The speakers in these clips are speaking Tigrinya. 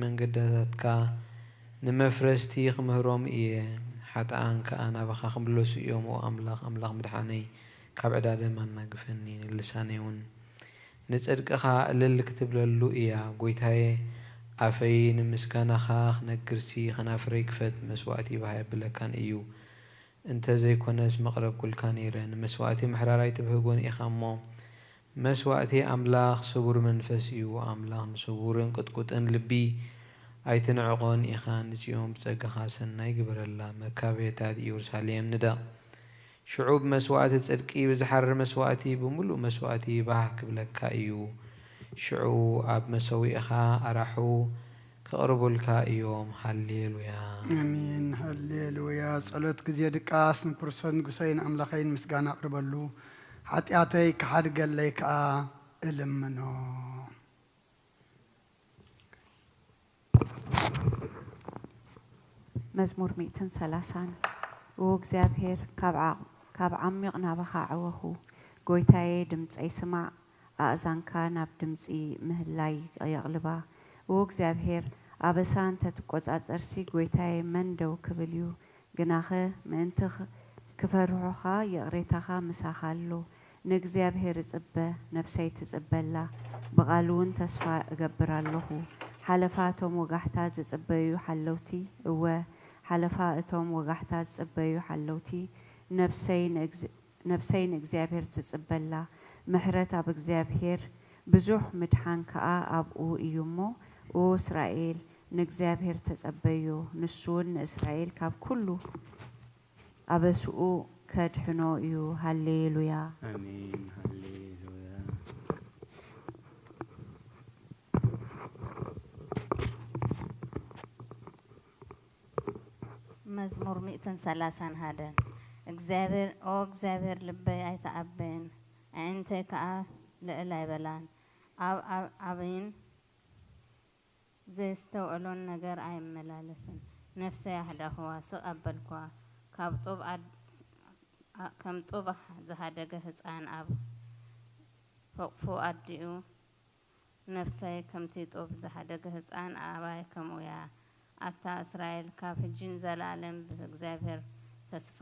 መንገድታትካ ንመፍረስቲ ክምህሮም እየ፣ ሓጥኣን ከኣ ናባኻ ክምለሱ እዮም። ኦ ኣምላኽ፣ ኣምላኽ ምድሓነይ፣ ካብ ዕዳ ደም ኣናግፈኒ፣ ንልሳነይ እውን ንጽድቅኻ እልል ክትብለሉ እያ። ጐይታየ፣ ኣፈይ ንምስጋናኻ ክነግርሲ፣ ኸናፍረይ ክፈት፣ መስዋእቲ ባህ ኣየብለካን እዩ። እንተ ዘይኮነስ መቕረብኩልካ ነይረ። ንመስዋእቲ ምሕራር ኣይትብህጎን ኢኻ እሞ፣ መስዋእቲ ኣምላኽ ስቡር መንፈስ እዩ። ኣምላኽ ንስቡርን ቅጥቁጥን ልቢ ኣይትንዕቖን ኢኻ። ንጽዮን ብጸጋኻ ሰናይ ግበረላ። መካበየታት ኢየሩሳሌም ንደቕ። ሽዑ ብመስዋእቲ ጽድቂ፣ ብዝሓርር መስዋእቲ፣ ብምሉእ መስዋእቲ ባህ ክብለካ እዩ። ሽዑ ኣብ መሰውኢኻ ኣራሑ ከቕርቡልካ እዮም። ሃሌሉያ። ኣሜን። ሃሌሉያ። ጸሎት ግዜ ድቃስ ንክርስቶስ ንጉሰይን ኣምላኸይን ምስጋና ኣቕርበሉ። ሓጢኣተይ ክሓድገለይ ከኣ እልምኖ። መዝሙር ሚእትን ሰላሳን። ኦ እግዚኣብሔር፣ ካብ ዓ-፣ ካብ ዓሚቕ ናባኻ ዓወኹ። ጐይታየ፣ ድምጸይ ስማዕ፣ ኣእዛንካ ናብ ድምጺ ምህላይ የቕልባ። ኦ እግዚኣብሔር፣ ኣበሳ እንተ ትቈጻጸርሲ፣ ጐይታየ፣ መን ደው ክብል እዩ? ግናኸ ምእንቲ ኽ-፣ ክፈርሑኻ፣ ይቕሬታኻ ምሳኻ ኣሎ። ንእግዚኣብሔር እጽበ፣ ነፍሰይ ትጽበ ኣላ፣ ብቓሉ እውን ተስፋ እገብር ኣለኹ። ሓለፋ እቶም ወጋሕታ ዝጽበዩ ሓለውቲ፣ እወ፣ ሓለፋ እቶም ወጋሕታ ዝጽበዩ ሓለውቲ፣ ነፍሰይ ንእግዝ-፣ ነፍሰይ ንእግዚኣብሔር ትጽበ ኣላ። ምሕረት ኣብ እግዚኣብሔር፣ ብዙሕ ምድሓን ከኣ ኣብኡ እዩ እሞ፣ ኦ እስራኤል፣ ንእግዚኣብሔር ተጸበዮ፣ ንሱ እውን ንእስራኤል ካብ ኩሉ ኣበስኡ ከድሕኖ እዩ። ሃሌሉያ። ኣሜን። ሃሌሉያ። መዝሙር ሚእትን ሰላሳን ሓደን። እግዚኣብሔር፣ ኦ እግዚኣብሔር፣ ልበይ ኣይተዓበየን፣ ኣዒንተይ ከኣ ልዕል ኣይበላን። ኣብ፣ ኣብ ዓብይን ዘየስተውዕሎን ነገር ኣይመላለስን። ነፍሰይ ኣሕዳኽዋ፣ ስቕ ኣበልክዋ። ካብ ጡብ ኣድ-፣ ኣ-፣ ከም ጡብ ዝሃደገ ህጻን ኣብ ሕቑፉ ኣዲኡ፣ ነፍሰይ ከምቲ ጡብ ዝሃደገ ህጻን ኣባይ ከምኡ እያ። ኣታ እስራኤል፣ ካብ ሕጂ ንዘለኣለም ብእግዚኣብሔር ተስፋ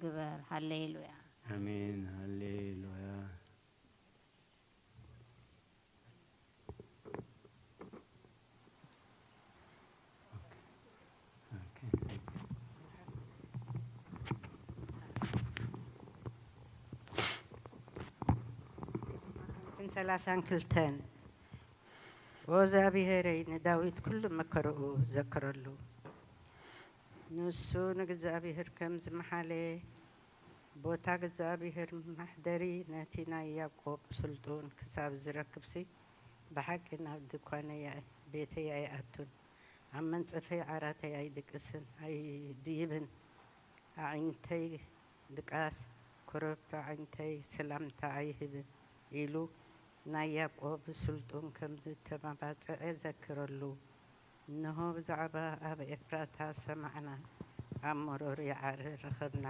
ግበር። ሃሌሉያ። ኣሜን። ሃሌሉያ። ሰላሳን ክልተን። ወእግዚኣብሔረይ ንዳዊት ኩሉ መከርኡ ዘክረሉ። ንሱ ንእግዚኣብሔር ከም ዝመሓለ፣ ቦታ እግዚኣብሔር መሕደሪ ነቲ ናይ ያዕቆብ ስልጡን ክሳብ ዝረክብሲ፣ ብሓቂ ናብ ድኳነይ ቤተይ ኣይኣቱን፣ ኣብ መንጸፈይ ዓራተይ ኣይድቅስን፣ ኣይድይብን። ኣዒንተይ ድቃስ፣ ኮረብታ ኣዒንተይ ሰላምታ ኣይህብን ኢሉ ናይ ያዕቆብ ስልጡን ከም ዝተመባጽዐ ዘክረሉ። እንሆ ብዛዕባ ኣብ ኤፍራታ ሰማዕና፣ ኣብ መሮር ይዓር ረኸብና።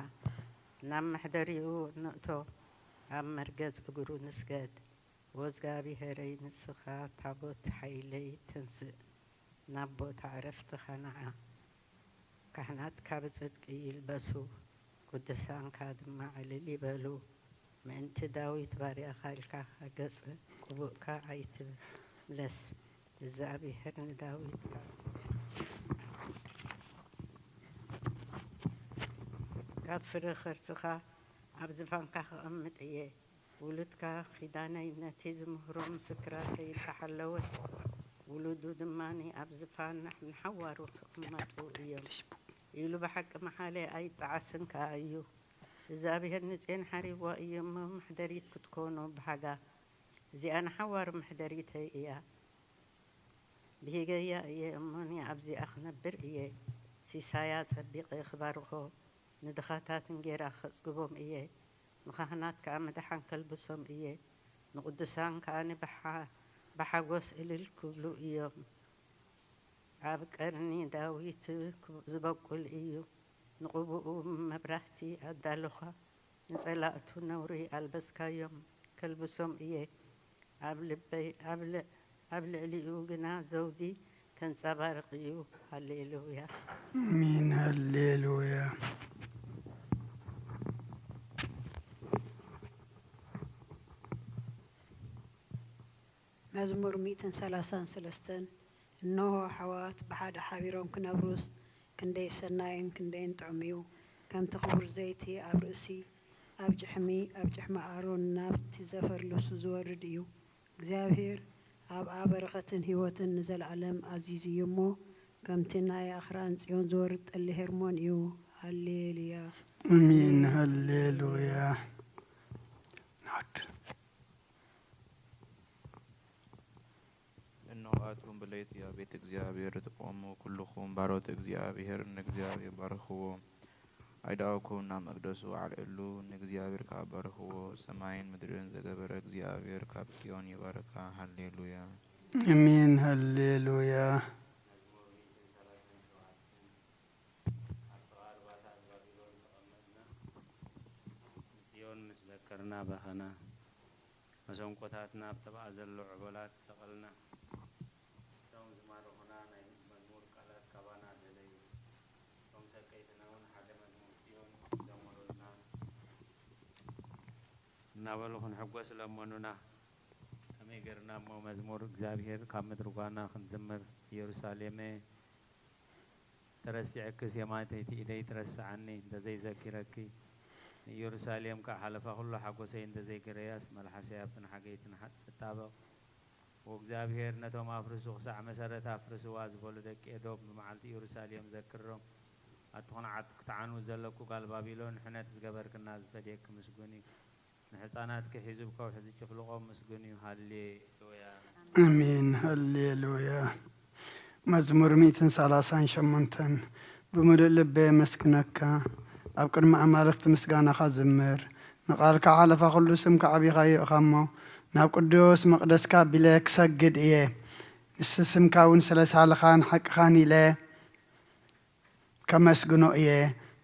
ናብ መሕደሪኡ ንእቶ፣ ኣብ መርገጽ እግሩ ንስገድ። ወእግዚኣብሔረይ ንስኻ ታቦት ሓይለይ ተንስእ፣ ናብ ቦታ ዕረፍትኻ ንዓ። ካህናትካ ብጽድቂ ይልበሱ፣ ቅዱሳንካ ድማ ዕልል ይበሉ። ምእንቲ ዳዊት ባርያኻ ኢልካ ገጽ ቅቡእካ ኣይትምለስ። እግዚኣብሔር ንዳዊት ካብ፣ ካብ ፍረ ኸርስኻ ኣብ ዝፋንካ ከቐምጥ እየ። ውሉድካ ኪዳነይ ነቲ ዝምህሮ ምስክራተይ እንተሓለወ፣ ውሉዱ ድማ ኣብ ዝፋን ንሓዋሩ ክቕመጡ እዮም ኢሉ ብሓቂ መሓለ ኣይጠዓስን ከኣ እዩ። እግዚኣብሔር ንጽዮን ሓሪብዋ እዩ እሞ፣ መሕደሪት ክትኮኑ ብሓጋ። እዚኣ ንሓዋሩ መሕደሪተይ እያ። ብሂገያ እየ እሞ፣ ኣብዚኣ ክነብር እየ። ሲሳያ ጸቢቐ ክባርኾ፣ ንድኻታት እንጌራ ከጽግቦም እየ። ንኻህናት ከኣ ምድሓን ከልብሶም እየ። ንቕዱሳን ከኣ ብሓ-፣ ብሓጎስ እልል ክብሉ እዮም። ኣብ ቀርኒ ዳዊት ዝበቁል እዩ። ንቕብኡ መብራህቲ ኣዳለኻ፣ ንጸላእቱ ነውሪ ኣልበስካዮም። ከልብሶም እየ። ኣብ ልበይ፣ ኣብ ል-፣ ኣብ ልዕሊኡ ግና ዘውዲ ከንጸባርቕ እዩ። ሃሌሉያ። ኣሜን። ሃሌሉያ። መዝሙር ሚእትን ሰላሳን ሰለስተን። እንሆ ኣሕዋት ብሓደ ሓቢሮም ክነብሩስ፣ ክንደይ ሰናይን ክንደይን ጥዑም እዩ። ከምቲ ክቡር ዘይቲ ኣብ ርእሲ፣ ኣብ ጭሕሚ፣ ኣብ ጭሕሚ ኣሮን ናብቲ ዘፈር ልብሱ ዝወርድ እዩ። እግዚኣብሔር ኣብኣ በረኸትን ህይወትን ንዘለኣለም ኣዚዙ እዩ እሞ፣ ከምቲ ናይ ኣኽራን ጽዮን ዝወርድ ጠሊ ሄርሞን እዩ። ሃሌሉያ። ኣሜን። ሃሌሉያ። ናት እንሆ ኣቱም ብለይቲ ኣብ ቤት እግዚኣብሔር ትቆሙ ኩልኹም ባሮት እግዚኣብሔር ንእግዚኣብሔር ባርኽዎ። ኣይዳውኩም ናብ መቅደሱ ኣልዕሉ ንእግዚኣብሔር ከዓ ባርኽዎ። ሰማይን ምድርን ዘገበረ እግዚኣብሔር ካብ ጽዮን ይባርካ። ሃሌሉያ። ኣሜን። ሃሌሉያ። ኣብ ጥቓ ሩባታት ባቢሎን ተቐመጥና፣ ንጽዮን ምስ ዘከርና በኸና። መሰንቆታትና ኣብ ጥቓ ዘሎ ዑበላት ሰቐልና። እቶም ዝማርኹና ናይ መዝሙር ቃላት ካባና ደለዩ። እቶም ሰቀይትና እውን ሓደ መዝሙር ጽዮን ዘመሩልና እናበሉ ክንሕጎስ ለመኑና። ከመይ ገርና እሞ መዝሙር እግዚኣብሔር ካብ ምድሪ ጓና ክንዝምር፣ ኢየሩሳሌመ ተረሲዐክስ የማነይቲ ኢደይ ትረስዓኒ እንተዘይዘኪረኪ፣ ንኢየሩሳሌም ከኣ ሓለፋ ኩሉ ሓጎሰይ እንተዘይገረያስ መልሓሰይ ኣብትን ሓገይትን ሓ- ትጣበቕ። ወእግዚኣብሔር ነቶም ኣፍርሱ ክሳዕ መሰረት ኣፍርስዋ ዝበሉ ደቂ ኤዶም ብመዓልቲ ኢየሩሳሌም ዘክሮም። ኣቲ ኹንዓት ክትዓኑ ዘለኩ ጋል ባቢሎን፣ ሕነት ዝገበርክና ዝፈድየኪ ምስጉን እዩ። ንሕፃናትኪ ሒዙ ብከውሒ ዝጭፍልቖም ምስጉን እዩ። ሃሌሉያ። ኣሜን። ሃሌሉያ። መዝሙር ሚእትን ሰላሳን ሸሞንተን። ብምሉእ ልበ የመስግነካ፣ ኣብ ቅድሚ ኣማልኽቲ ምስጋናኻ ዝምር። ንቓልካ ሓለፋ ኩሉ ስምካ ዓቢኻዮ ኢኻ እሞ፣ ናብ ቅዱስ መቕደስካ ኣቢለ ክሰግድ እየ። ንስ ስምካ እውን ስለ ሳልኻን ሓቅኻን ኢለ ከመስግኖ እየ።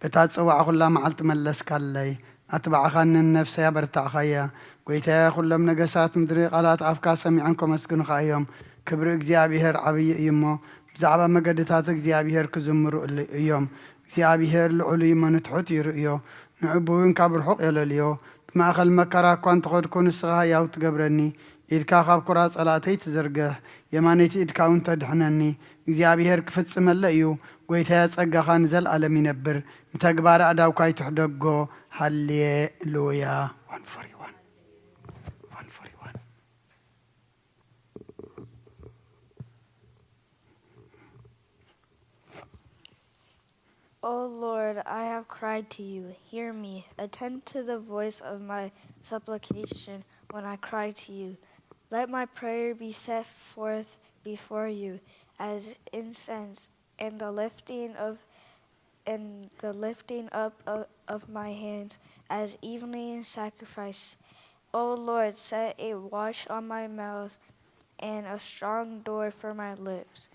በታ ዝጸዋዕኹላ መዓልቲ መለስካለይ፣ ኣትባዕኻንን ነፍሰይ ኣበርታዕኻያ። ጐይታየ፣ ኵሎም ነገሳት ምድሪ ቃላት ኣፍካ ሰሚዖም ከመስግኑኻ እዮም። ክብሪ እግዚኣብሄር ዓብዪ እዩ እሞ፣ ብዛዕባ መገድታት እግዚኣብሄር ክዝምሩ እል- እዮም። እግዚኣብሄር ልዑል እዩ እሞ፣ ንትሑት ይርእዮ፣ ንዕቡይ እውን ካብ ርሑቕ የለልዮ። ብማእከል መከራ እኳ እንተኸድኩ፣ ንስኻ ህያው ትገብረኒ። ኢድካ ካብ ኩራ ጸላእተይ ትዝርግሕ፣ የማነይቲ ኢድካ እውን ተድሕነኒ። እግዚኣብሄር ክፍጽመለይ እዩ። ጐይታየ፣ ጸጋኻ ንዘለኣለም ይነብር፣ ንተግባረ ኣእዳውካ ኣይትሕደጎ። ሃሌሉያ። One forty-one. One forty-one. O Lord, I have cried to you. Hear me. Attend to the voice of my supplication when I cry to you. Let my prayer be set forth before you as incense, and the lifting of and the lifting up of, of my hands as evening sacrifice. O Lord, set a watch on my mouth and a strong door for my lips.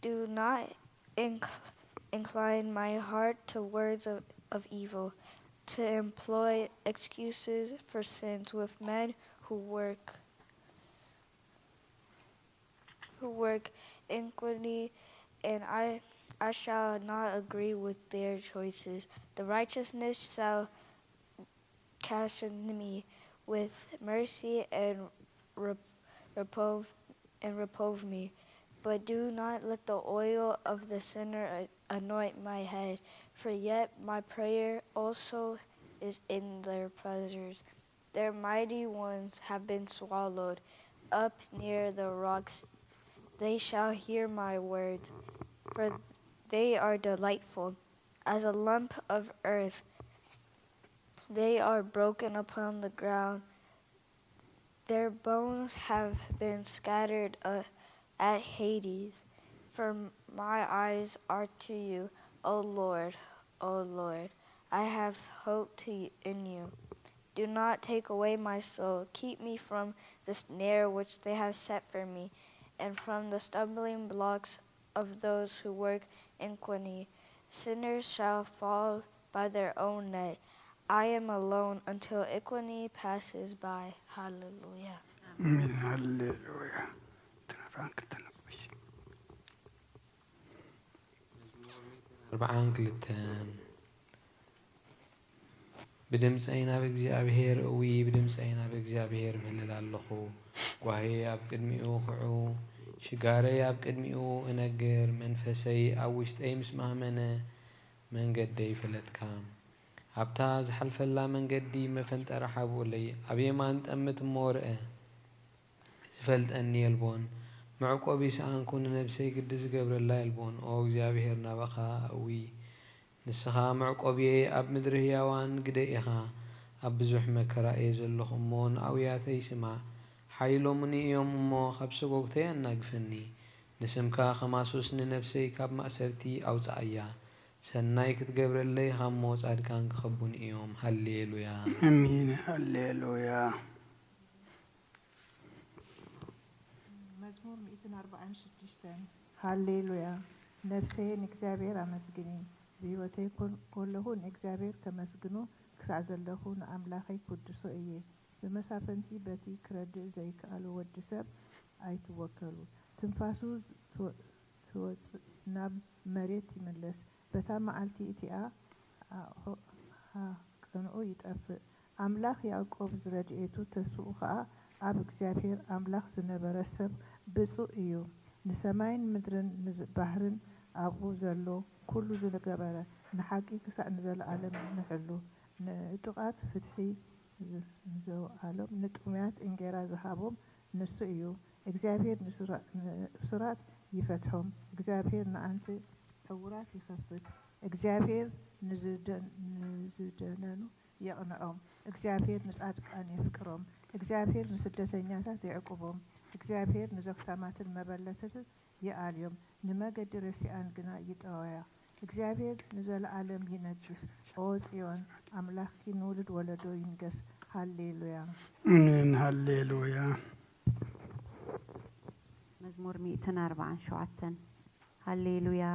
Do not inc- incline my heart to words of, of evil, to employ excuses for sins with men who work who work iniquity, and I I shall not agree with their choices. The righteousness shall chasten me with mercy and rep- reprove and reprove me, but do not let the oil of the sinner a- anoint my head. For yet my prayer also is in their presence. Their mighty ones have been swallowed up near the rocks. They shall hear my words, for they are delightful as a lump of earth. They are broken upon the ground. Their bones have been scattered uh, at Hades. For my eyes are to you, O Lord, O Lord. I have hope to, in you. Do not take away my soul. Keep me from the snare which they have set for me, and from the stumbling blocks of those who work iniquity. Sinners shall fall by their own net. I am alone until iniquity passes by. Hallelujah. ኣሜን። ሃሌሉያ። ተነፋን ከተነቆሽ ኣርብዓን ክልተን። ብድምፀይ ናብ እግዚኣብሔር፣ እዊ፣ ብድምፀይ ናብ እግዚኣብሔር እምልል ኣለኹ። ጓህየ ኣብ ቅድሚኡ ኽዑ፣ ሽጋረይ ኣብ ቅድሚኡ እነግር። መንፈሰይ ኣብ ውሽጠይ ምስ ማመነ፣ መንገደይ ፈለጥካ። ኣብታ ዝሓልፈላ መንገዲ መፈንጠራ ሓብኡለይ፣ ኣብ የማን ጠምት እሞ ርአ። ዝፈልጠኒ የልቦን፣ መዕቆቢ ሰኣንኩ፣ ንነብሰይ ግዲ ዝገብረላ የልቦን። ኦ እግዚኣብሔር፣ ናባኻ እዊ። ንስኻ መዕቆብየይ ኣብ ምድሪ ህያዋን ግደ ኢኻ። ኣብ ብዙሕ መከራ እየ ዘለኹ እሞ፣ ንኣውያተይ ስማዕ። ሓይሎምኒ እዮም እሞ፣ ካብ ሰጎግተይ ኣናግፈኒ። ንስምካ ከማሱስ ንነብሰይ ካብ ማእሰርቲ ኣውጽኣያ። ሰናይ ክትገብረለይ ኢኻ እሞ፣ ጻድቃን ክኸቡኒ እዮም። ሃሌሉያ። ኣሜን። ሃሌሉያ። መዝሙር ሚእትን ኣርባዓን ሽዱሽተን። ሃሌሉያ። ነፍሰየ ንእግዚኣብሔር ኣመስግኒ፣ ብህይወተይ ኮን-፣ ከለኹ ንእግዚኣብሔር ከመስግኖ ክሳዕ ዘለኹ ንኣምላኸይ ክውድሶ እየ። ብመሳፍንቲ በቲ ክረድእ ዘይከኣሎ ወዲ ሰብ ኣይትወከሉ። ትንፋሱ ትወ-፣ ትወጽእ ናብ መሬት ይምለስ። በታ መዓልቲ እቲኣ ኣቑ-፣ ኣቕንዑ ይጠፍእ። ኣምላኽ ያዕቆብ ዝረድኤቱ ተስፍኡ ኸኣ ኣብ እግዚኣብሔር ኣምላኽ ዝነበረ ሰብ ብጹእ እዩ። ንሰማይን ምድርን ንዝ-፣ ባሕርን ኣብኡ ዘሎ ኩሉ ዝገበረ፣ ንሓቂ ክሳዕ ንዘለኣለም ንሕሉ። ንዕጡቓት ፍትሒ ዝ-፣ ንዘውዓሎም፣ ንጥሙያት እንጌራ ዝሃቦም ንሱ እዩ። እግዚኣብሔር ንሱራ-፣ ንእሱራት ይፈትሖም። እግዚኣብሔር ንኣንፊ ዕዉራት ይኸፍት። እግዚኣብሔር ንዝደ-፣ ንዝደነኑ የቕንዖም። እግዚኣብሔር ንጻድቃን የፍቅሮም። እግዚኣብሔር ንስደተኛታት የዕቁቦም። እግዚኣብሔር ንዘግታማትን መበለትትን ይኣልዮም፣ ንመገዲ ረሲኣን ግና ይጠወያ። እግዚኣብሔር ንዘለኣለም ይነግስ። ኦ ጽዮን፣ ኣምላኽኪ ንውሉድ ወለዶ ይንገስ። ሃሌሉያ። ኣሜን። ሃሌሉያ። መዝሙር ሚእትን ኣርባዓን ሸውዓተን። ሃሌሉያ።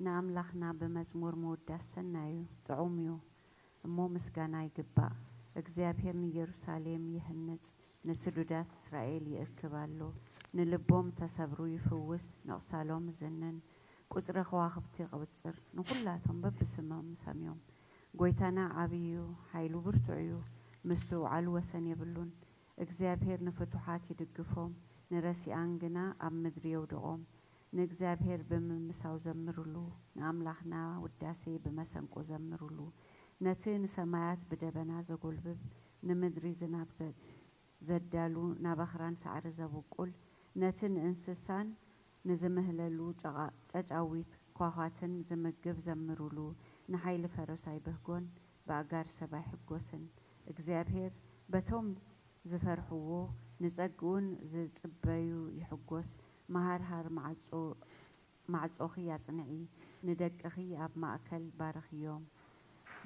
ንኣምላኽና ብመዝሙር ምውዳስ ሰናይ እዩ፣ ጥዑም እዩ። እሞ ምስጋና ይግባእ። እግዚኣብሔር ንኢየሩሳሌም ይህንጽ፣ ንስዱዳት እስራኤል ይእክብ ኣሎ። ንልቦም እተሰብሩ ይፍውስ፣ ነቑሳሎም እዝንን። ቁጽሪ ከዋኽብቲ ይቕጽር፣ ንኹላቶም በብስሞም ሰምዮም። ጐይታና ዓብዪ እዩ፣ ሓይሉ ብርቱዕ እዩ፣ ምስ ዝውዓሉ ወሰን የብሉን። እግዚኣብሔር ንፍቱሓት ይድግፎም፣ ንረሲኣን ግና ኣብ ምድሪ የውድቖም። ንእግዚኣብሔር ብምምሳው ዘምሩሉ፣ ንኣምላኽና ውዳሴ ብመሰንቆ ዘምሩሉ። ነቲ ንሰማያት ብደበና ዘጎልብብ፣ ንምድሪ ዝናብ ዘ-፣ ዘዳሉ፣ ናብ ኣኽራን ሳዕሪ ዘብቁል፣ ነቲ ንእንስሳን ንዝምህለሉ ጨቓ-፣ ጨጫዊት ኳዃትን ዝምግብ ዘምሩሉ። ንሓይሊ ፈረስ ኣይብህጎን፣ ብኣጋር ሰብ ኣይሕጎስን። እግዚኣብሔር በቶም ዝፈርሕዎ፣ ንጸግኡን ዝጽበዩ ይሕጎስ። መሃርሃር ማዕጾ-፣ ማዕጾኺ ኣጽንዒ፣ ንደቅኺ ኣብ ማእከል ባርኽዮም።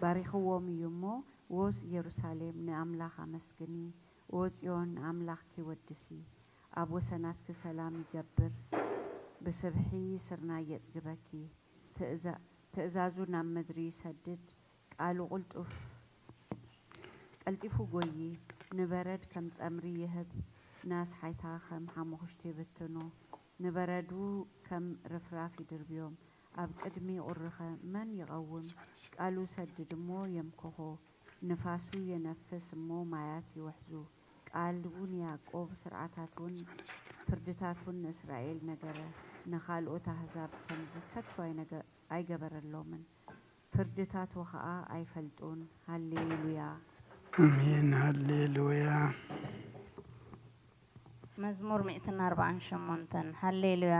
ባሪኽዎም እዩ እሞ፣ ዎስ ኢየሩሳሌም ንኣምላኽ ኣመስግኒ፣ ዎ ጽዮን ንኣምላኽኪ ወድሲ። ኣብ ወሰናትኪ ሰላም ይገብር፣ ብስብሒ ስርናይ የጽግበኪ። ትእዛ-፣ ትእዛዙ ናብ ምድሪ ይሰድድ፣ ቃሉ ቅልጡፍ፣ ቀልጢፉ ጐዪ። ንበረድ ከም ጸምሪ ይህብ፣ ንኣስሓይታ ከም ሓሙኽሽቲ ይብትኖ። ንበረዱ ከም ርፍራፍ ይድርብዮም፣ ኣብ ቅድሚ ቁሪኸ መን ይቐውም? ቃሉ ሰድድ እሞ የምክኾ፣ ንፋሱ የነፍስ እሞ ማያት ይውሕዙ። ቃሉ ንያዕቆብ፣ ስርዓታቱን ፍርድታቱን ንእስራኤል ነገረ፣ ንኻልኦት ኣህዛብ ከምዚ ከቶ ኣይነገ-፣ ኣይገበረሎምን፣ ፍርድታቱ ኸኣ ኣይፈልጡን። ሃሌሉያ። ኣሜን። ሃሌሉያ። መዝሙር ሚእትን ኣርባዓን ሸሞንተን። ሃሌሉያ።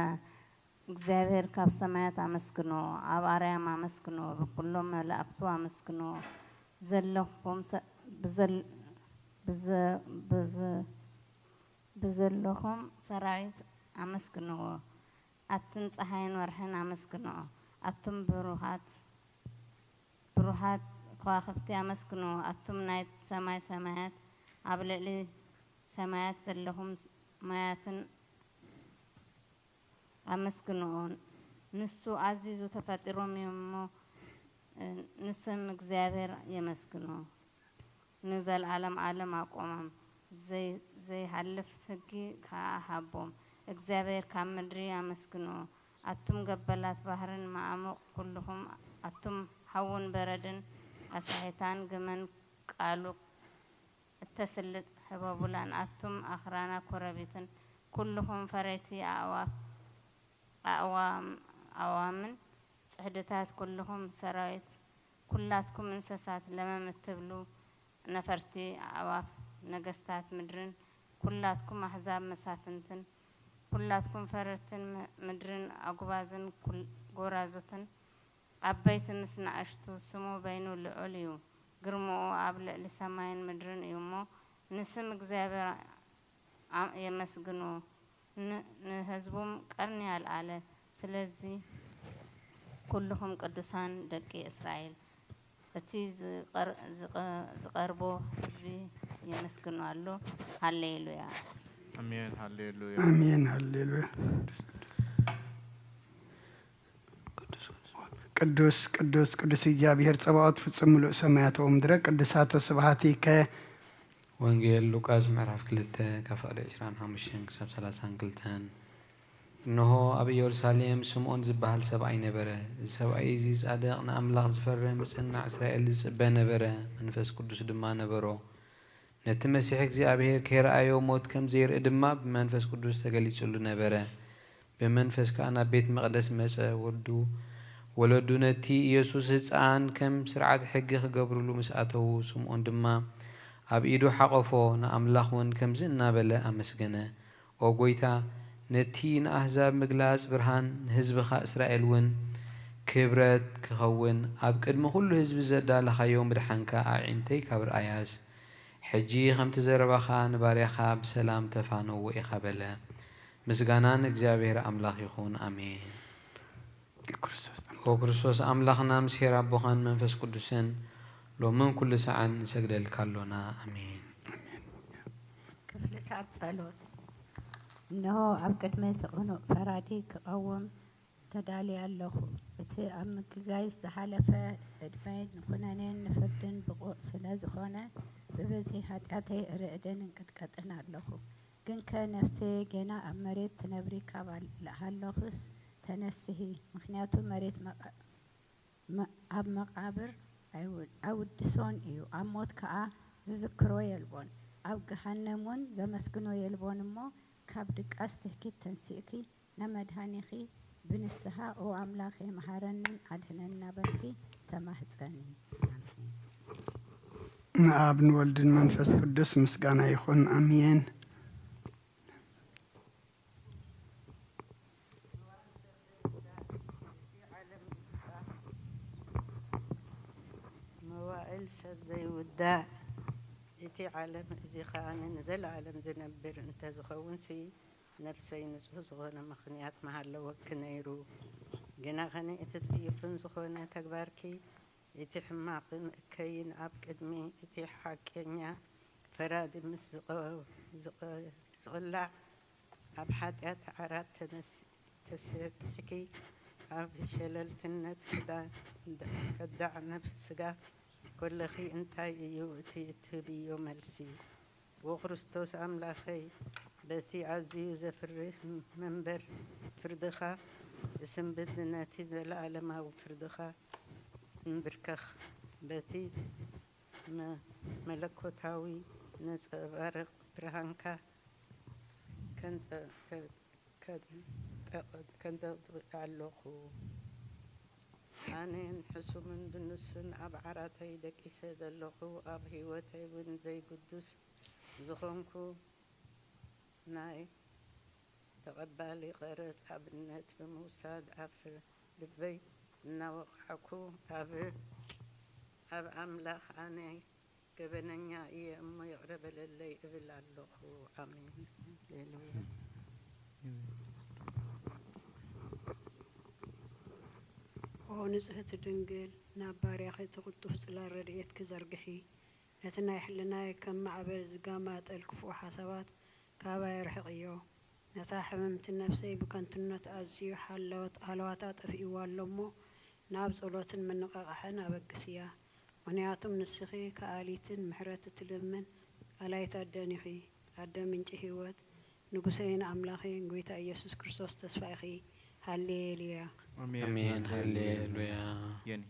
እግዚኣብሔር ካብ ሰማያት ኣመስግንዎ፣ ኣብ ኣርያም ኣመስግንዎ፣ ብኩሎም መላእክቱ ኣመስግንዎ። ዘለኹም ሰ-፣ ብዘል-፣ ብዘ-፣ ብዘ-፣ ብዘለኹም ሰራዊት ኣመስግንዎ። ኣትን ጸሓይን ወርሕን ኣመስግንኦ። ኣቱም ብሩሃት፣ ብሩሃት ከዋኽብቲ ኣመስግንዎ። ኣቱም ናይ ሰማይ ሰማያት፣ ኣብ ልዕሊ ሰማያት ዘለኹም ስ-፣ ማያትን ኣመስግንኦ። ንሱ ኣዚዙ ተፈጢሮም እዮም እሞ፣ ንስም እግዚኣብሔር የመስግንዎ። ንዘለዓለም ዓለም ኣቆሞም፣ ዘይ-፣ ዘይሃልፍ ሕጊ ከኣ ሃቦም። እግዚኣብሔር ካብ ምድሪ ኣመስግንዎ፣ ኣቱም ገበላት ባሕርን መዓሙቕ ኩልኹም፣ ኣቱም ሓውን በረድን ኣሳሒታን ግመን ቃሉ እተስልጥ ህበቡላን፣ ኣቱም ኣኽራና ኮረቢትን ኩልኹም ፈረይቲ ኣዕዋፍ ኣዕዋም ኣዕዋምን ጽሕድታት ኩልኹም ሰራዊት ኩላትኩም እንስሳት ለመም እትብሉ ነፈርቲ ኣዕዋፍ ነገስታት ምድርን ኩላትኩም ኣሕዛብ መሳፍንትን ኩላትኩም ፈረርትን ም- ምድርን ኣጉባዝን ኩል- ጎራዙትን ዓበይቲ ምስ ንኣሽቱ ስሙ በይኑ ልዑል እዩ፣ ግርምኡ ኣብ ልዕሊ ሰማይን ምድርን እዩ እሞ ንስም እግዚኣብሔር ኣም- የመስግኑ። ን- ንህዝቡም ቀርኒ ኣልኣለ። ስለዚ ኩልኹም ቅዱሳን ደቂ እስራኤል እቲ ዝቐር- ዝቐ- ዝቐርቦ ህዝቢ የመስግኑ ኣሎ። ሃሌሉያ። ኣሜን ሃሌሉያ። ኣሜን ሃሌሉያ። ቅዱስ ቅዱስ ቅዱስ እግዚኣብሔር ጸባኦት ፍጹም ምሉእ ሰማያት ወምድረ ቅዱሳተ ስብሐቲከ። ወንጌል ሉቃስ ምዕራፍ ክልተ ካብ ፍቕዲ ዕስራን ሓሙሽተን ክሳብ ሰላሳን ክልተን። እንሆ ኣብ ኢየሩሳሌም ስምዖን ዝበሃል ሰብኣይ ነበረ። እዚ ሰብኣይ እዚ ጻድቕ ንኣምላኽ ዝፈርህ ምጽናዕ እስራኤል ዝጽበ ነበረ። መንፈስ ቅዱስ ድማ ነበሮ። ነቲ መሲሕ እግዚኣብሔር ከይረኣዮ ሞት ከም ዘይርኢ ድማ ብመንፈስ ቅዱስ ተገሊጹሉ ነበረ። ብመንፈስ ከኣ ናብ ቤት መቕደስ መጸ። ወዱ ወለዱ ነቲ ኢየሱስ ህጻን ከም ስርዓት ሕጊ ክገብርሉ ምስ ኣተዉ፣ ስምዖን ድማ ኣብ ኢዱ ሓቖፎ፣ ንኣምላኽ እውን ከምዚ እናበለ ኣመስገነ። ኦ ጐይታ፣ ነቲ ንኣህዛብ ምግላጽ ብርሃን፣ ንህዝብኻ እስራኤል እውን ክብረት ክኸውን፣ ኣብ ቅድሚ ኹሉ ህዝቢ ዘዳለኻዮ ምድሓንካ ኣዒንተይ ካብ ርኣያስ፣ ሕጂ ኸምቲ ዘረባኻ ንባርያኻ ብሰላም ተፋነዎ ኢኻ በለ። ምስጋና ንእግዚኣብሔር ኣምላኽ ይኹን፣ ኣሜን። ክርስቶስ ኦ ክርስቶስ ኣምላኽና፣ ምስ ኄር ኣቦኻን መንፈስ ቅዱስን፣ ሎምን ኩሉ ሰዓን ንሰግደልካ ኣሎና፣ ኣሜን። ክፍልታት ጸሎት። እነሆ ኣብ ቅድሚ እቲ ቅኑዕ ፈራዲ ክቐውም ተዳልየ ኣለኹ። እቲ ኣብ ምግጋይ ዝተሓለፈ ዕድመይን ንኹነኔን ንፍርድን ብቑዕ ስለ ዝኾነ፣ ብብዝሒ ሓጢኣተይ እርዕድን እንቅጥቀጥን ኣለኹ። ግንከ ነፍሰየ ጌና ኣብ መሬት ትነብሪ ካብ ኣል- ሃለኹስ፣ ተነስሂ፣ ምኽንያቱ መሬት መቓ- መ- ኣብ መቓብር ኣይው- ኣይውድሶን እዩ፣ ኣብ ሞት ከኣ ዝዝክሮ የልቦን፣ ኣብ ገሃነም እውን ዘመስግኖ የልቦን እሞ፣ ካብ ድቃስ ትህኪት ተንሲእኪ፣ ነመድሃኒኺ ብንስሃ ኦ ኣምላኸይ መሃረንን ኣድህነን እናበልኪ ተማህጸኒ። ኣሜን። ንኣብ ንወልድን መንፈስ ቅዱስ ምስጋና ይኹን፣ ኣሜን። መዋእል ሰብ ዘይውዳእ እቲ ዓለም እዚ ኸኣ ንዘለኣለም ዝነብር እንተዝኸውንሲ፣ ነፍሰይ ንጹህ ዝኾነ ምኽንያት ምሃለወኪ ነይሩ። ግናኸኒ እቲ ጽዩፍን ዝኾነ ተግባርኪ፣ እቲ ሕማቕን እከይን ኣብ ቅድሚ እቲ ሓቀኛ ፈራዲ ምስ ዝቐ- ዝቐ- ዝቕላዕ፣ ኣብ ሓጢኣት ዓራት ተነስ- ተሰጢሕኪ ኣብ ሸለልትነት ክዳ- ከዳዕ ነፍሲ ስጋ ኮለኺ እንታይ እዩ እቲ እትህብዮ መልሲ? ዎ ክርስቶስ ኣምላኸይ፣ በቲ ኣዝዩ ዘፍርህ መንበር ፍርድኻ እስንብድ፣ ነቲ ዘለኣለማዊ ፍርድኻ እንብርከኽ፣ በቲ መ- መለኮታዊ ነጸባርቕ ብርሃንካ ከንጸ- ከ- ከንጠቕጥ ኣለኹ። ኣነን ሕሱምን ድኑስን ኣብ ዓራተይ ደቂሰ ዘለኹ፣ ኣብ ህይወተይ እውን ዘይግዱስ ዝኾንኩ ናይ ተቐባሊ ቐረጽ ኣብነት ብምውሳድ ኣፍ ልበይ እናወቕዓኩ ኣብ ኣብ ኣምላኽ ኣነ ገበነኛ እየ እሞ ይቕረ በለለይ እብል ኣለኹ። ኣሜን። ሃሌሉያ። ኦ ንጽህቲ ድንግል፣ ናብ ባርያኺ እቲ ቅልጡፍ ጽላል ረድኤትኪ ዘርግሒ። ነቲ ናይ ሕልናይ ከም ማዕበል ዝጋማጠል ክፉእ ሓሳባት ካባይ ኣርሕቕዮ። ነታ ሕምምቲ ነፍሰይ ብከንቱነት ኣዝዩ ሓለወት ሃለዋታ ጠፊእዋ ኣሎ እሞ፣ ናብ ጸሎትን ምንቕቓሕን ኣበግስያ። ምኽንያቱም ንስኺ ከኣሊትን ምሕረት እትልምን ኣላይት ኣደን ኢኺ። ኣደ ምንጪ ህይወት፣ ንጉሰይን ኣምላኸይን ጐይታ ኢየሱስ ክርስቶስ ተስፋ ኢኺ። ሃሌሉያ። ኣሜን። ሃሌሉያ። የኒ።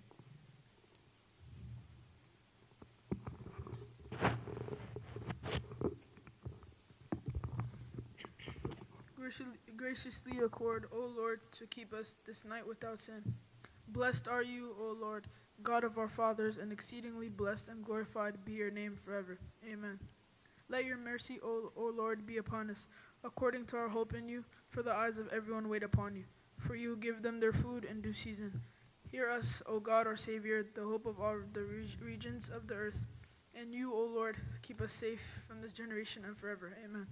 Graciously, graciously accord, O Lord, to keep us this night without sin. Blessed are you, O Lord, God of our fathers, and exceedingly blessed and glorified be your name forever. Amen. Let your mercy, O, O Lord, be upon us, according to our hope in you, for the eyes of everyone wait upon you. For you give them their food in due season. Hear us, O God, our Savior, the hope of all the reg- regions of the earth. And you, O Lord, keep us safe from this generation and forever. Amen.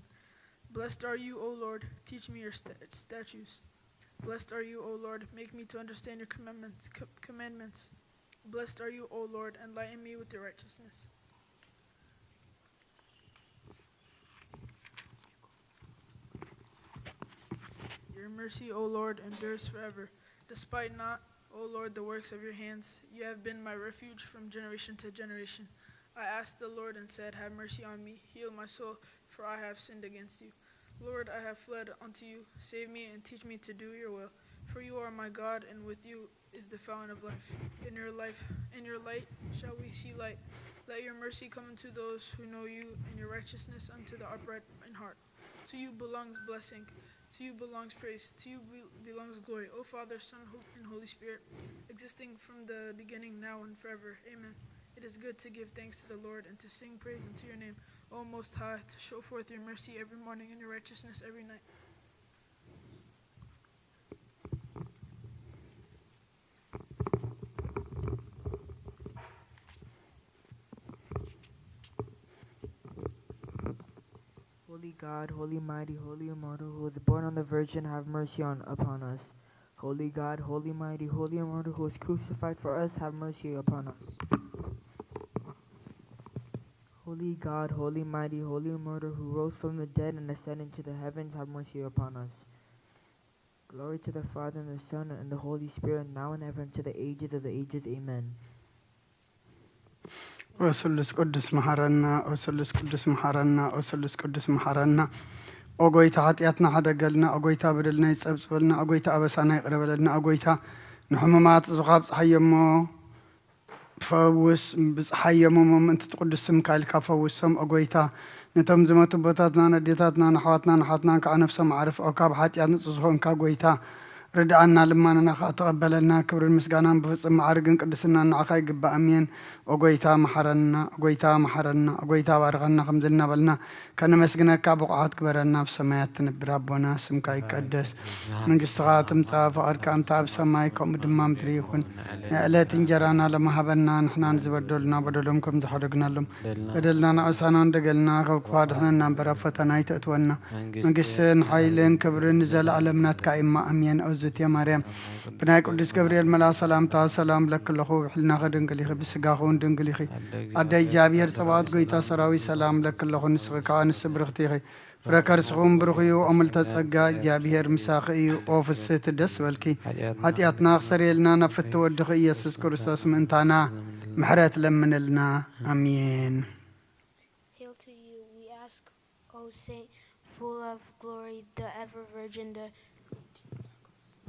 Blessed are you, O Lord, teach me your st- statutes. Blessed are you, O Lord, make me to understand your commandments. Co- commandments. Blessed are you, O Lord, enlighten me with your righteousness. Your mercy, O Lord, endures forever. Despite not, O Lord, the works of your hands. You have been my refuge from generation to generation. I asked the Lord and said, have mercy on me, heal my soul, for I have sinned against you. Lord, I have fled unto you. Save me and teach me to do your will. For you are my God, and with you is the fountain of life. In your life, in your light shall we see light. Let your mercy come unto those who know you, and your righteousness unto the upright in heart. To you belongs blessing. To you belongs praise. To you be- belongs glory. O Father, Son, Ho- and Holy Spirit, existing from the beginning, now, and forever. Amen. It is good to give thanks to the Lord and to sing praise unto your name, O Most High, to show forth your mercy every morning and your righteousness every night. Holy God, holy mighty, holy immortal, who was born of the Virgin, have mercy on upon us. Holy God, holy mighty, holy immortal, who was crucified for us, have mercy upon us. Holy God, holy mighty, holy immortal, who rose from the dead and ascended to the heavens, have mercy upon us. Glory to the Father and the Son and the Holy Spirit, now and ever and to the ages of the ages. Amen. ኦ ስሉስ ቅዱስ መሓረና፣ ኦ ስሉስ ቅዱስ መሓረና፣ ኦ ስሉስ ቅዱስ መሓረና። ኦ ጎይታ ሓጢኣትና ሓደገልና፣ ኦ ጎይታ በደልና ይጸብጽበልና፣ ኦ ጎይታ ኣበሳና ይቕረ በለልና፣ ኦ ጎይታ ንሕሙማት ዙኻ ኣብጽሓዮ እሞ ፈውስ፣ ብጽሓዮ እሞ ምእንቲ እቲ ቅዱስ ስምካ ኢልካ ፈውሶም፣ ኦ ጎይታ ነቶም ዝመቱ ኣቦታትና፣ ነዴታትና፣ ንኣሕዋትና፣ ንሓትናን ከዓ ነፍሶም ኣዕርፍ፣ ኦ ካብ ሓጢኣት ንጹህ ዝኾንካ ጎይታ ርድኣና፣ ልማናና ከዓ ተቐበለልና። ክብርን ምስጋናን ብፍጹም ማዕርግን ቅድስናን ንዓኻ ይግባእ። ኣሜን። ኦ ጎይታ መሓረና፣ ኦ ጎይታ መሓረና፣ ኦ ጎይታ ባርኸና፣ ከምዚ እናበልና ከነመስግነካ ብቑዓት ግበረና። ኣብ ሰማያት ትነብር ኣቦና፣ ስምካ ይቀደስ፣ መንግስትኻ ትምጻእ፣ ፍቓድካ እንተ ኣብ ሰማይ ከምኡ ድማ ምድሪ ይኹን። ንዕለት እንጀራና ሎሚ ሃበና፣ ንሕና ንዝበደሉና በደሎም ከም ዝሓደግናሎም በደልና ንኣሳና እንደገልና፣ ካብ ክፉ ኣድሕነና እምበር ኣብ ፈተና ኣይተእትወና። መንግስትን ሓይልን ክብርን ንዘለኣለም ናትካ እማ፣ ኣሜን። እግዝእትየ ማርያም፣ ብናይ ቅዱስ ገብርኤል መልኣኽ ሰላምታ ሰላም እብለኪ ኣለኹ፣ ብሕልናኺ ድንግል ኢኺ፣ ብስጋኺ እውን ድንግል ኢኺ። ኣደ እግዚኣብሔር ጸባኦት፣ ጎይታ ሰራዊት፣ ሰላም እብለኪ ኣለኹ፣ ንስኺ ከኣ ኣንስቲ ብርኽቲ ኢኺ። ፍረ ከርስኹም ብሩኽ እዩ፣ ኦ ምልዕተ ጸጋ፣ እግዚኣብሔር ምሳኺ እዩ። ኦ ፍስህቲ፣ ደስ በልኪ፣ ሓጢኣትና ክሰርየልና ናብ ፍትው ወድኺ ኢየሱስ ክርስቶስ ምእንታና ምሕረት ለምንልና። ኣሜን። Hail to you, we ask, O Saint, full of glory, the ever Virgin, the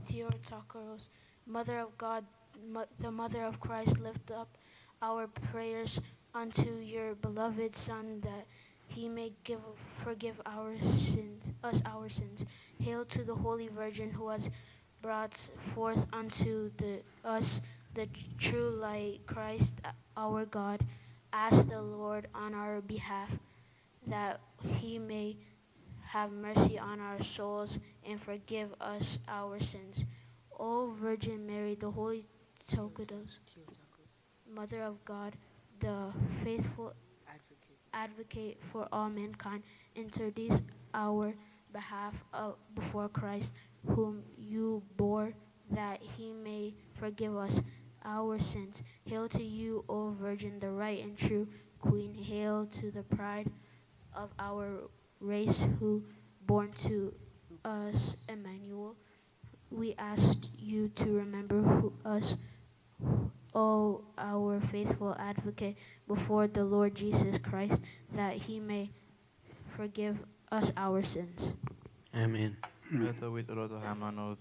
Theotokos, Mother of God, mo- the Mother of Christ, lift up our prayers unto your beloved Son, that he may give forgive our sins, us our sins. Hail to the Holy Virgin, who has brought forth unto the, us the true light, Christ our God. Ask the Lord on our behalf, that he may have mercy on our souls and forgive us our sins. O Virgin Mary, the Holy Theotokos, Mother of God, the faithful advocate for all mankind, intercede our behalf uh, before Christ, whom you bore, that he may forgive us our sins. Hail to you, O Virgin, the right and true Queen. Hail to the pride of our race, who born to us Emmanuel. We ask you to remember who, us, O our faithful advocate, before the Lord Jesus Christ, that he may forgive us our sins. ኣሜን። መእተዊ ጸሎተ ሃይማኖት።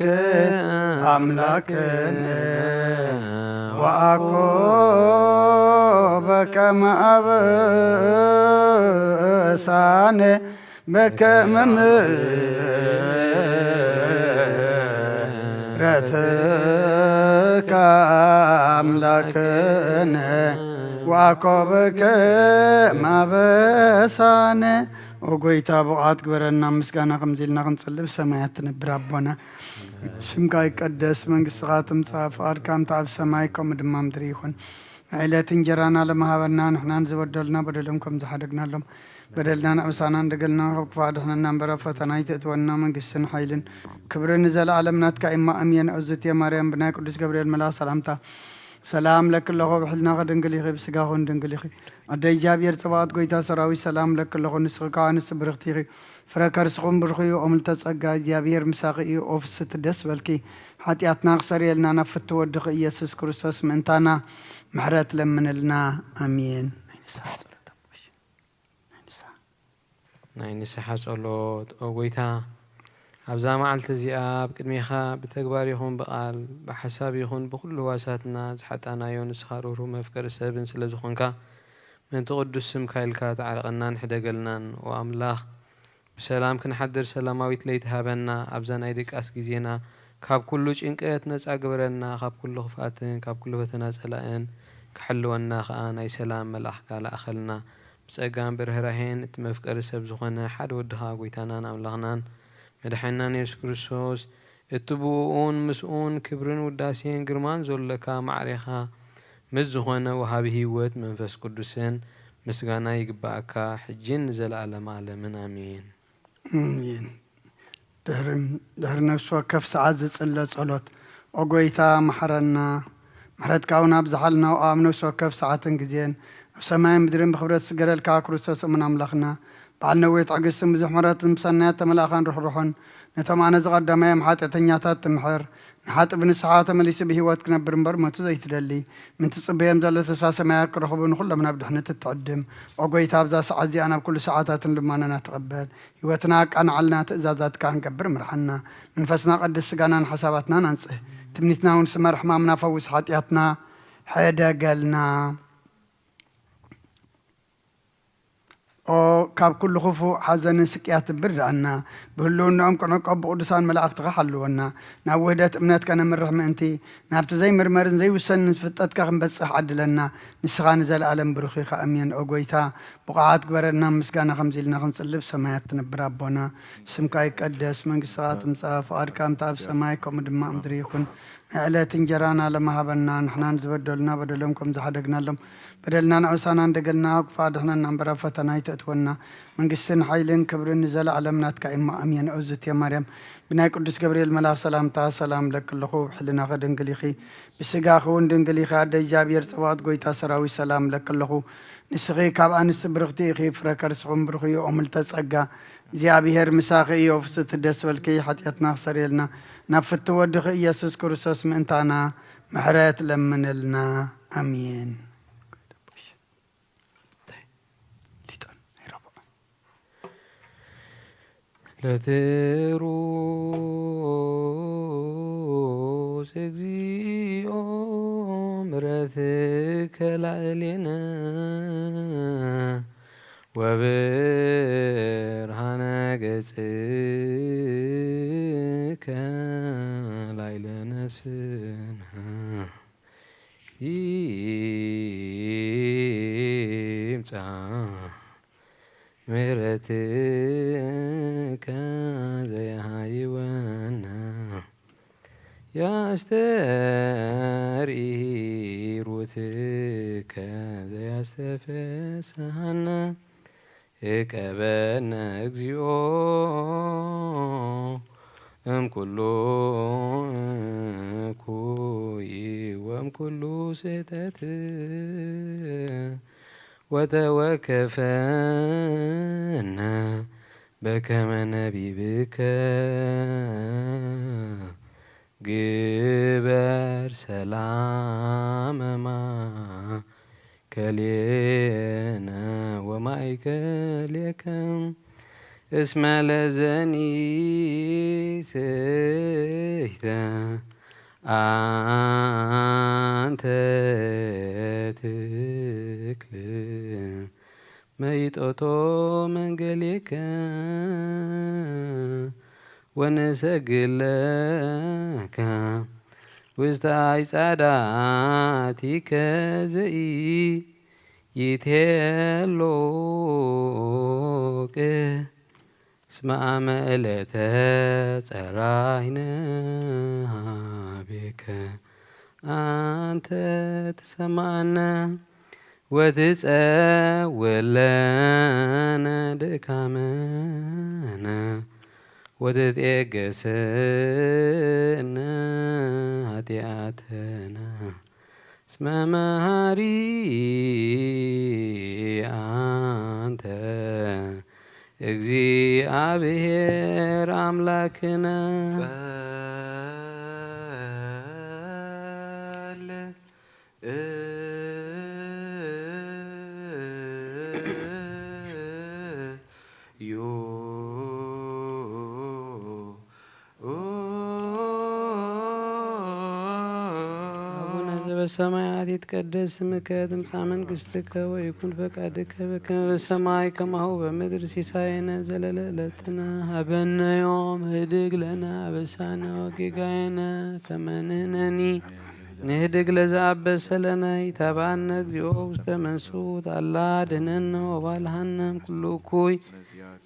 ኣምላክን ወአኮ በከመ አበሳነ በከመ ምሕረትከ አምላክነ ወአኮ በከመ አበሳነ። ኦ ጎይታ፣ ብቑዓት ግበረና ምስጋና ከምዚ ኢልና ክንጽልብ ሰማያት ትነብር ኣቦና። ስምካ ይቀደስ፣ መንግስትኻ ትምጻእ፣ ፍቓድካ እንተ ኣብ ሰማይ ከምኡ ድማ ምድሪ ይኹን። ዕለት እንጀራና ለመሃበና፣ ንሕናን ዝበደሉና በደሎም ከም ዝሓደግናሎም፣ በደልና ንእብሳና እንደገልና፣ ካብ ክፉእ ኣድሕነና እምበር፣ ኣብ ፈተና ኣይትእትወና፣ መንግስትን ሓይልን ክብርን ንዘለኣለም ናትካ እማ፣ ኣሜን። እግዝእትየ ማርያም፣ ብናይ ቅዱስ ገብርኤል መልኣኽ ሰላምታ፣ ሰላም ለኪ ኣለኹ፣ ብሕልናኺ ድንግል ኢኺ፣ ብስጋኺ እውን ድንግል ኢኺ። ኣደ እግዚኣብሔር ጽባኦት፣ ጎይታ ሰራዊት፣ ሰላም ለኪ ኣለኹ፣ ንስኺ ከኣ ኣንስቲ ብርኽቲ ኢኺ፣ ፍረ ከርስኹም ብሩኽ እዩ። ኦምልተ ጸጋ፣ እግዚኣብሔር ምሳኺ እዩ። ኦ ፍስሕቲ ደስ በልኪ፣ ሓጢኣትና ክሰርየልና ናብ ፍትው ወድኺ ኢየሱስ ክርስቶስ ምእንታና ምሕረት ለምንልና። ኣሜን። ናይ ንስሓ ጸሎት ኣቦሽ። ናይ ንስሓ። ናይ ንስሓ ጸሎት። ኦ ጎይታ፣ ኣብዛ መዓልቲ እዚኣ ኣብ ቅድሜኻ ብተግባር ይኹን ብቓል፣ ብሓሳብ ይኹን ብኹሉ ህዋሳትና ዝሓጣናዮ ንስኻ ርህሩህ መፍቀሪ ሰብን ስለ ዝኾንካ፣ ምእንቲ ቅዱስ ስምካ ኢልካ ተዓረቐናን ሕደገልናን። ኦ ኣምላኽ፣ ብሰላም ክንሓድር ሰላማዊት ለይቲ ሃበና። ኣብዛ ናይ ድቃስ ግዜና ካብ ኩሉ ጭንቀት ነጻ ግበረና፣ ካብ ኩሉ ክፍኣትን ካብ ኩሉ ፈተና ጸላእን ክሕልወና ከኣ ናይ ሰላም መልኣኽካ ለኣኸልና። ብጸጋን ብርህራሄን እቲ መፍቀሪ ሰብ ዝኾነ ሓደ ወድኻ ጎይታናን ኣምላኽናን መድሓኒናን የሱስ ክርስቶስ፣ እቲ ብእኡን ምስኡን ክብርን ውዳሴን ግርማን ዘሎካ ማዕሬኻ ምስ ዝኾነ ወሃቢ ህይወት መንፈስ ቅዱስን ምስጋና ይግብኣካ፣ ሕጂን ንዘለኣለመ ኣለምን ኣሜን። ኣሜን። ድሕሪ፣ ድሕሪ ነፍሲ ወከፍ ሰዓት ዝጽለ ጸሎት። ኦ ጎይታ፣ መሓረና። ምሕረትካ እውን ኣብዝሓልና፣ ኣብ ነፍሲ ወከፍ ሰዓትን ግዜን፣ ኣብ ሰማይን ምድርን ብኽብረት ዝስገደልካ ክርስቶስ እሙን ኣምላኽና፣ በዓል ነዊሕ ትዕግስትን ብዙሕ ምሕረትን ብሰናያት ተመላእኻን ርሕሩሕን፣ ነቶም ኣነ ዝቐዳማዮም ሓጢኣተኛታት ትምሕር፣ ንሓጢእ ብንስሓ ተመሊሱ ብህይወት ክነብር እምበር ሞቱ ዘይትደሊ፣ ምእንቲ ጽበዮም ዘሎ ተስፋ ሰማያት ክረኽቡ ንኹሎም ናብ ድሕነት እትዕድም። ኦ ጎይታ፣ ኣብዛ ሰዓት እዚኣ ናብ ኩሉ ሰዓታትን ልማናና ተቐበል። ህይወትና ኣቃንዓልና፣ ትእዛዛትካ ክንገብር ምርሓና። መንፈስና ቀድስ፣ ስጋናን ሓሳባትናን ኣንጽህ። ትምኒትና እውን ስመር፣ ሕማምና ፈውስ፣ ሓጢኣትና ሕደገልና። ኦ ካብ ኩሉ ክፉእ ሓዘንን ስቅያትን ብርድኣና። ብህልውናኦም ክንዕቆብ ብቅዱሳን መላእኽትኻ ሓልወና። ናብ ውህደት እምነት ከነምርሕ ምእንቲ፣ ናብቲ ዘይምርመርን ዘይውሰንን ፍልጠትካ ክንበጽሕ ዓድለና። ንስኻ ንዘለኣለም ብሩኽ ኢኻ። ኣሜን። ኦ ጎይታ፣ ብቑዓት ግበረና ምስጋና ከምዚ ኢልና ክንጽልብ ሰማያት ትነብር ኣቦና። ስምካ ይቀደስ፣ መንግስትኻ ትምጻእ፣ ፍቓድካ ከምቲ ኣብ ሰማይ ከምኡ ድማ ኣብ ምድሪ ይኹን። ናይ ዕለት እንጀራና ለመሃበና፣ ንሕናን ዝበደሉና በደሎም ከም ዝሓደግናሎም በደልና ንዕሳና እንደገልና፣ ክፉእ ኣድሕነና እምበር ኣብ ፈተና ኣይተእትወና። መንግስትን ሓይልን ክብርን ንዘለኣለም ናትካ እማ ኣሜን። እግዝእትየ ማርያም፣ ብናይ ቅዱስ ገብርኤል መልኣኽ ሰላምታ ሰላም እለኪ ኣለኹ፣ ብሕልናኺ ድንግል ኢኺ፣ ብስጋኺ እውን ድንግል ኢኺ። ኣደ እግዚኣብሔር ጸባኦት፣ ጎይታ ሰራዊት፣ ሰላም እለኪ ኣለኹ። ንስኺ ካብ ኣንስቲ ብርኽቲ ኢኺ፣ ፍረ ከርስኹም ብሩኽ እዩ። ኦምልተ ጸጋ፣ እግዚኣብሔር ምሳኺ እዩ። ፍስቲ ደስ በልኪ፣ ሓጢኣትና ክሰርየልና፣ ናብ ፍትው ወድኺ ኢየሱስ ክርስቶስ ምእንታና ምሕረት ለምንልና። ኣሜን። ለትሩስ እግዚኦ ምሕረትከ ላዕሌነ ወብርሃነ ገጽከ ላዕለ ነፍስነ ይምጻእ ምሕረትከ ዘየሃይወነ ያስተርኢ ሩትከ ዘያስተፈስሃነ እቀበነ እግዚኦ እምኩሉ እኩይ ወእምኩሉ ስሕተት ወተወከፈነ በከመ ነቢብከ ግበር ሰላመ ማእከሌነ ወማእከሌከ እስመ ለዘኒ ስሕተ ኣንተ ትክል መይጦቶ መንገሌከ ወንሰግድ ለከ ውስተ ኣይጻዳቲከ ዘኢይትሄሎ ቅህ እስመ አመ ዕለተ ጸራይነ ሀቤከ አንተ ትሰማነ ወትጸውር ለነ ድካመነ ወትጤገሰነ ኃጢአተነ እስመ መሃሪ አንተ እግዚአብሔር አምላክነ። ጸል ዩ አቡነ ዘበሰማያት ይትቀደስ ስምከ ትምጻእ መንግስትከ ወይኩን ፈቃድከ በከመ በሰማይ ከማሁ በምድር። ሲሳየነ ዘለለ ዕለትነ ሀበነ ዮም ህድግ ለነ አበሳነ ወጌጋየነ ከመ ንሕነኒ ንህድግ ለዘአበሰ ለነ። ኢታብአነ እግዚኦ ውስተ መንሱት አላ ድህነነ ወባልሃነ እምኩሉ እኩይ።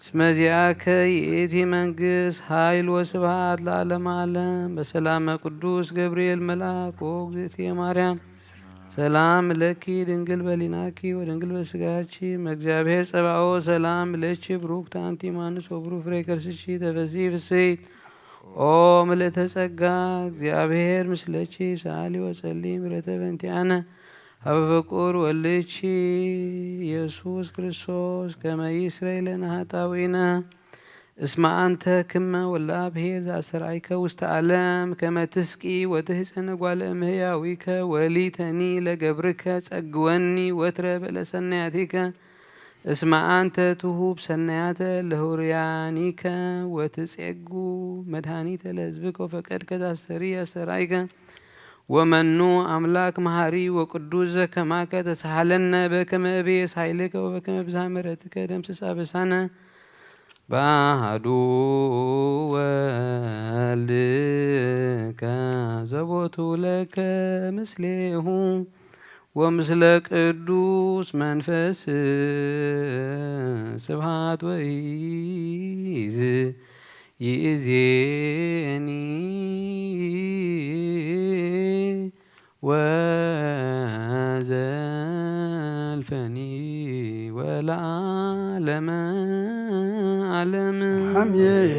እስመ ዚአከ ይእቲ መንግስት ኃይል ወስብሐት ለዓለመ ዓለም። በሰላመ ቅዱስ ገብርኤል መልአክ ኦ እግዝእትየ ማርያም ሰላም ለኪ ድንግል በሊናኪ ወድንግል በስጋኪ እም እግዚአብሔር ጸባኦት ሰላም ለኪ ብሩክት አንቲ እማንስ ወብሩክ ፍሬ ከርስኪ ተፈሲ ፍስሕት ኦ ምልእተ ጸጋ እግዚአብሔር ምስለኪ ሰአሊ ወጸሊ ምሕረተ በእንቲአነ ሀበ ፍቁር ወልድኪ ኢየሱስ ክርስቶስ ከመ ይስረይ ለነ ኃጣውኢነ። እስመ አንተ ክመ ወልደ አብሔር ዘአስተርአይከ ውስተ ዓለም ከመ ትስቂ ወትህፀነ ጓለ እምሕያዊከ ወሊተኒ ለገብርከ ጸግወኒ ወትረ በለሰናያቲከ እስመ አንተ ትሁብ ሰናያተ ለህሩያኒከ ወትጼጉ መድኃኒተ ለሕዝብከ ወፈቀድከ ታስተሪ አስተርአይከ። ወመኑ አምላክ መሐሪ ወቅዱስ ዘከማከ ተሳሃለነ በከመ እቤስ ኃይልከ ወበከመ ብዝሃ ምሕረትከ ደምስስ አበሳነ። በአሐዱ ወልድከ ዘቦቱ ለከ ምስሌሁ ወምስለ ቅዱስ መንፈስ ስብሐት ወይዝ ይእዜኒ ወዘልፈኒ ወለዓለመ ዓለም። አሜን።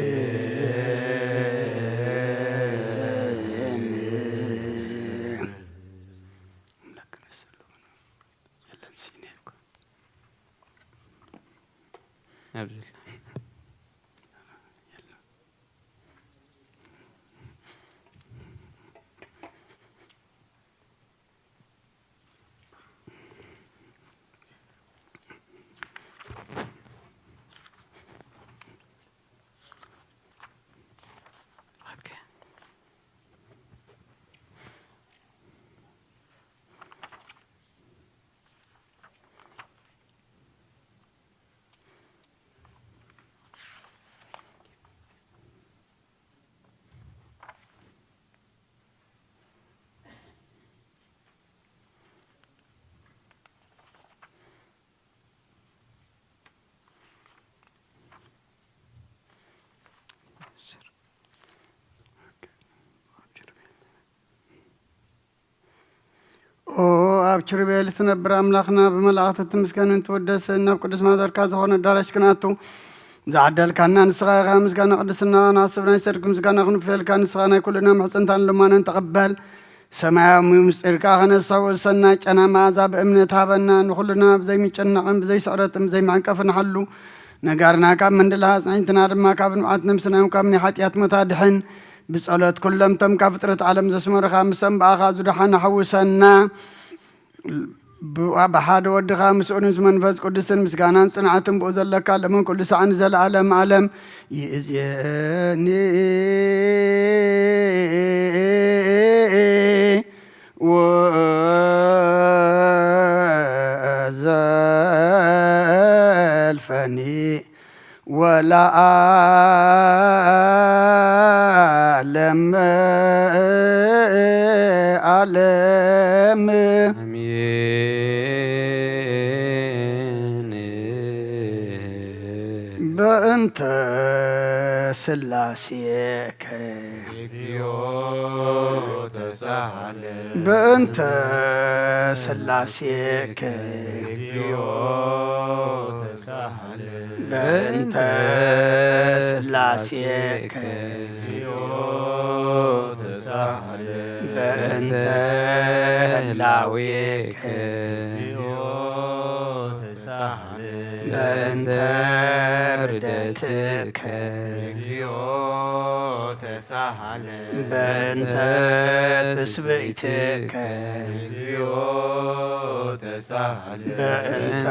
ኦ ኣብ ኪሩቤል ትነብር ኣምላኽና፣ ብመላእኽቲ ትምስገንን ትውደስን፣ ናብ ቅዱስ ማደርካ ዝኾነ ኣዳራሽ ክንኣቱ ዝዓደልካና ንስኻ ኢኻ። ምስጋና ቅድስና ናስብ ናይ ጽድቅ ምስጋና ክንፍልካ፣ ንስኻ ናይ ኩልና ምሕጽንታን ልማናን ተቐበል። ሰማያዊ ምስጢር ከኣ ከነስተውዕል ሰናይ ጨና መኣዛ ብእምነት ሃበና። ንኹልና ብዘይምጭናቕን ብዘይስዕረትን ብዘይመዕንቀፍን ሓሉ። ነጋርና ካብ ምንድላ ኣጽናኝትና ድማ ካብ ንብዓት ነብስና እውን ካብ ናይ ሓጢኣት ሞት ኣድሕን። ብጸሎት ኩሎም እቶም ካብ ፍጥረት ዓለም ዘስመሩኻ፣ ምስቶም ብኣኻ ዝደሓኑ ሓውሰና። ብሓደ ወድኻ ምስኡን ምስ መንፈስ ቅዱስን ምስጋናን ጽንዓትን ብኡ ዘለካ ለምን ኩሉ ሳዕ ንዘለዓለም ዓለም ይእዜኒ ወዘልፈኒ ወለዓለም ዓለም። ኣሜን። በእንተ ስላሴከ እግዚኦ ተሳሃለ። በእንተ ስላሴከ እግዚኦ ተሳሃለ። በእንተ ስላሴከ እግዚኦ ተሳሃለ። በእንተ ህላዌከ እግዚኦ ተሳሃለ። በእንተ ርደትከ እግዚኦ ተሳሃለ። በእንተ ትስብእትከ እግዚኦ ተሳሃለ። በእንተ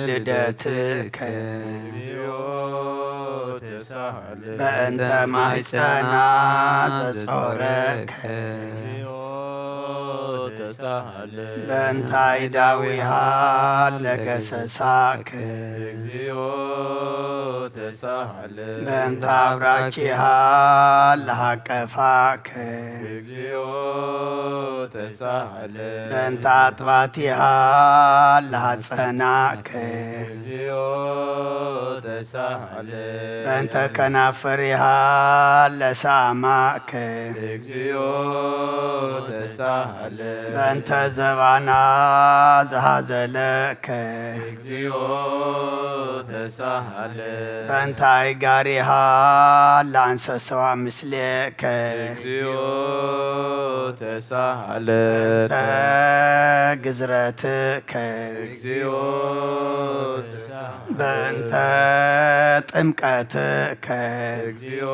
ልደትከ እግዚኦ ተሳሃለ። በእንተ ማህፀና ዘጾረከ እግዚኦ ተሳሃለ። በእንተ ኣይዳዊሃ ለገሰሳከ እግዚኦ ተሳሃለ። በእንተ አብራኪሃ ለሃቀፋከ እግዚኦ ተሳሃለ። በእንተ አጥባቲሃ ለሃጸናከ እግዚኦ ተሳሃለ። በእንተ ከናፈሪሃ ለሳማከ እግዚኦ ተሳሃለ። በእንተ ዘባና ዘሃዘለከ እግዚኦ ተሳሃለ። በእንተ አይጋሪሃ ለአንሰሰዋ ምስሌከ እግዚኦ ተሳሃለ። በእንተ ግዝረትከ እግዚኦ ተሳሃለ። በእንተ ጥምቀትከ እግዚኦ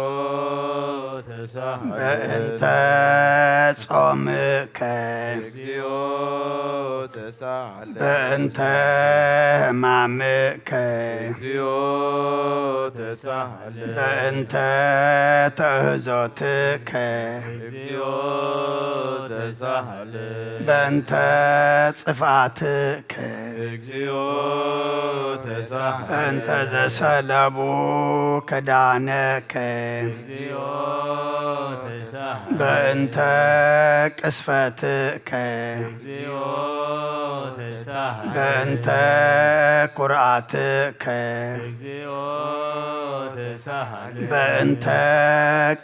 ተሳሃለ። በእንተ ጾምከ እግዚኦ ተሳሃለ። በእንተ ሕማምከ እግዚኦ ተሳሃለ። በእንተ ተእህዞትከ እግዚኦ ተሳሃለ። በእንተ ጽፍኣትከ እግዚኦ ተሳሃለ። በእንተ ዘሰለቡ ክዳነከ እግዚኦ ተሳሃለ። በእንተ ቅስፈትከ እግዚኦ ተሳሃለ። በእንተ ኩርዓትከ እግዚኦ ተሳሃለ። በእንተ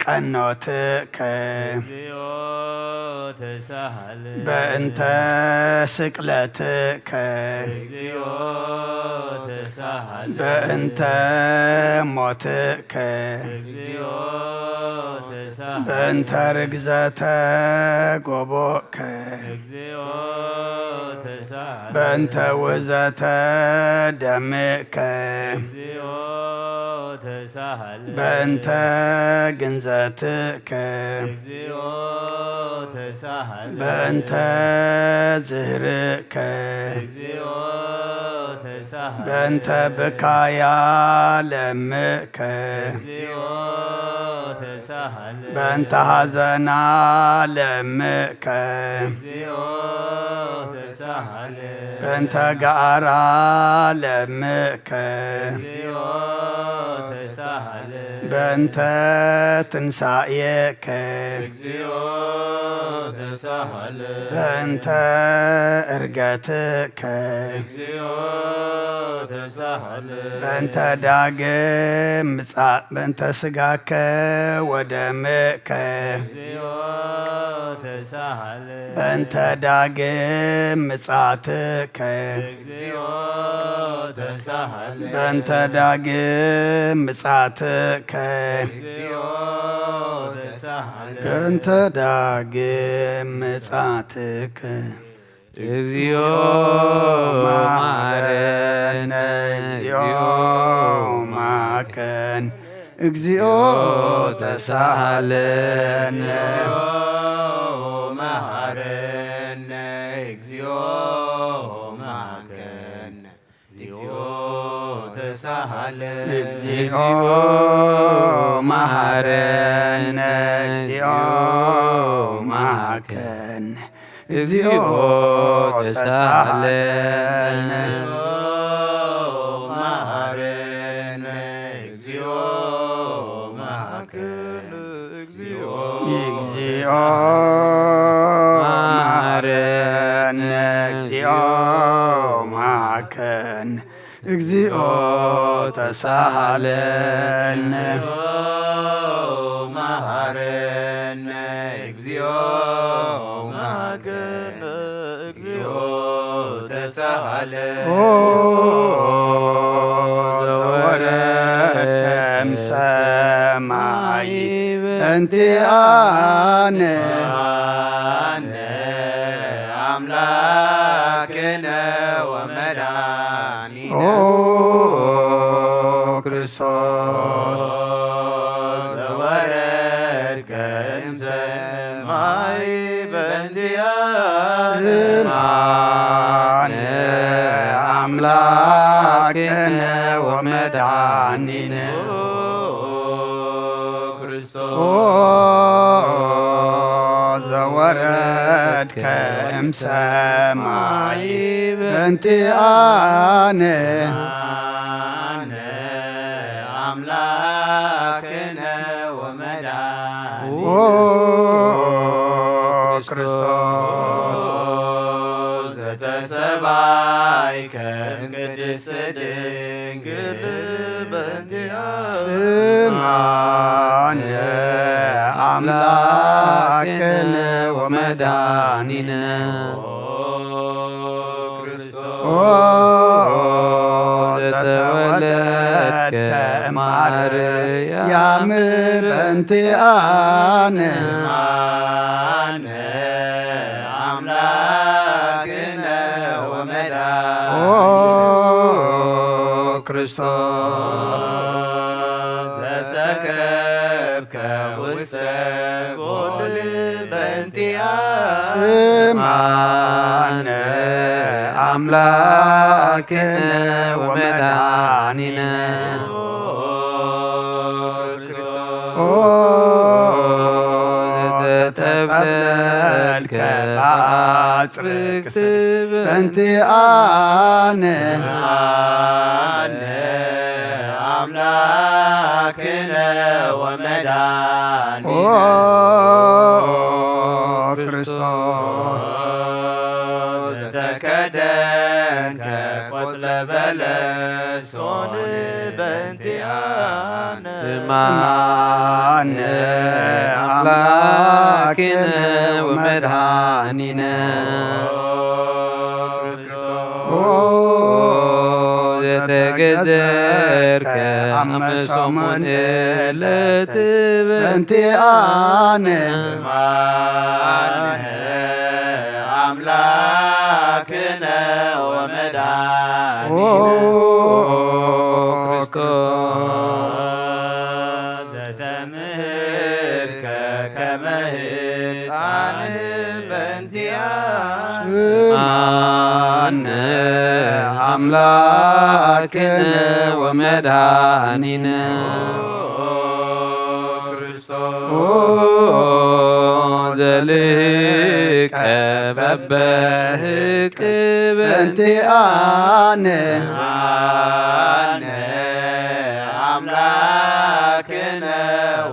ቀኖትከ እግዚኦ ተሳሃለ። በእንተ ስቅለትከ እግዚኦ ተሳሃለ። በእንተ ሞትከ እግዚኦ ተሳሃለ። በእንተ ርግዘተ ጎቦከ እግዚኦ ተሳሃለ። በእንተ ውዘተ ደምከ እግዚኦ ተሳሃለ። በእንተ ግንዘትከ እግዚኦ ተሳሃለ። በእንተ ዝህርከ እግዚኦ ተሳሃለ። በእንተ ብካያ ለምከ እግዚኦ ተሳሃለ። በእንተ ሐዘና ለምከ እግዚኦ ተሳሃለ። በእንተ ገኣራ ለምከ እግዚኦ ተሳሃለ። በእንተ ትንሳኤከ እግዚኦ ተሳሃለ። በእንተ እርገትከ እግዚኦ ተሳሃለ። በእንተ ዳግም ምጻእ በእንተ ስጋከ ወደምከ እግዚኦ ተሳሃለ። በእንተ ዳግም ምጻትከ እግዚኦ ተሳሃለ። በእንተ ዳግም ምጻትከ እግዚኦ ተሳሃለ። በእንተ ዳግም ምጻትከ እግዚኦ መሐረነ። እግዚኦ መሐረነ። እግዚኦ ተሳሃለነ። እግዚኦ መሐረነ። እግዚኦ ተሳሃለነ። እግዚኦ መሐረነ፣ እግዚኦ መሐከነ፣ እግዚኦ ተሳሃለነ። መሐረነ፣ እግዚኦ መሐከነ፣ እግዚኦ መሐረነ፣ እግዚኦ መሐከነ፣ እግዚኦ ተሳሃለነ። መሐረነ፣ እግዚኦ መሐረነ፣ እግዚኦ ተሳሃለነ። ኦ ዘወረድከ እምሰማይ በእንቲአነ። አነ አምላክነ ወመድኃኒነ። ኦ ክርስቶስ ዘወረድከ እምሰማይ በእንቲአነ። ስምዓነ አምላክነ ወመድኃኒነ። ኦ ክርስቶስ ኦ ዘወረድከ እምሰማይ በእንቲአነ። አነ አምላክነ ወመድኃኒነ። ኦ ክርስቶስ ዘተሰባይከ እምቅድስት ድንግል በእንቲአነ። ስምዓነ አምላክነ ወመድኃኒነ። ኦ ክርስቶስ ኦ ዘተወለድከ ዘተወለድከ እማርያም እማርያም በእንቲአነ። አነ አምላክነ ወመድኃኒነ። ኦ ክርስቶስ ዘሰከብከ ውስተ ጎል በእንቲአነ። ስምዓነ አምላክነ ወመድኃኒነ። ኦ ዘተጠብለልከ በአጽርክት በእንቲአነ። አነ አምላክነ ወመድኃኒነ። ኦ ክርስቶስ ዘተከደንከ ቆጽለ በለስ ሶን በእንቲአነ። ስምዓነ አምላክነ ወመድኃኒነ። ኦ ዘተገዘርከ አመ ሰሙን ዕለት በእንቲአነ። ስምዓነ አምላክነ ወመድኃኒነ። ኦ ክርስቶስ ዘተምህርከ ከመ ሕፃን በእንቲአነ። ስምዓነ አምላክነ ወመድኃኒነ። ኦ ክርስቶስ ኦ ዘልህቀ በበህቅ በእንቲአነ። አነ አምላክነ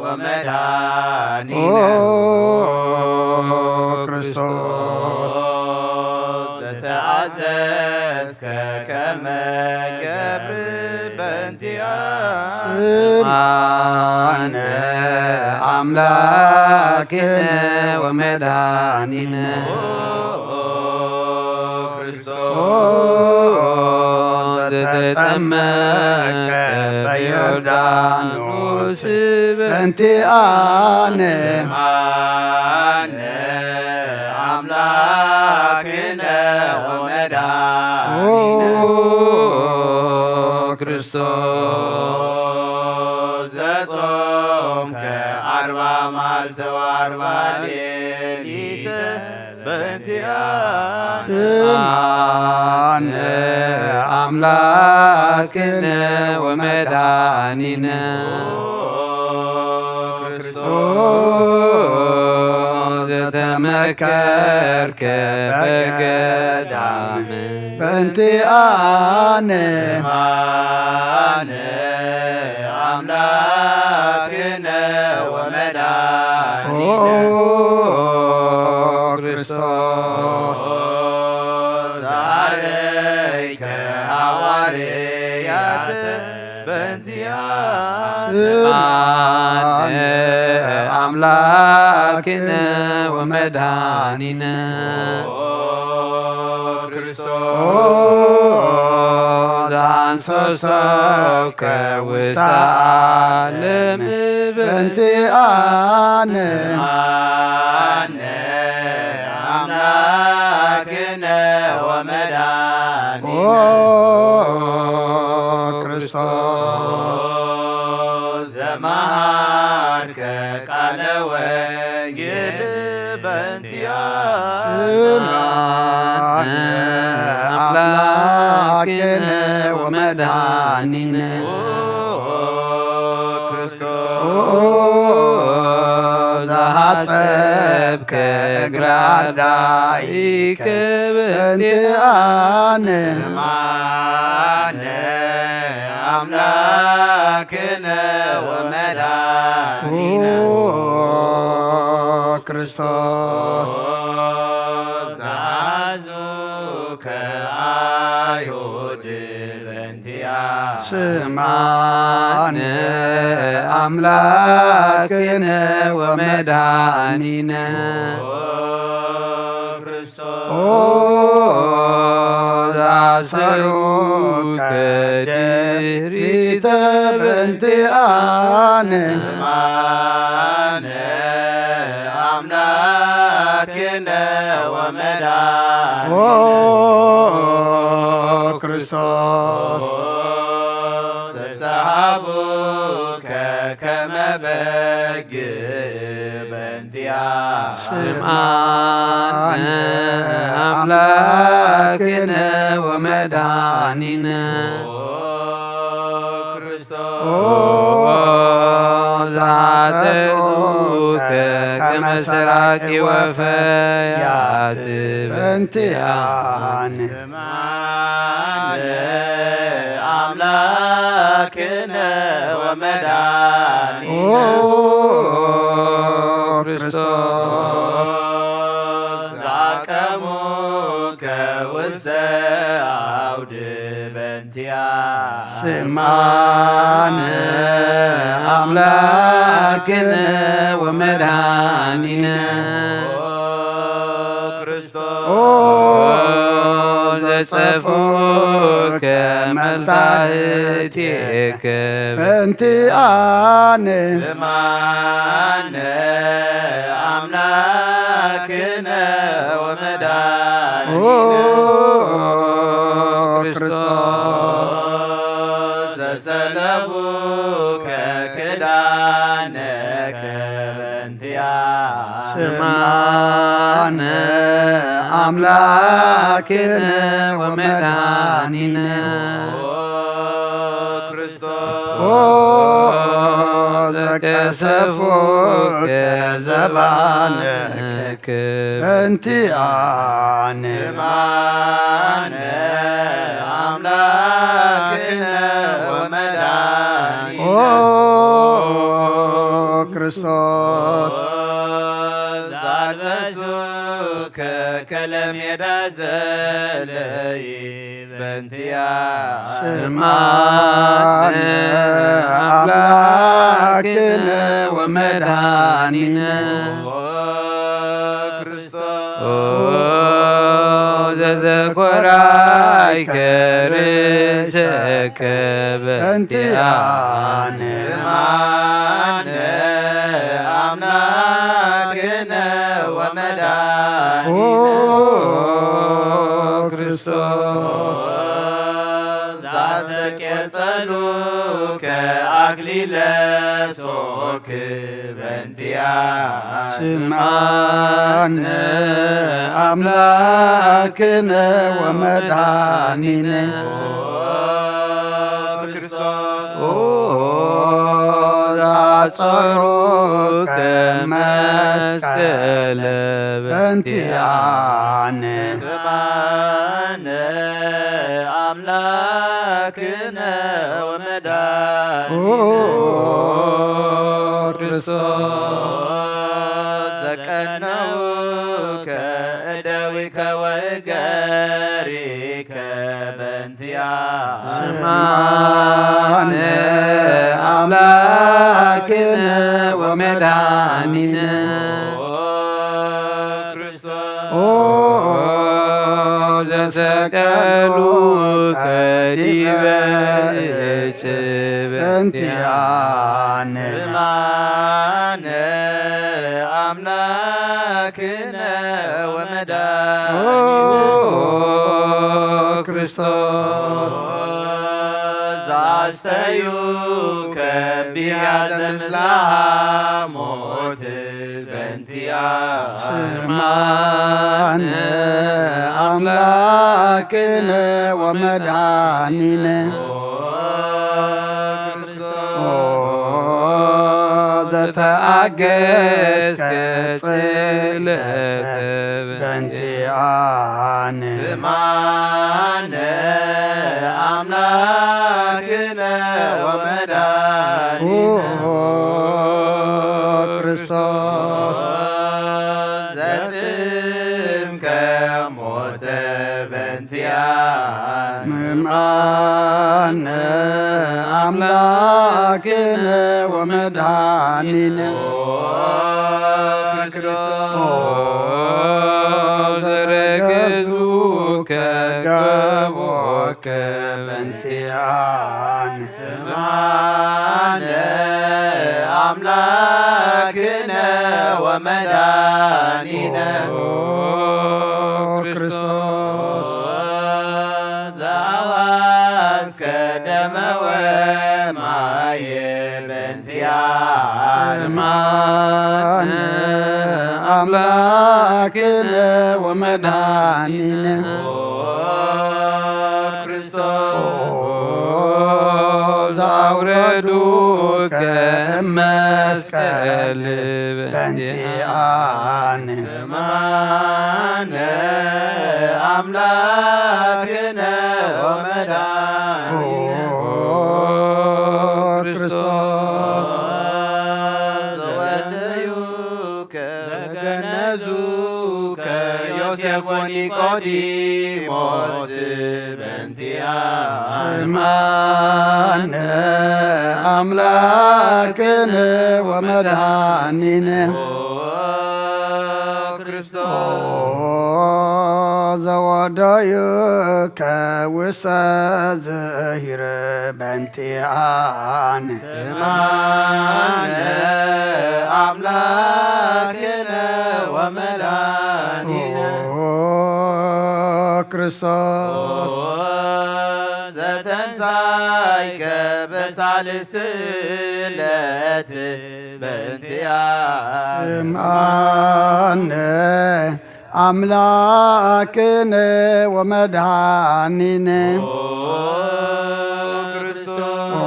ወመድኃኒነ። ኦ ክርስቶስ ዘተአዘዝከ ከመ ገብር በእንቲአነ። ስምዓነ አምላክነ ወመድኃኒነ። ኦ ክርስቶስ ኦ ዘተጠመቀ በዮርዳኖስ በእንቲአነ። ስምዓነ አምላክነ ወመድኃኒነ። ኦ ክርስቶስ ዘጾምከ አርባ መዓልተ ወአርባ ሌሊተ በእንቲኣ ስምዓነ ኣምላክነ ወመድኃኒነ። ክርስቶስ ዘተመከርከ በገዳም በእንቲኣነ ስምዓነ ኣምላክነ ወመድኃኒነ። ኦ ክርስቶስ ዘሃረይከ ሃዋርያት በእንቲኣ ስምዓነ ኣምላክነ ወመድኃኒነ። ኦ ክርስቶስ ዘአንሰሰከ ውስተ ዓለም በእንቲኣነ ስምዓነ ኣምላክነ ወመድኃኒነ። ኦ ክርስቶስ ዘመሃርከ ቃለ ወንጌል በእንቲኣ ስምዓነ ኣምላክነ ወመድኃኒነ። ኦ ክርስቶስ ኦ ዘሃጸብከ እግረ ኣዳኢከ በእንቲኣነ ስምዓነ ኣምላክነ ወመድኃኒነ። ኦ ክርስቶስ ዘሃዙከ አይሁድ በእንቲኣ ስምዓነ ኣምላክነ ወመድኃኒነ። ኦ ክርስቶስ ኦ ዘአሰሩከ ድሪተ በእንቲኣነ ስምዓነ ኣምላክነ ወመድኃኒነ። ኦ ክርስቶስ ዘሰሃቡከ ከመ በግ በእንቲኣ ስምዓነ ኣምላክነ ወመድኃኒነ። ኦ ክርስቶስ ኦ ዘአጸብኡከ ከመ ሰራቂ ወፈያት በእንቲኣነ ስምዓነ ኣምላክነ ወመድኃኒነ። ኦ ክርስቶስ ዘአቀሙከ ውስተ አውድ በእንቲኣ ስምዓነ ኣምላክነ ወመድኃኒነ። ኦ ክርስቶስ ኦ ዘጸፍኡከ መልታህቲከ በእንቲኣነ ስምዓነ ኣምላክነ ወመድኃኒነ። ኦ ክርስቶስ ዘሰለቡከ ክዳነከ በእንቲኣ ስምዓነ ኣምላክነ ወመድኃኒነ። ኦ ክርስቶስ ኦ ዘቀሰፉከ ዘባነከ በእንቲኣነ ስምዓነ ኣምላክነ ወመድኃኒነ። ኦ ክርስቶስ ዘአልበሱከ ከለሜዳ ዘለይ በእንቲኣ ስምዓነ ኣምላክነ ወመድኃኒነ። ኦ ክርስቶስ ኦ ዘዘኮራይከ ርእሰከ በእንቲኣነ ስምዓነ ኣምላክነ ወመድኃኒነ። ኦ ክርስቶስ ዘአስተቄጸሉከ አክሊለ ሶክ በእንቲኣ ስምዓነ ኣምላክነ ወመድኃኒነ ኦ ክርስቶስ ኦ ዛጸሩከ መስቀል በእንቲኣነ ስማነ ኣምላክነ ወመድኃኒነ ኦ ክርስቶስ ዘቀነውከ እደዊከ ወእገሪከ በእንቲኣ ስማነ ኣምላክነ ወመድኃኒነ ኦ ክርስቶስ ኦ ዘሰቀሉከ ዲበ እጽ በእንቲኣነ ስማነ ኣምላክነ ወመድኃኒነ ኦ ክርስቶስ ዛስተዩ ከቢያ ዘምስላ ሞት በእንቲኣ ስማነ ኣምላክነ ወመድኃኒነ ኦ ዘተኣገስከ ጽለተ በእንቲኣነ ስማነ ኣምላክነ ወመድኃኒነ ኦ ክርስቶስ ዘጥምከ ሞተ በእንቲኣነ ስምዓነ ኣምላክነ ወመድኃኒነ ኦ ክርስቶስ ኦ ዘረገዙከ ገቦከ በእንቲኣነ ስምዓነ ኣምላክነ ወመድኃኒነ ኦ ክርስቶስ ዘአዋስከ ደመ ወማየ በእንቲኣነ ስምዓነ ኣምላክነ ወመድኃኒነ ኦ ክርስቶስ ኦ ዘአውረዱከ እመስቀል በእንቲኣነ ስምዓነ ኣምላክነ ወመድኃኒነ ኦ ክርስቶስ ዘወደዩከ ዘገነዙከ ዮሴፍ ወኒቆዲሞስ በእንቲኣ ስምዓነ ኣምላክነ ወመድኃኒነ ኦ ክርስቶስ ኦ ዘወደዩከ ውስተ ዝእሂር በእንቲኣነ ስምዓነ ኣምላክነ ወመድኃኒነ ኦ ክርስቶስ ኦ ዘተንሳይከ በሳልስት ዕለት በእንቲኣ ስምዓነ ኣምላክነ ወመድኃኒነ ኦ ክርስቶስ ኦ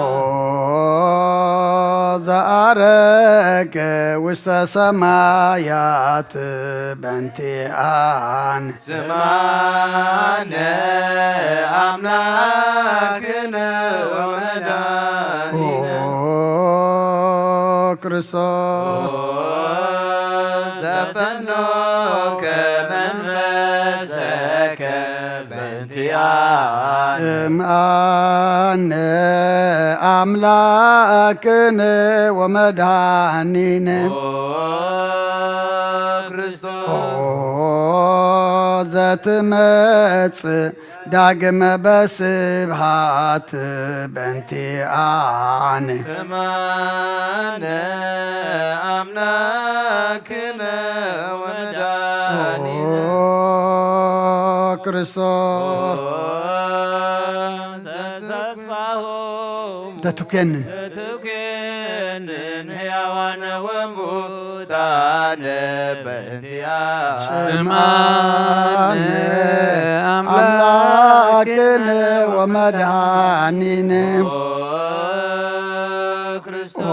ዘአረገ ውስተ ሰማያት በእንቲኣነ ስምዓነ ኣምላክነ ወመድኃኒነ ኦ ክርስቶስ ኦ ዘፈኖከ መንፈሰከ በእንቲኣነ ስምዓነ ኣምላክነ ወመድኃኒነ ኦ ክርስቶስ ኦ ዘትመጽእ ዳግመ በስብሃት በእንቲኣነ ስምዓነ ኣምላክነ ወመድኃኒነ ኦ ክርስቶስ ኦ ዘተስፋሆሙ ተትኮንን ተትኮንን ሕያዋነ ወሙታነ በእንቲኣ ስምዓነ ኣምላክነ ወመድኃኒነ። ኦ ክርስቶስ። ኦ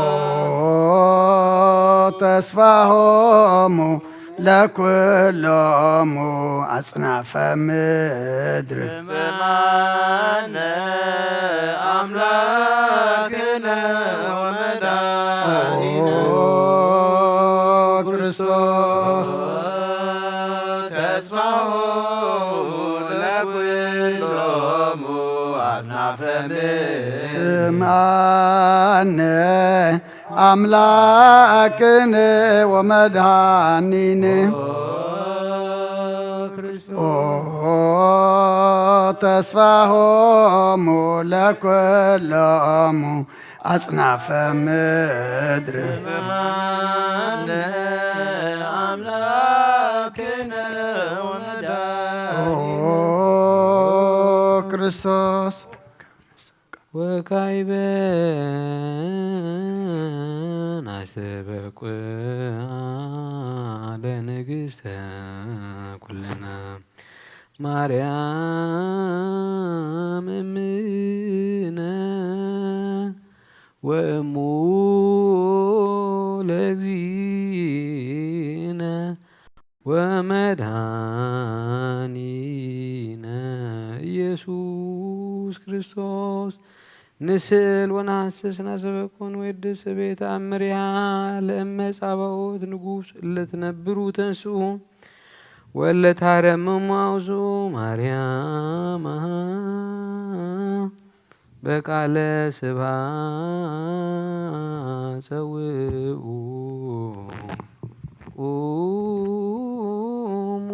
ተስፋሆሙ ለኩሎሙ ኣጽናፈ ምድር። ስምዓነ ኣምላክነ ወመድኃኒነ። ኦ ክርስቶስ። ተስፋሆሙ ለኩሎሙ ኣጽናፈ ምድር። ስምዓነ ኣምላክነ ወመድኃኒነ። ኦ ተስፋሆሙ ለኩሎሙ ኣጽናፈ ምድር። ስምዓነ ኣምላክነ ወመድኃኒነ። ኦ ክርስቶስ። ወካይበ ናስተበቁ ለንግሥተ ኩልና ማርያም እምነ ወእሙ ለእግዚእነ ወመድኃኒነ ኢየሱስ ክርስቶስ። ንስእል ወነሐስስ ናሰበኩን ወድስ ቤት ኣምሪሃ ለእመ ጻባኦት ንጉስ ለትነብሩ ተንስኡ ወለታረምሙ ኣውስኡ ማርያም በቃለ ስብሐ ጸውኡ ቁሙ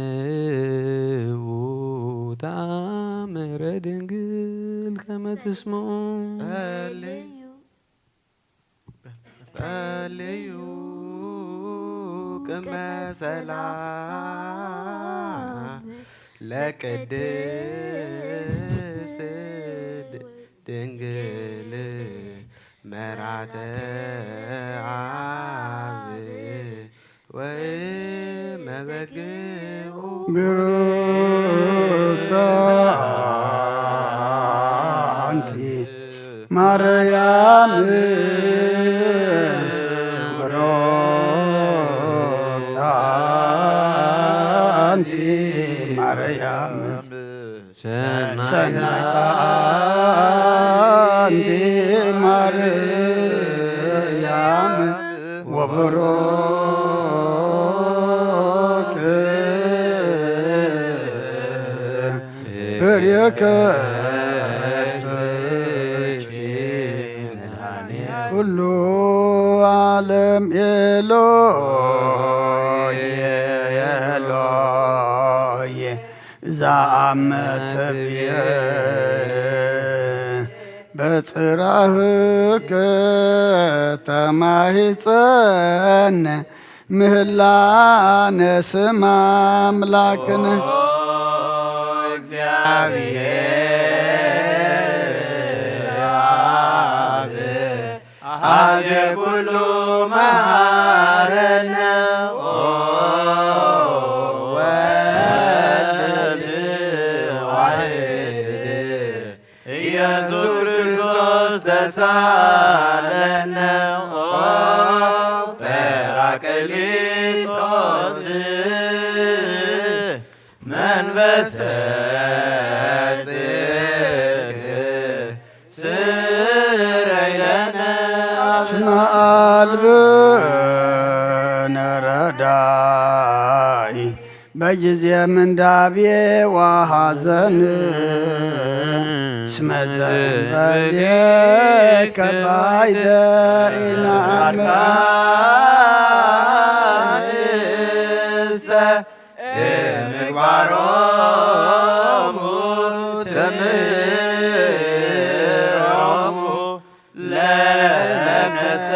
ወአጽምኡ ተአምረ ድንግል ከመ ትስምዑ። ጸልዩ ጸልዩ ቅድመ ሰላም ለቅድስት ድንግል መራተ አብ ወመበግኡ ብሩክተ አንቲ ማርያም ብሩክተ አንቲ ማርያም ሰናይተ አንቲ ማርያም ወብሩክ ፍሬ ከርሥኪ ኩሉ ዓለም ኤሎየ ኤሎየ ዘአመ ትብየ በጽራህከ ተማሂጸነ ምህላነ ስም አምላክነ። እግዚአብሔር አብ አዜ ኩሉ መሐረነ። ኦ ወልድ ዋሕድ ኢየሱስ ክርስቶስ ተሳለነ። ኦ ጳራቅሊጦስ መንፈሰ ጽድቅ ስረይ ለነ። እስመ አልብነ ረዳኢ በጊዜ ምንዳቤ ወሐዘን። እስመ ዘእንበሌከ ባይደ ኢነአምን። እምግባሮሙ ተምህሮሙ ለነሰ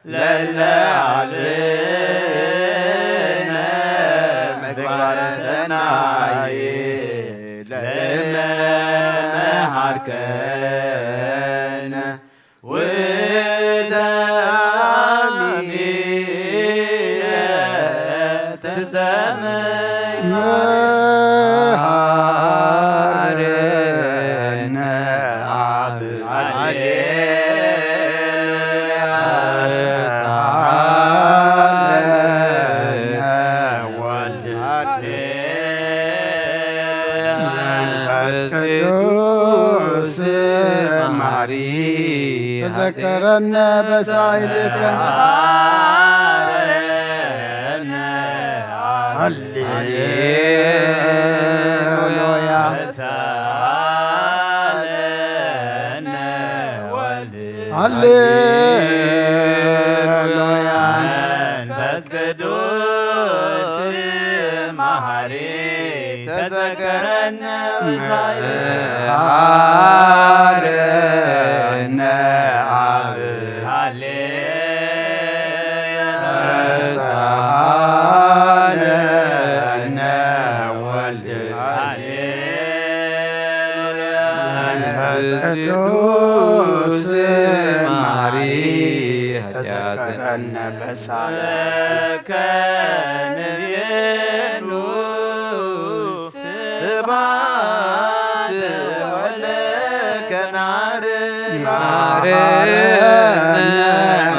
ለለ አልብነ ምግባረ ሰናይ ለእመ መሃርከነ ውእተ ዘከረነ በሳይልከ። ሃሌሉያ። ሃሌሉያ። መንፈስ ቅዱስ መሐሪ ተዘከረነ በሳይልከ። መሐረነ አብ። ሃሌ ተሳሃለነ ወልድ። ሃሌሉያ። መንፈስ ቅዱስ መሐሪ ተዘከረነ በሳይልከ። ከንቤኑ ስብሐት ወለከ ናርግ። መሐረነ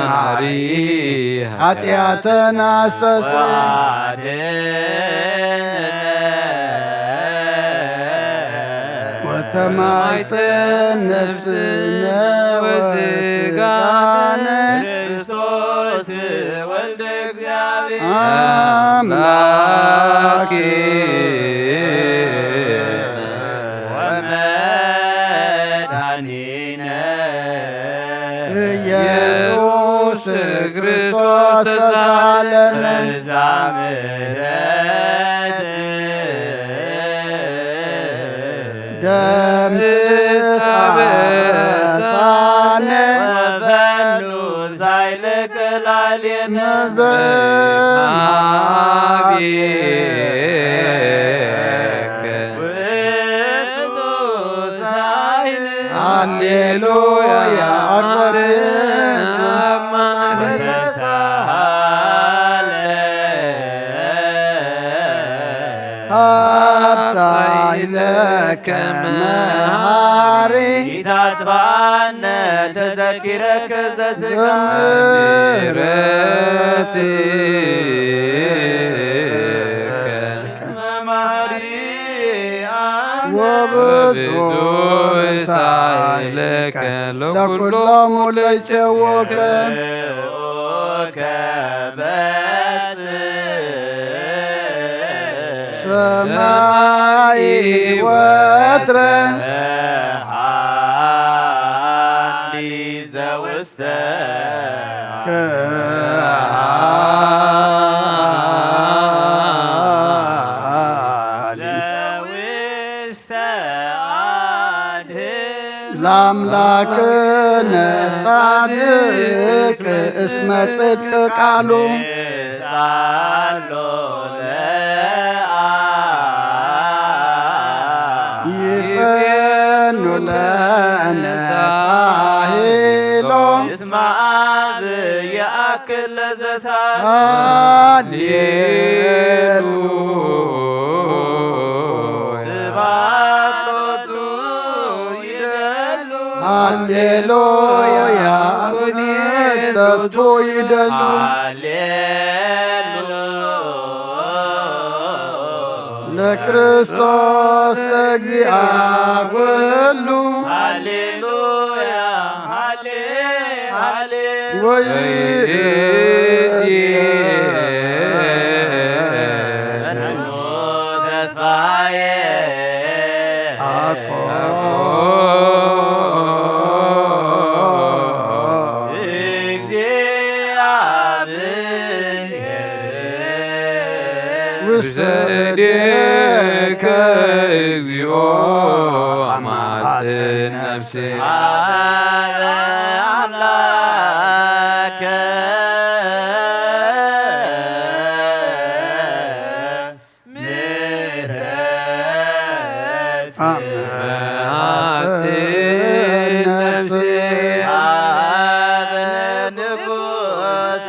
መሐሪ ኃጢአተና አስተስርይ። ወተማይፀን ነፍስነ ወስጋነ ክርስቶስ ወልደ እግዚአብሔር አምላክ ወመድኃኒነ ኢየሱስ ክርስቶስ ተሳሃለነ። በዛ ምሕረት ደምስስ አበሳነ ወፈኑ ሳይልከ ላዕሌነ። ዘማቤከ ውእቱ ሳይል። ሃሌሉያ። አክብር። ወተሳሃለ አብሳይለከ መሐሪ። ኢታጥፍኣነ ተዘኪረከ ዘትካ። ምሕረትከ መሐሪ አነ። ወብዙሕ ሳይለከ ለኩሎሙ ለይጼወከ። ከበጽ ሰማይ ወትረ። ሃሊ ዘውስተ። ዘውስተ አድህን። ለአምላክነ ጻድቅ እስመ ጽድቅ ቃሉ። ሳሎ ለአ ይፈኑ ለነ ሳሂሎ። እስመ አብ የአክል ለዘሳል። ሃሌሉያ። ስብሐት ሎቱ ይደሉ። ሃሌሉያ። ሎቱ ይደሉ። ሃሌሉያ። ለክርስቶስ ለእግዚአ ኩሉ። ሃሌሉያ። ሃሌ ሃሌ። ወይእዜኑ ተስፋዬ አኮ እግዚአብሔር ውስተ እዴከ እግዚኦ አማጽን ነፍሴ። አምላከ ምሕረት አማጽን ነፍሴ። አብ ንጉሰ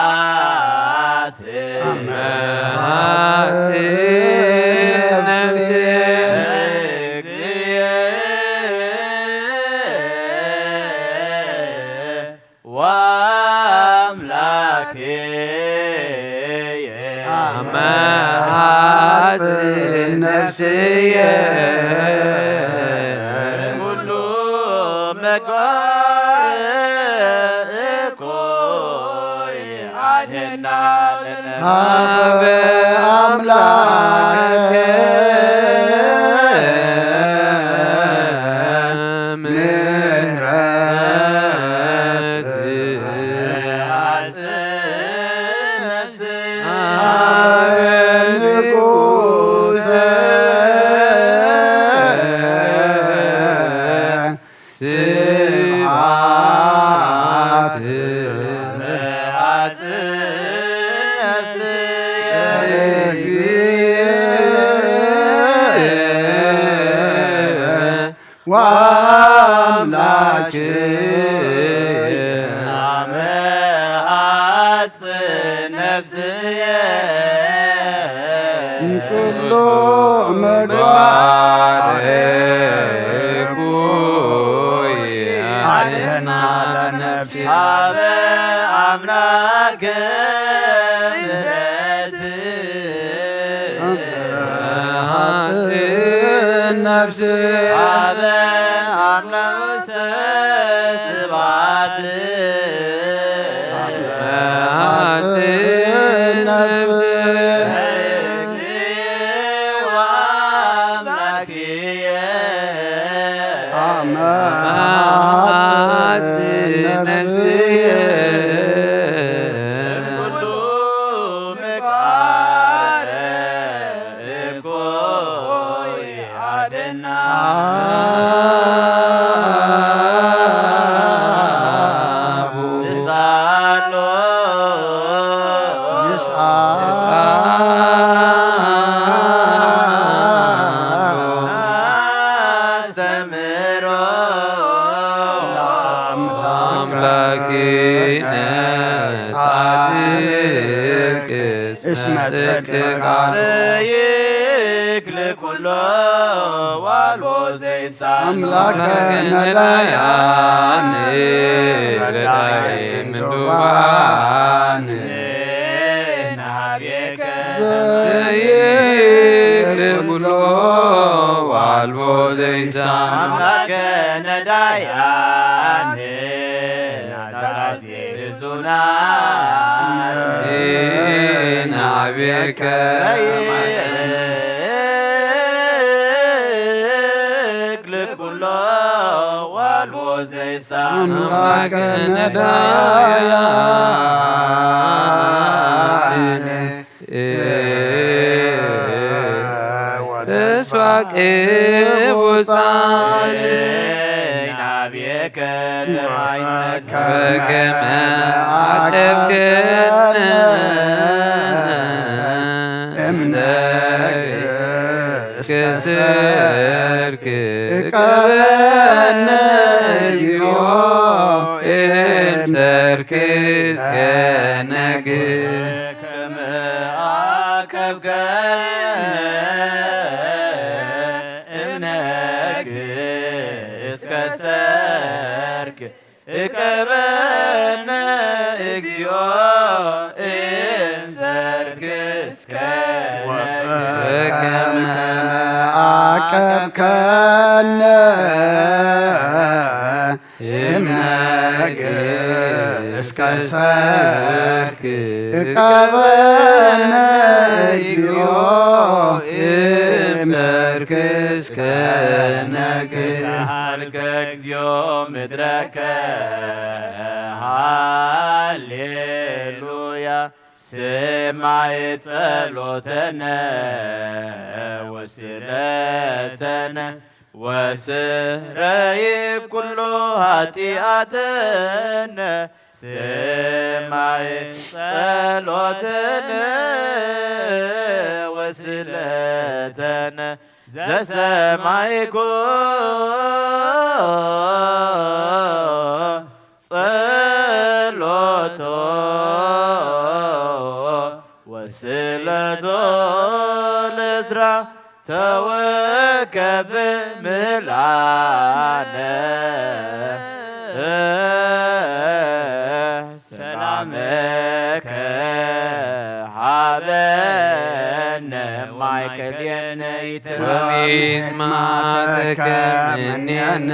ስብሐት አማጽን እየ። ኩሉ ምግባር እኮ ይኣድና። ሀበ አምላክ ምህረት። ሀበ ንጉሰ ስብሐት። ወአምላክ አመ ሐጽ ነፍስየ ኩሉ ምግባር እኩይ አድህና ለነፍሲ ሀበ አምላክ ምህረት። ሀበ ነፍስ ሀበ አምላክ ስብሐት። ሀበ ነፍስ ወአምላክየ አመ ሀበ ነፍስየ ኩሉ ምግባር እኮ ይሃደና። ንስኣሎ ንስኣሎ አስተምሮ ለአምላክነ ጻድቅ እስመ ጽድቅ ቃሉ ይክል ኩሎ ዋልቦ ዘይሳ አምላከ ነዳያን ረዳይ ምንዱባን ናቤከ ዘይክል ኩሎ ዋልቦ ዘይሳ አምላከ ነዳያን ናዛዜ ብዙና ናቤከ ይክል ኩሎ ዋልቦ ዘይሳ አምላከ ነዳያን ተስፋ ቅቡጻን ናቤከ በከመ አቀብከነ እምነግ እስከ ሰርክ እቀበነ እግዚኦ እምሰርክ እስከ ነግ ከመ አቀብከነ እምነግ እስከ ሰርክ እቀበነ እግዚኦ እምሰርክ እስከ ነግ ከመ አቀብከነ እምነግ እስከ ሰርክ እቀበነ እግዚኦ እምሰርክ እስከ ነግ ሰሃልከ እግዚኦ ምድረከ ሃሌሉያ ስማይ ጸሎተነ ወስለተነ ወስረይ ኩሎ ኃጢአተነ ስማይ ጸሎተነ ወስለተነ ዘሰማይኮ ጸሎቶ ወስለቶ ለዝራ ተወከብ ምህላነ ሰላመከ ሀበነ ማይ ወሚት መዓተከ ምኔነ።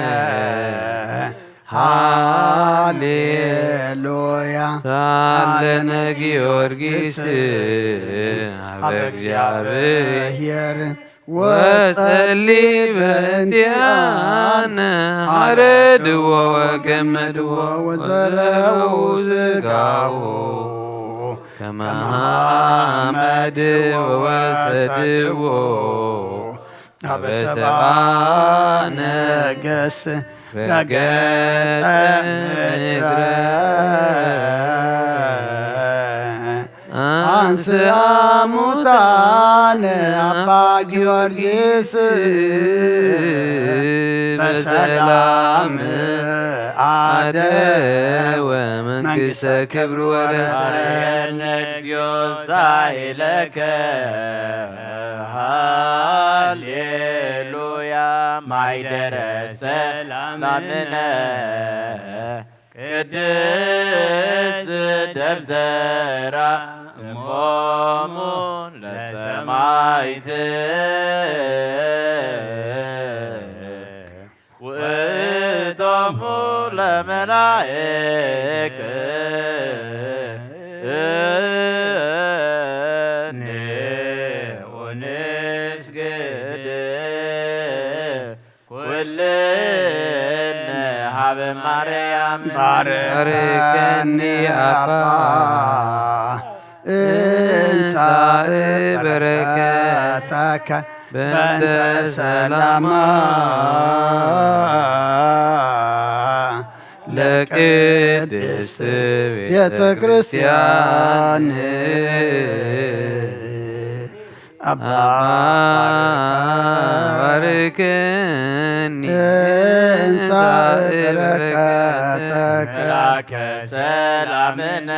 ሃሌሉያ። ሳለነ ጊዮርጊስ ሀበ እግዚአብሔር ወጸሊ በእንቲአነ። ሐረድዎ ወገመድዎ ወዘረው ስጋው ከመ ሐመድ ወወሰድዎ ሀበ ሰብአ ነገሥት ረገጸ ምድረ። አንስአ ሙታነ አባ ጊዮርጊስ በሰላም አደወ መንግሥተ ክብር ወረሰ። እግዚኦ ሳይለከ ሃሌሉያ። ማይደረ ሰላምነ ቅድስት ደብተራ እሞሙ ለሰማይት ውእቶሙ ለመላእክት ንስግድ ኩልነ ሀበ ማርያም። ባርከኒ አባ እንሳእ በረከተከ በእንተ ሰላማ ለቅድስት ቤተ ክርስቲያን። አባ ባርከኒ እንሳእ በረከተከ። መላከ ሰላምነ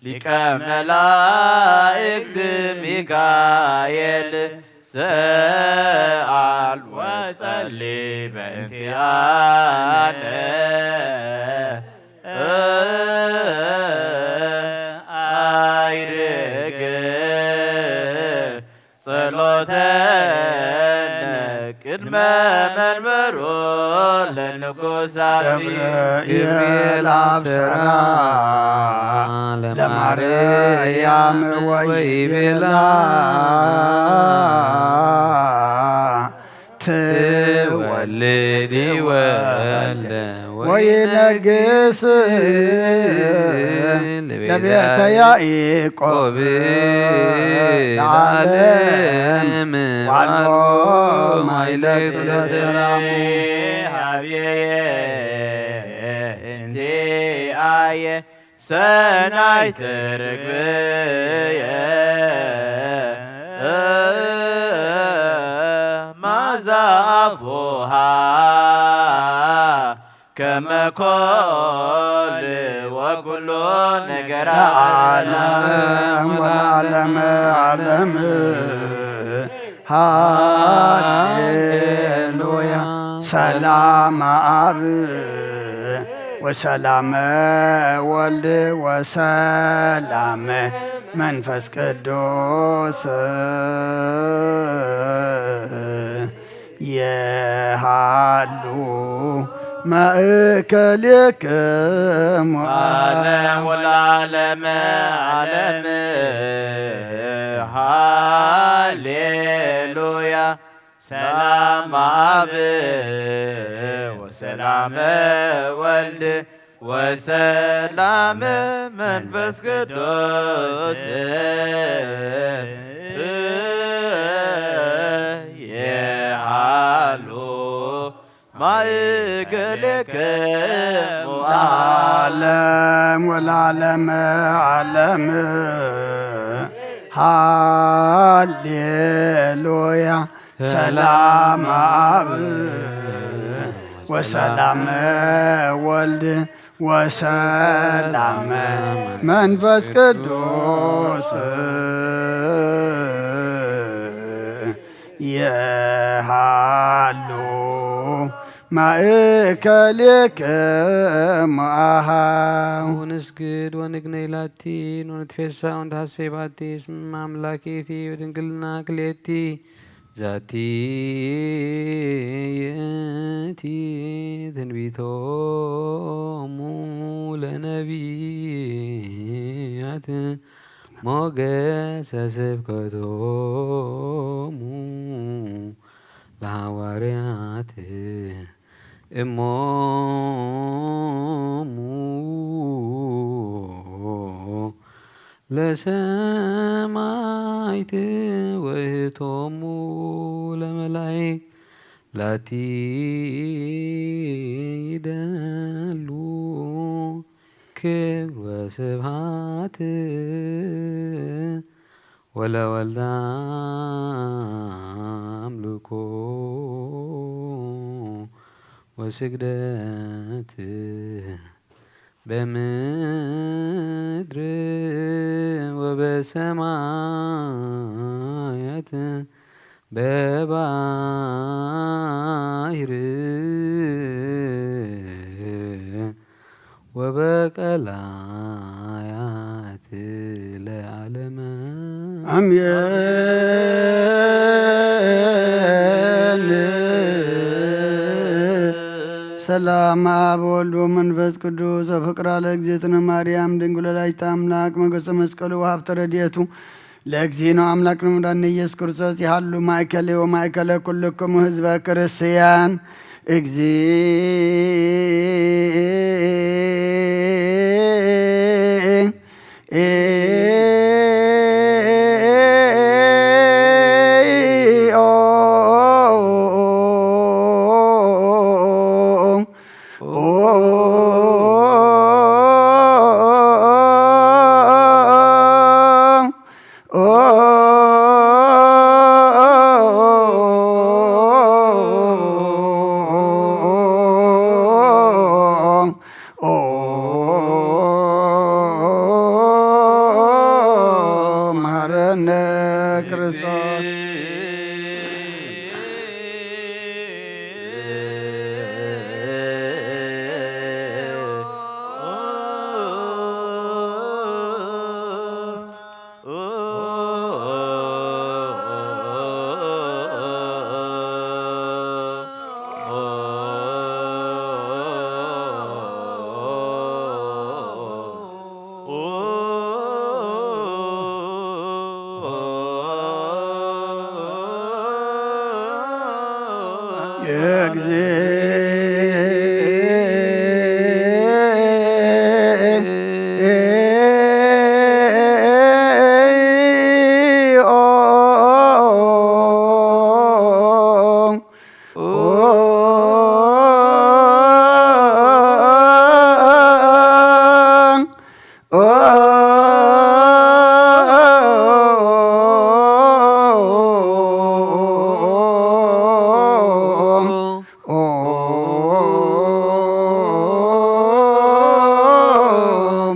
ሊቀ መላእክት ሚካኤል ሰአል ወጸሊ በእንቲአነ። አይርግ ጸሎተነ ቅድመ መንበሩ ለንጉሥ አብይ። ገብርኤል አብሰራ ለማርያም ወይቤላ ትወልድ ወልደ ወይነግስ ለቤተ ያዕቆብ ለዓለም ዋልቦ ማይለቅ ለሰላሙ። ሀብየ እንቲአየ ሰናይት ርግብየ ማዛ አፉሃ ከመ ኮል ወኩሎ ነገራ ለዓለም ወለዓለመ ዓለም። ሃሌሉያ። ሰላም አብ ወሰላም ወልድ ወሰላም መንፈስ ቅዱስ የሃሉ ማእከሌክሙ ዓለም ወለዓለመ ዓለም። ሃሌሉያ። ሰላም አብ ወሰላም ወልድ ወሰላም መንፈስ ቅዱስ የሃሉ ማእከሌክሙ ዓለም ወለዓለመ ዓለም። ሃሌሉያ። ሰላም አብ ወሰላም ወልድ ወሰላም መንፈስ ቅዱስ የሃሉ ማእከሌክሙ አሃው። ወንስግድ ወንግነይ ላቲ ወንትፌሳ ወንትሐሴ ባቲ እስመ አምላክ ይእቲ ወድንግልና ክልኤቲ። ዛቲ ይእቲ ትንቢቶሙ ለነቢያት ሞገሰ ስብከቶሙ ለሐዋርያት እሞሙ ለሰማይት ወእህቶሙ ለመላእክት ላቲ ይደሉ ክብር ወስብሐት ወለወልድ አምልኮ ወስግደት በምድር ወበሰማያት በባሕር ወበቀላያት ለዓለመ አሜን። ሰላም አብ ወልድ ወመንፈስ ቅዱስ ወፍቅራ ለእግዝእትነ ማርያም ድንግል ወላዲተ አምላክ ሞገሰ መስቀሉ ወሀብተ ረድኤቱ ለእግዚእነ አምላክ ንምዳነ ኢየሱስ ክርስቶስ ይሃሉ ማእከሌ ወማእከለ ኩልክሙ ህዝበ ክርስቲያን። እግዚእ መሐረነ ክርስቶስ።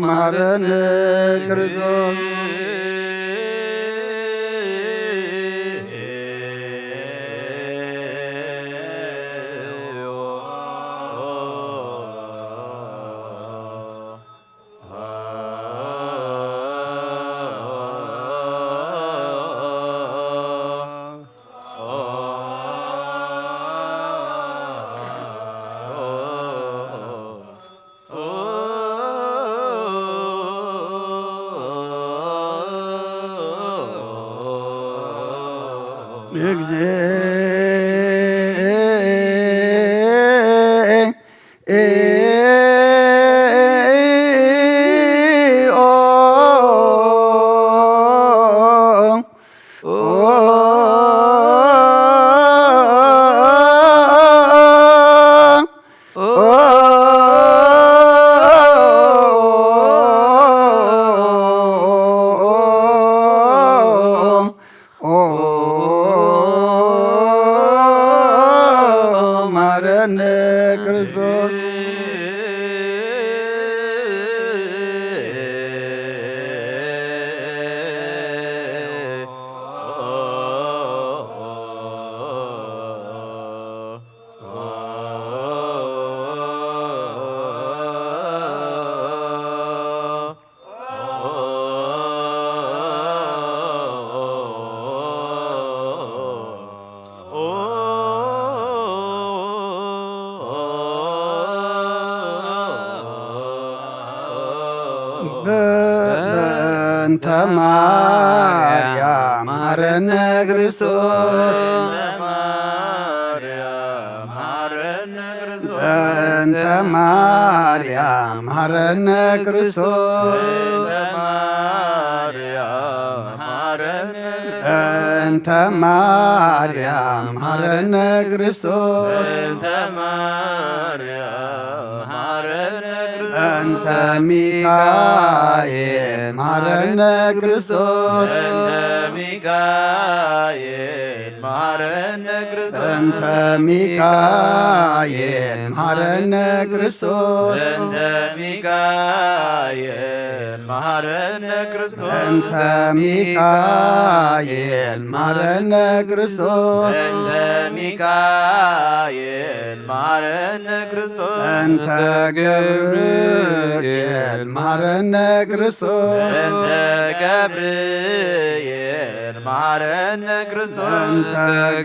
መሐረነ ክርስቶስ። በእንተ ማርያም መሐረነ ክርስቶስ። በእንተ ማርያም መሐረነ ክርስቶስ። በእንተ ማርያም መሐረነ ክርስቶስ። በእንተ ሚካኤል መሐረነ ክርስቶስ። በእንተ ሚካኤል መሐረነ ክርስቶስ። በእንተ ሚካኤል መሐረነ ክርስቶስ። በእንተ ሚካኤል መሐረነ ክርስቶስ። በእንተ ሚካኤል መሐረነ ክርስቶስ። በእንተ ሚካኤል መሐረነ ክርስቶስ። በእንተ ገብርኤል መሐረነ ክርስቶስ። በእንተ ገብርኤል መሐረነ ክርስቶስ። በእንተ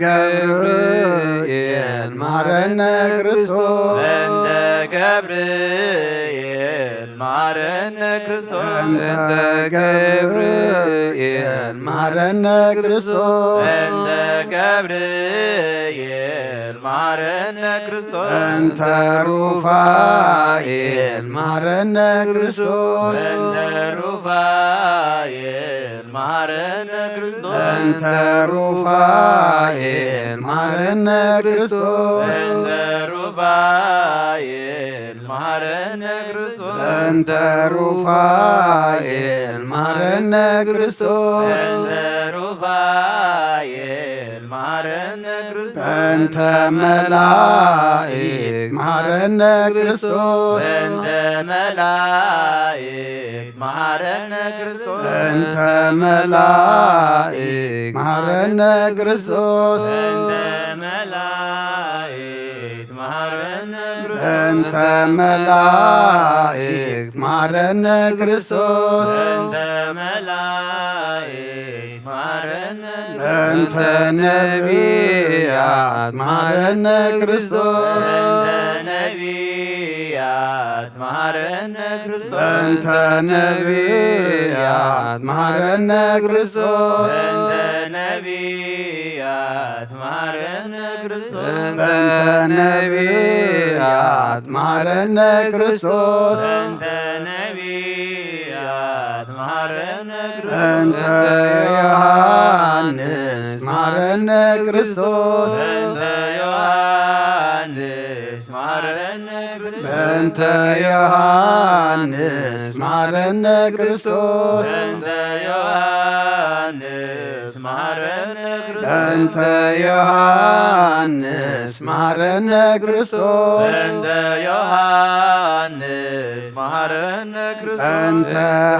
ገብርኤል መሐረነ ክርስቶስ። በእንተ ገብርኤል መሐረነ ክርስቶስ። በእንተ ገብርኤል መሐረነ ክርስቶስ። በእንተ ገብርኤል መሐረነ ክርስቶስ። በእንተ ሩፋኤል መሐረነ ክርስቶስ። በእንተ ሩፋኤል መሐረነ ክርስቶስ። በእንተ ሩፋኤል መሐረነ ክርስቶስ። በእንተ ሩፋኤል መሐረነ ክርስቶስ። በእንተ ሩፋኤል መሐረነ ክርስቶስ። በእንተ ሩፋኤል መሐረነ ክርስቶስ። በእንተ መላእክት መሐረነ ክርስቶስ። በእንተ መላእክት መሐረነ ክርስቶስ። በእንተ መላእክት መሐረነ ክርስቶስ። በእንተ መላእክት መሐረነ ክርስቶስ። በእንተ መላእክት መሐረነ ክርስቶስ። በእንተ መላእክት መሐረነ በእንተ ነቢያት መሐረነ ክርስቶስ። በእንተ ነቢያት መሐረነ ክርስቶስ። በእንተ ነቢያት መሐረነ ክርስቶስ። በእንተ ነቢያት መሐረነ ክርስቶስ። በእንተ ነቢያት መሐረነ ክርስቶስ። በእንተ ነቢያት መሐረነ ክርስቶስ። በእንተ ዮሐንስ መሐረነ ክርስቶስ። በእንተ ዮሐንስ መሐረነ ክርስቶስ። በእንተ ዮሐንስ መሐረነ ክርስቶስ። በእንተ ዮሐንስ መሐረነ ክርስቶስ። በእንተ ዮሐንስ መሐረነ ክርስቶስ። በእንተ ዮሐንስ መሐረነ ክርስቶስ። በእንተ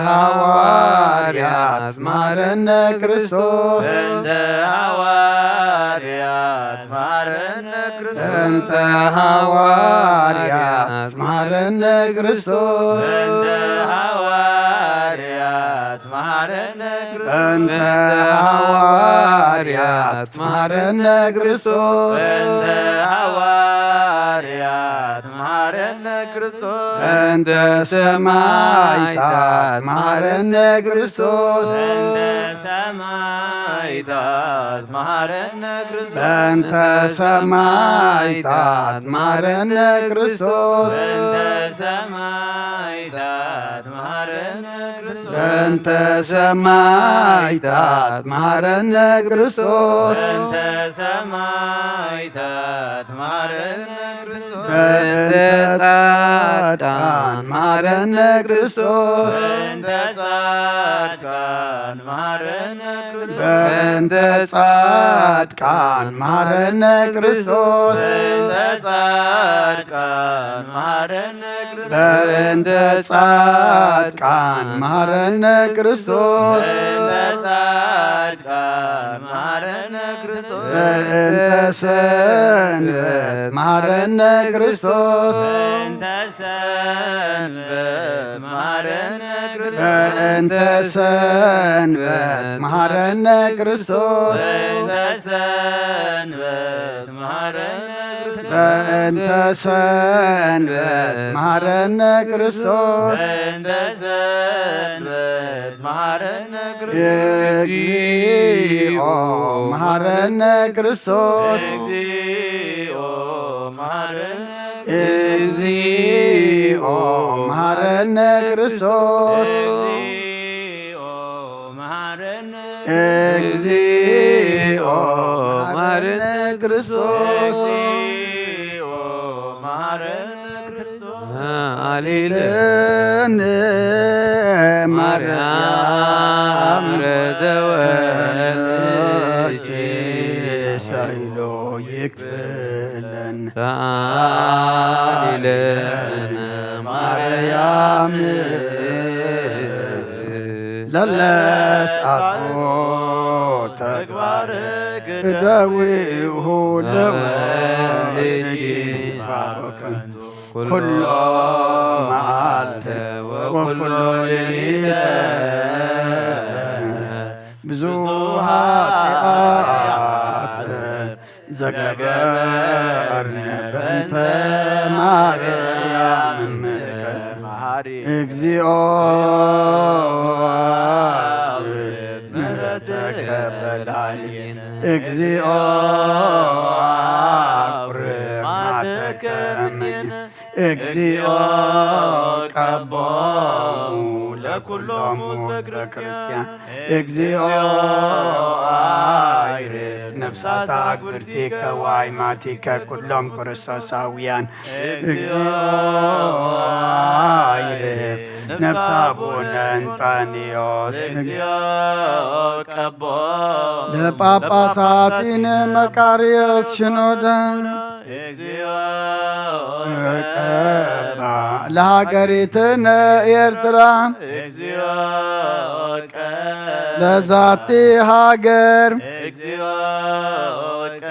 ሐዋርያት መሐረነ ክርስቶስ። በእንተ ሐዋርያት መሐረነ ክርስቶስ። በእንተ ሐዋርያት መሐረነ ክርስቶስ። በእንተ ሐዋርያት መሐረነ ክርስቶስ። በእንተ ሐዋርያት መሐረነ ክርስቶስ። በእንተ ሐዋርያት መሐረነ ክርስቶስ። በእንተ ሰማዕታት መሐረነ ክርስቶስ። በእንተ ሰማዕታት መሐረነ ክርስቶስ። በእንተ ሰማዕታት መሐረነ ክርስቶስ። በእንተ ሰማዕታት መሐረነ ክርስቶስ። በእንተ ሰማዕታት መሐረነ ክርስቶስ። በእንተ ሰማዕታት መሐረነ ክርስቶስ። በእንተ ጻድቃን መሐረነ ክርስቶስ። በእንተ ጻድቃን መሐረነ ክርስቶስ። በእንተ ጻድቃን መሐረነ ክርስቶስ። በእንተ ጻድቃን መሐረነ ክርስቶስ። በእንተ ጻድቃን መሐረነ ክርስቶስ። በእንተ ጻድቃን መሐረነ ክርስቶስ። በእንተ ሰንበት መሐረነ ክርስቶስ። በእንተ ሰንበት መሐረነ ክርስቶስ። በእንተ ሰንበት መሐረነ ክርስቶስ። በእንተ ሰንበት መሐረነ ክርስቶስ። በእንተ ሰንበት መሐረነ ክርስቶስ። በእንተ ሰንበት መሐረነ ክርስቶስ። እግዚኦ መሐረነ ክርስቶስ። እግዚኦ መሐረነ። እግዚኦ መሐረነ ክርስቶስ። እግዚኦ መሐረነ። እግዚኦ መሐረነ ክርስቶስ። እግዚኦ መሐረነ ክርስቶስ። ሰአሊ ለነ ማርያም ማርያም ረደወለኪ ሳይሎ ይክፍለን። ሰአሊ ለነ ማርያም ለለስአቶ ተግባር እደዊሁ ለወልድኪ ኩሎ መዓልተ ወኩሎ ሌሊተ ብዙ ኃጢአት ዘገበርነ በእንተ ማርያም እምከ። እግዚኦ ምሕረትከ በላዕሊ። እግዚኦ አቁርብ መዓተከ እምኔነ። እግዚኦ ቀቦሙ ለኩሎሙ ህዝበ ክርስቲያን። እግዚኦ አይርፍ ነፍሳተ አግብርቲከ ወአይማቲከ ኩሎም ክርስቶሳውያን። እግዚኦ አይርፍ ነፍሰ አቡነ እንጣንዮስ። እግዚኦ ቀቦሙ ለጳጳሳቲነ መቃርዮስ ሽኖዳ። እግዚኦ ቀባ ለሃገሪትነ ኤርትራ። እግዚኦ ቀባ ለዛቲ ሃገር። እግዚኦ ቀባ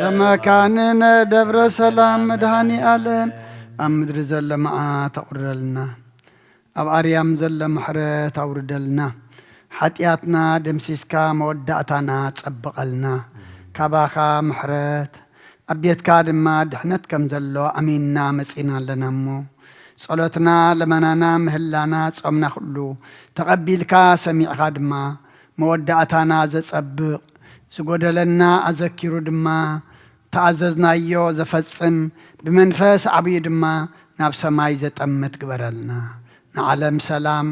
ለመካንነ ደብረ ሰላም መድኃኔ ዓለም። ኣብ ምድሪ ዘሎ መዓት ኣቑርረልና። ኣብ ኣርያም ዘሎ ምሕረት ኣውርደልና። ሓጢኣትና ደምሲስካ መወዳእታና ጸብቐልና። ካባኻ ምሕረት፣ ኣብ ቤትካ ድማ ድሕነት ከም ዘሎ ኣሚንና መጺና ኣለና እሞ፣ ጸሎትና፣ ለመናና፣ ምህላና፣ ጾምና ኩሉ ተቐቢልካ ሰሚዕኻ ድማ መወዳእታና ዘጸብቕ፣ ዝጎደለና ኣዘኪሩ ድማ ተኣዘዝናዮ ዘፈጽም፣ ብመንፈስ ዓብዩ ድማ ናብ ሰማይ ዘጠምት ግበረልና። ንዓለም ሰላም፣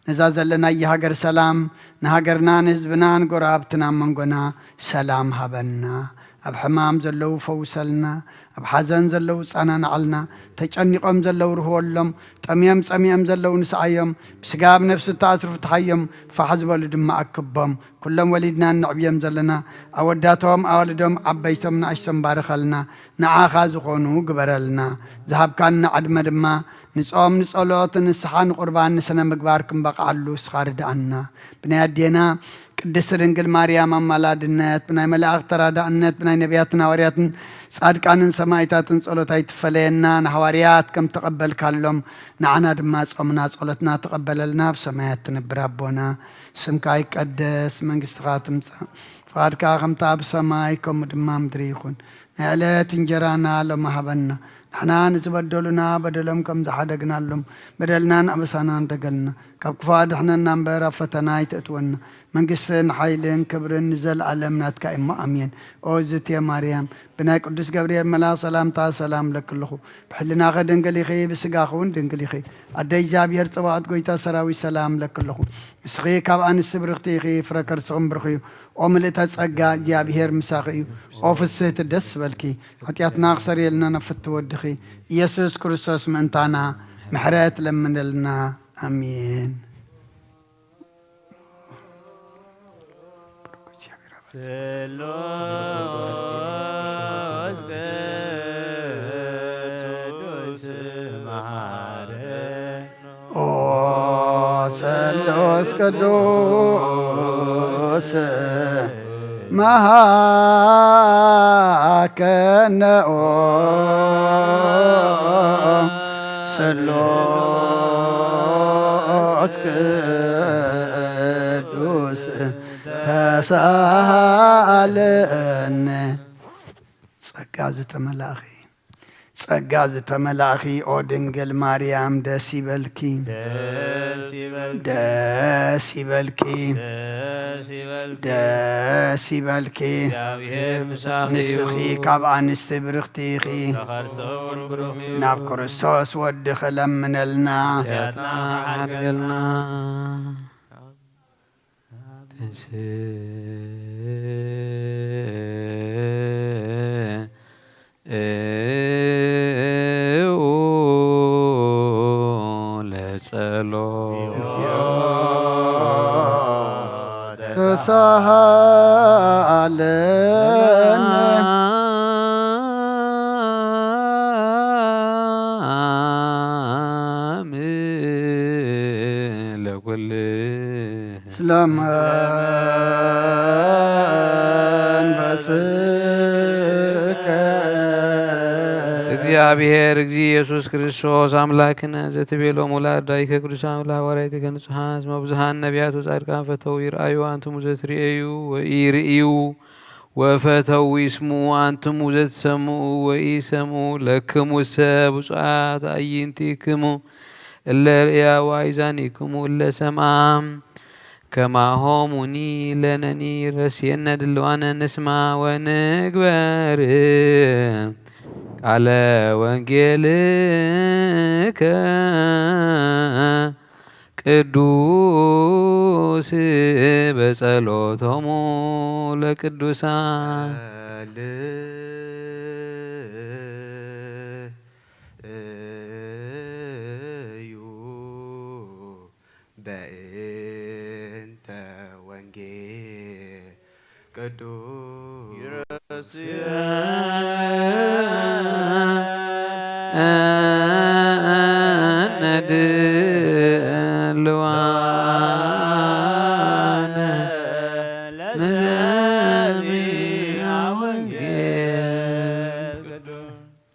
ነዛ ዘለናያ ሃገር ሰላም፣ ንሃገርና፣ ንህዝብና፣ ንጎረባብትና፣ ኣብ መንጎና ሰላም ሃበና። ኣብ ሕማም ዘለዉ ፈውሰልና፣ ኣብ ሓዘን ዘለዉ ጻናናዓልና፣ ተጨኒቖም ዘለዉ ርህወሎም፣ ጠምዮም ጸሚኦም ዘለዉ ንስዓዮም፣ ብስጋ ኣብ ነፍሲ እተኣስሩ ፍትሓዮም፣ ፋሕ ዝበሉ ድማ ኣክቦም። ኩሎም ወሊድና እነዕብዮም ዘለና ኣወዳቶም፣ ኣዋልዶም፣ ዓበይቶም፣ ንኣሽቶም ባርኸልና፣ ንዓኻ ዝኾኑ ግበረልና። ዝሃብካና ዕድመ ድማ ንጾም፣ ንጸሎት፣ ንስሓ፣ ንቁርባን፣ ንስነ ምግባር ክንበቕዓሉ እስኻ ርድኣና። ብናይ ኣዴና ቅድስቲ ድንግል ማርያም ኣማላድነት፣ ብናይ መላእኽቲ ተራዳእነት፣ ብናይ ነቢያትን ሃዋርያትን ጻድቃንን ሰማዕታትን ጸሎት ኣይትፈለየና። ንሃዋርያት ከም ተቐበልካሎም ንዓና ድማ ጾምና ጸሎትና ተቐበለልና። ኣብ ሰማያት ትነብር ኣቦና፣ ስምካ ይቀደስ፣ መንግስትኻ ትምጻእ፣ ፍቓድካ ከምታ ኣብ ሰማይ ከምኡ ድማ ምድሪ ይኹን። ናይ ዕለት እንጀራና ሎሚ ሃበና። ንሕና ንዝበደሉና በደሎም ከም ዝሓደግናሎም በደልናን ኣበሳናን ደገልና። ካብ ክፉእ ኣድሕነና እምበር ኣብ ፈተና ኣይተእትወና። መንግስትን ሓይልን ክብርን ንዘለኣለም ናትካ እሞ ኣሜን። ኦ ዝትየ ማርያም፣ ብናይ ቅዱስ ገብርኤል መልኣኽ ሰላምታ ሰላም እለኪ ኣለኹ። ብሕልናኺ ድንግል ኢኺ፣ ብስጋኺ እውን ድንግል ኢኺ። ኣደ እግዚኣብሔር ጸባኦት ጎይታ ሰራዊት ሰላም እለኪ ኣለኹ። ንስኺ ካብ ኣንስቲ ብርኽቲ ኢኺ፣ ፍረ ከርስኽን ብሩኽ እዩ። ኦ ምልእተ ጸጋ እግዚኣብሔር ምሳኺ እዩ። ኦ ፍስህቲ ደስ በልኪ፣ ሓጢኣትና ክሰርየልና ናብ ፍትው ወድኺ ኢየሱስ ክርስቶስ ምእንታና ምሕረት ለምነልና። ኣሜን። ስሉስ ቅዱስ መሐረነ። ኦ ስሉስ ቅዱስ መሐረነ። ኦ ስሉስ ቅዱስ ተሳሃለነ። ጸጋ ዝተመላእኺ ጸጋ ዝተመላእኺ ኦ ድንግል ማርያም ደስ ይበልኪ። ደስ ይበልኪ። ደስ ይበልኪ። ደስ ይበልኪ። ደስ ይበልኪ። እግዚኣብሔር ምሳኺ እዩ። ንስኺ ካብ ኣንስቲ ብርኽቲ ኢኺ። ተኸርሰውን ብሩኽ እዩ። ናብ ክርስቶስ ወድኺ ለምነልና። ኃጢኣትና ሓድገልና። ተንሥኡ ለጸሎት። ተሳሃለነ። ለኩል ስለ መንፈስከ። እግዚኣብሔር እግዚእ ኢየሱስ ክርስቶስ ኣምላክነ ዘትቤሎም ወላዳይከ ቅዱሳን ወለሐዋርያትከ ንጹሓን እስመ ብዙሃን ነቢያት ወጻድቃን ፈተው ይርአዩ ኣንትሙ ዘትርእዩ ወኢርእዩ ወፈተው ይስምዑ ኣንትሙ ዘትሰምዑ ወኢሰምዑ። ለክሙሰ ብፁዓት ኣዕይንቲክሙ እለ ርእያ ወአእዛኒክሙ እለ ሰምዓ። ከማሆሙኒ ለነኒ ረስየነ ድልዋነ ንስማ ወንግበር ቃለ ወንጌልከ ቅዱስ በጸሎቶሙ ለቅዱሳን። ጸልዩ በእንተ ወንጌል ቅዱስ።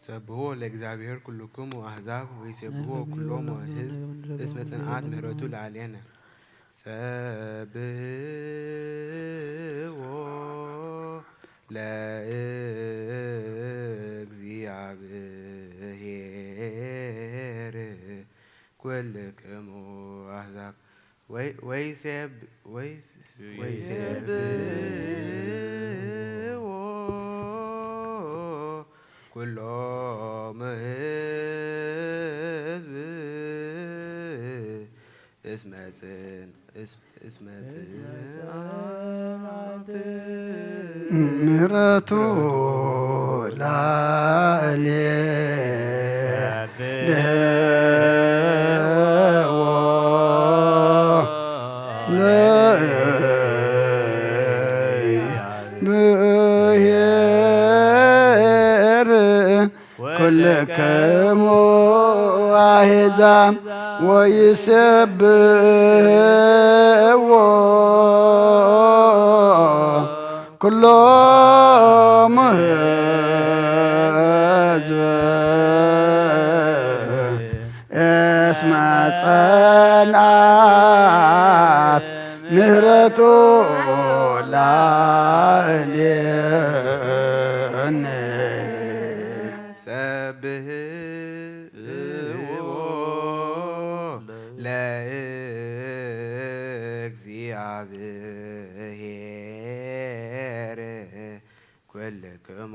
ሰብሕዎ ለእግዚኣብሔር ኩልክሙ ኣሕዛብ ወይሴብሕዎ ኩሎሙ ሕዝብ እስመ ጽንዓት ምሕረቱ ለዓሌነ። ሰብሕዎ ለእግዚኣብሔር ኩልክሙ ኣሕዛብ። ወይ-፣ ወይሴብ-፣ ወይስ-፣ ወይሴብሕዎ ኩሎሙ ሕዝብ እስመ ጽን-፣ እስ-፣ እስመ ጽንዓት ምሕረቱ ላዕሌ ደህዎ ለእግዚአብሔር ኩልክሙ አሕዛብ ወይሴብሕዎ ኩሎሙ ሕዝብ እስመ ጸንዓት ምሕረቱ ላዕሌነ። ሰብሕዎ ለእግዚኣብሔር ኩልክሙ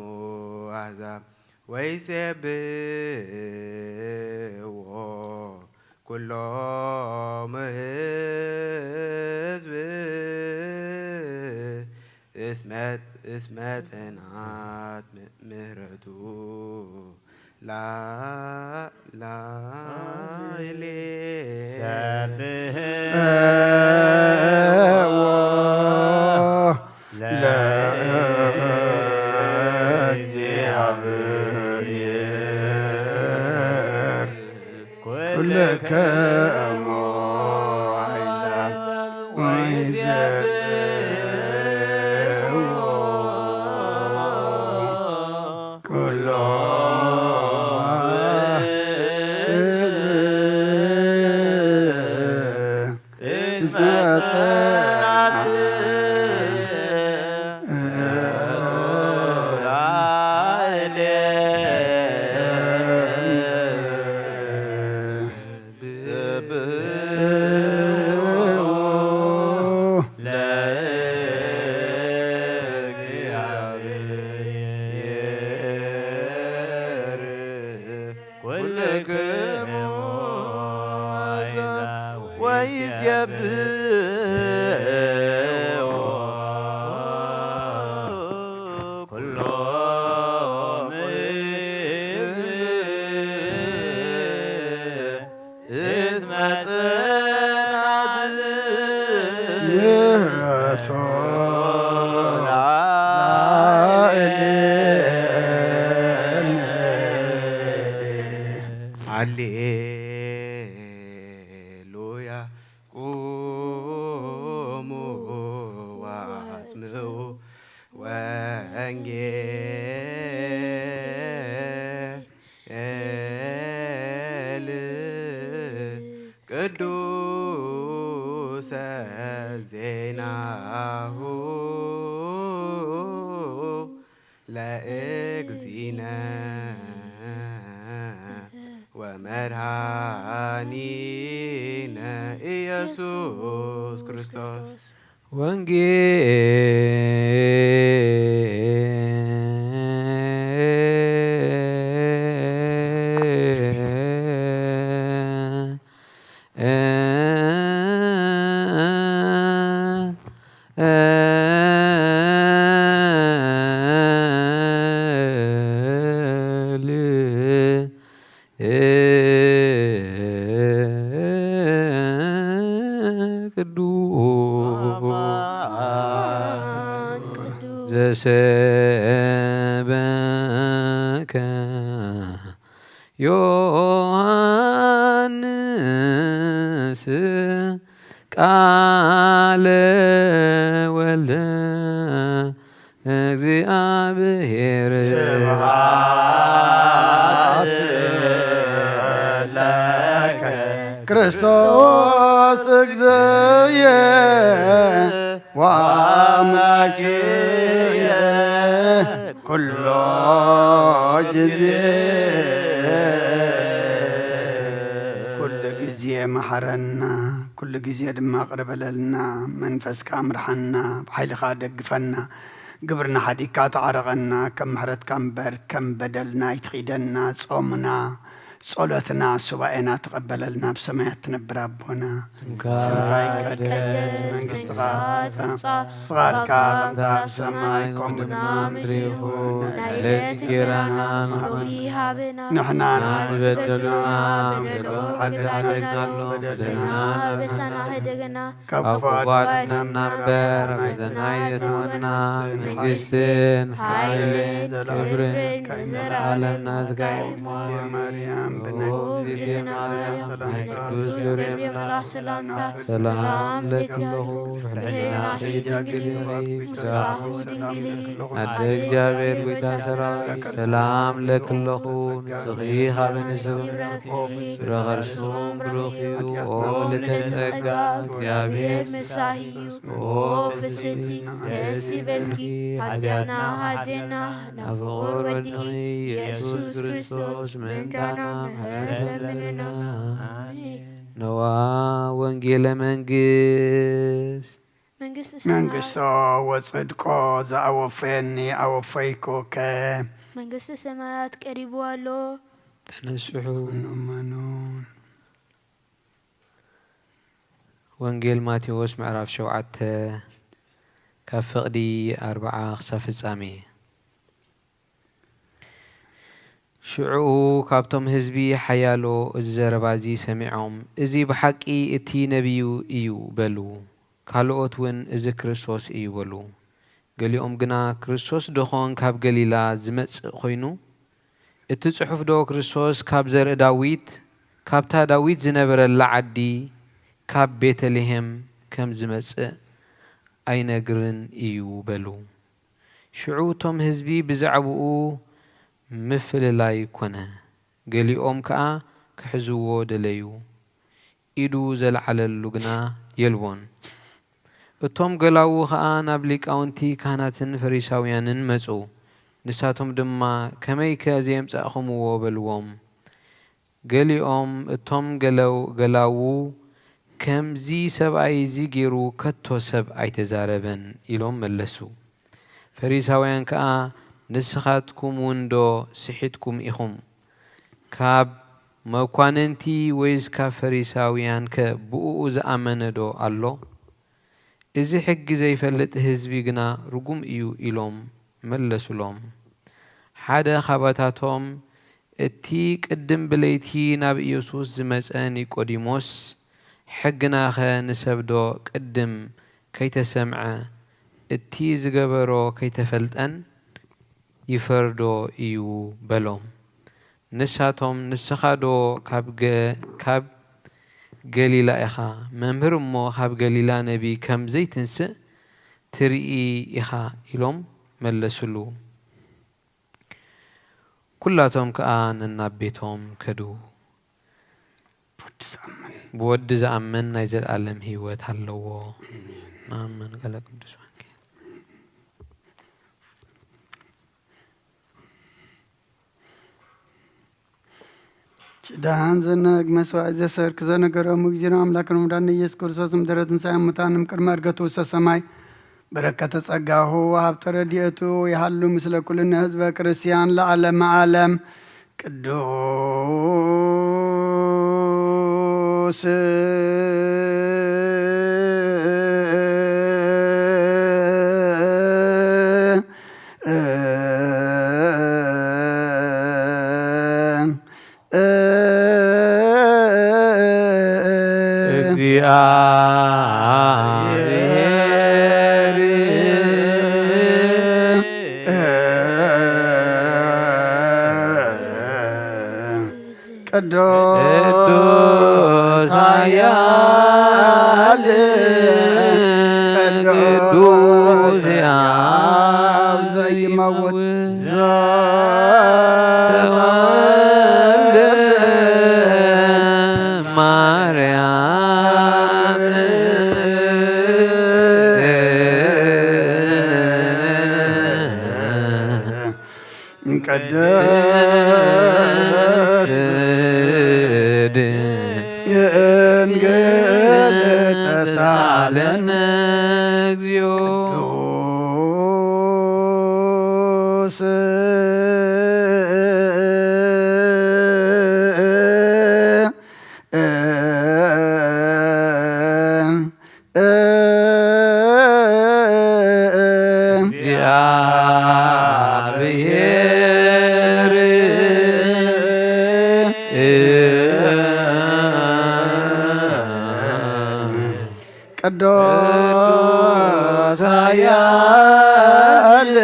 ኣሕዛብ ወይሴብሕዎ ኩሎሙ ሕዝብ እስመ፣ እስመ ጽንዓት ም-፣ ምሕረቱ ላ-፣ ላዕሌ ሰብሕዎ ለእግዚኣብሔር ኩልክሙ አሕዛብ ወይሴብሕዎ ኩሎሙ ሕዝብ እስመ ጸንዓት የብኦ ኩሎም እስመ ጽናት ምህረቱ ላዕሌነ። ሃሌሉያ። ቁሙ ወአጽምዑ ወንጌል ቅዱሰ ዜናሁ ለእግዚእነ ወመድኃኒነ ኢየሱስ ክርስቶስ። ወንጌል ቅዱስ ዘሰበከ ዮሐንስ ቃለ ወልደ እግዚአብሔር። ስብሐት ለከ ክርስቶስ እግዚእየ ወአምላክየ ኩሎ ጊዜ። ኩሉ ግዜ መሓረና፣ ኩሉ ግዜ ድማ ቅር በለልና። መንፈስካ ምርሓና፣ ብሓይልኻ ደግፈና። ግብርና ሓዲግካ ተዓረቐና፣ ከም ምሕረትካ እምበር ከም በደልና ኣይትኺደና። ጾምና፣ ጸሎትና፣ ሱባኤና ተቐበለልና፣ ኣብ ሰማያት ትነብር ኣቦና። ስምካ ስምካ ይቀደስ፣ ይቀደስ፣ መንግስትኻ መንግስትኻ ትምጻእ፣ ትምጻእ፣ ፍቓድካ ፍቓድካ ከምታ ኣብ ሰማይ ከምኡ ከምኡ ድማ ኣብ ምድሪ ምድሪ ይኹን። ይኹን። ናይ ናይ ዕለት ዕለት እንጀራና እንጀራና ንሃበና። ንሕና ንሕና ንበደሉና ንበደሉና በደሎ በደሎ ሓደግና ኣሎ፣ በደልና በደልና በሳና ህደገና። ካብ ካብ ክፉኣት ክፉኣት ኣድሕነና እምበር፣ እምበር፣ ኣበሰናይ ኣበሰናይ የእትወና። የእትወና። መንግስትን መንግስትን ሓይልን ሓይልን ክብርን ክብርን ንዘለዓለም ንዘለዓለም ናትካ እዩ። ናትካ እዩ። ማርያም፣ ኦ ብናይ እግዝእትየ ማርያም፣ ሰላምታ ናይ ቅዱስ ገብርኤል መልኣክ ሰላምታ ሰላም ሰላም ለኪ ለኪ ኣለኹ፣ ኣለኹ፣ ብሕልናኺ ድንግል ኢኺ፣ ብስጋኺ ድንግል ኢኺ፣ ኣደ ኣደ እግዚኣብሔር እግዚአብሔር ጐይታ ሠራዊት፣ ሰላም ለኪ ኣለኹ። ንስኺ ካብ ኣንስቲ ይብረኽ፣ ፍረ ከርስኺ ብሩኽ እዩ። ኦ ምልዕተ ጸጋ፣ እግዚኣብሔር ምሳኺ እዩ። ኦ ፍስሕቲ ደስ ይበልኪ፣ ሓጢኣትና ሓደና፣ ናብ ፍቑር ወድኺ ኢየሱስ ክርስቶስ ምእንታና ምሕረት ለምንና። ኣሜን። ነዋ ወንጌለ መንግስት። መንግስተ ሰማያት መንግስቶ ወጽድቆ ዘአወፈየኒ አወፈይኩከ። መንግስተ ሰማያት ቀሪቡ ኣሎ። ተነስሑ። እመኑ። ወንጌል ማቴዎስ ምዕራፍ ሸውዓተ ካብ ፍቕዲ ኣርብዓ ክሳብ ፍጻሜ። ሽዑ ካብቶም ህዝቢ ሓያሎ እዚ ዘረባ እዚ ሰሚዖም፣ "እዚ ብሓቂ እቲ ነቢዩ እዩ" በሉ። ካልኦት እውን፣ "እዚ ክርስቶስ እዩ" በሉ። ገሊኦም ግና፣ "ክርስቶስ ደኾን ካብ ገሊላ ዝመጽእ ኾይኑ? እቲ ጽሑፍዶ ክርስቶስ ካብ ዘርኢ ዳዊት፣ ካብታ ዳዊት ዝነበረላ ዓዲ፣ ካብ ቤተልሔም ከም ዝመጽእ ኣይነግርን እዩ?" በሉ። ሽዑ እቶም ህዝቢ ብዛዕባኡ ምፍልላይ ኮነ። ገሊኦም ከኣ ክሕዝዎ ደለዩ። ኢዱ ዘልዓለሉ ግና የልቦን። እቶም ገላዉ ኸኣ ናብ ሊቃውንቲ ካህናትን ፈሪሳውያንን መጹ። ንሳቶም ድማ፣ "ከመይከ ዘየምጻእኹምዎ?" በልዎም። ገሊኦም እቶም ገለው-፣ ገላዉ፣ "ከምዚ ሰብኣይ እዚ ገይሩ ከቶ ሰብ ኣይተዛረበን" ኢሎም መለሱ። ፈሪሳውያን ከኣ፣ "ንስኻትኩም እውን ዶ ስሒትኩም ኢኹም? ካብ መኳንንቲ ወይስ ካብ ፈሪሳውያንከ ብእኡ ዝኣመነዶ ኣሎ? እዚ ሕጊ ዘይፈልጥ ህዝቢ ግና ርጉም እዩ ኢሎም መለሱሎም። ሓደ ኻባታቶም፣ እቲ ቅድም ብለይቲ ናብ ኢየሱስ ዝመጸ ኒቆዲሞስ፣ ሕግናኸ ንሰብዶ ቅድም ከይተሰምዐ፣ እቲ ዝገበሮ ከይተፈልጠን ይፈርዶ እዩ በሎም። ንሳቶም፣ ንስኻዶ ካብ ገ-፣ ካብ ገሊላ ኢኻ? መምህር እሞ ካብ ገሊላ ነቢይ ከም ዘይትንስእ ትርኢ ኢኻ ኢሎም መለሱሉ። ኩላቶም ከኣ ነናብ ቤቶም ከዱ። ብወዲ ዝኣምን ናይ ዘለኣለም ህይወት ኣለዎ። ንኣምን። ገለ ቅዱስ ወንጌል። ኪዳን ዘነግ መስዋዕት ዘሰርክ ዘነገሮም እግዚእነ ኣምላክን ወመድኃኒነ ኢየሱስ ክርስቶስ ምድረ ትንሣኤ ሙታን እምቅድመ ዕርገቱ ውስተ ሰማይ በረከተ ጸጋሁ ወሀብተ ረድኤቱ ይሃሉ ምስለ ኩልነ ህዝበ ክርስቲያን ለዓለመ ዓለም። ቅዱስ ቅዱስ ኃያል ቅዱስ ሕያው ዘይመውት ዘተወልደ ማርያም። ቅድስት ድንግል ተሳለን እግዚኦ። ቅዱስ እግዚአብሔር ቅዱስ ኃያል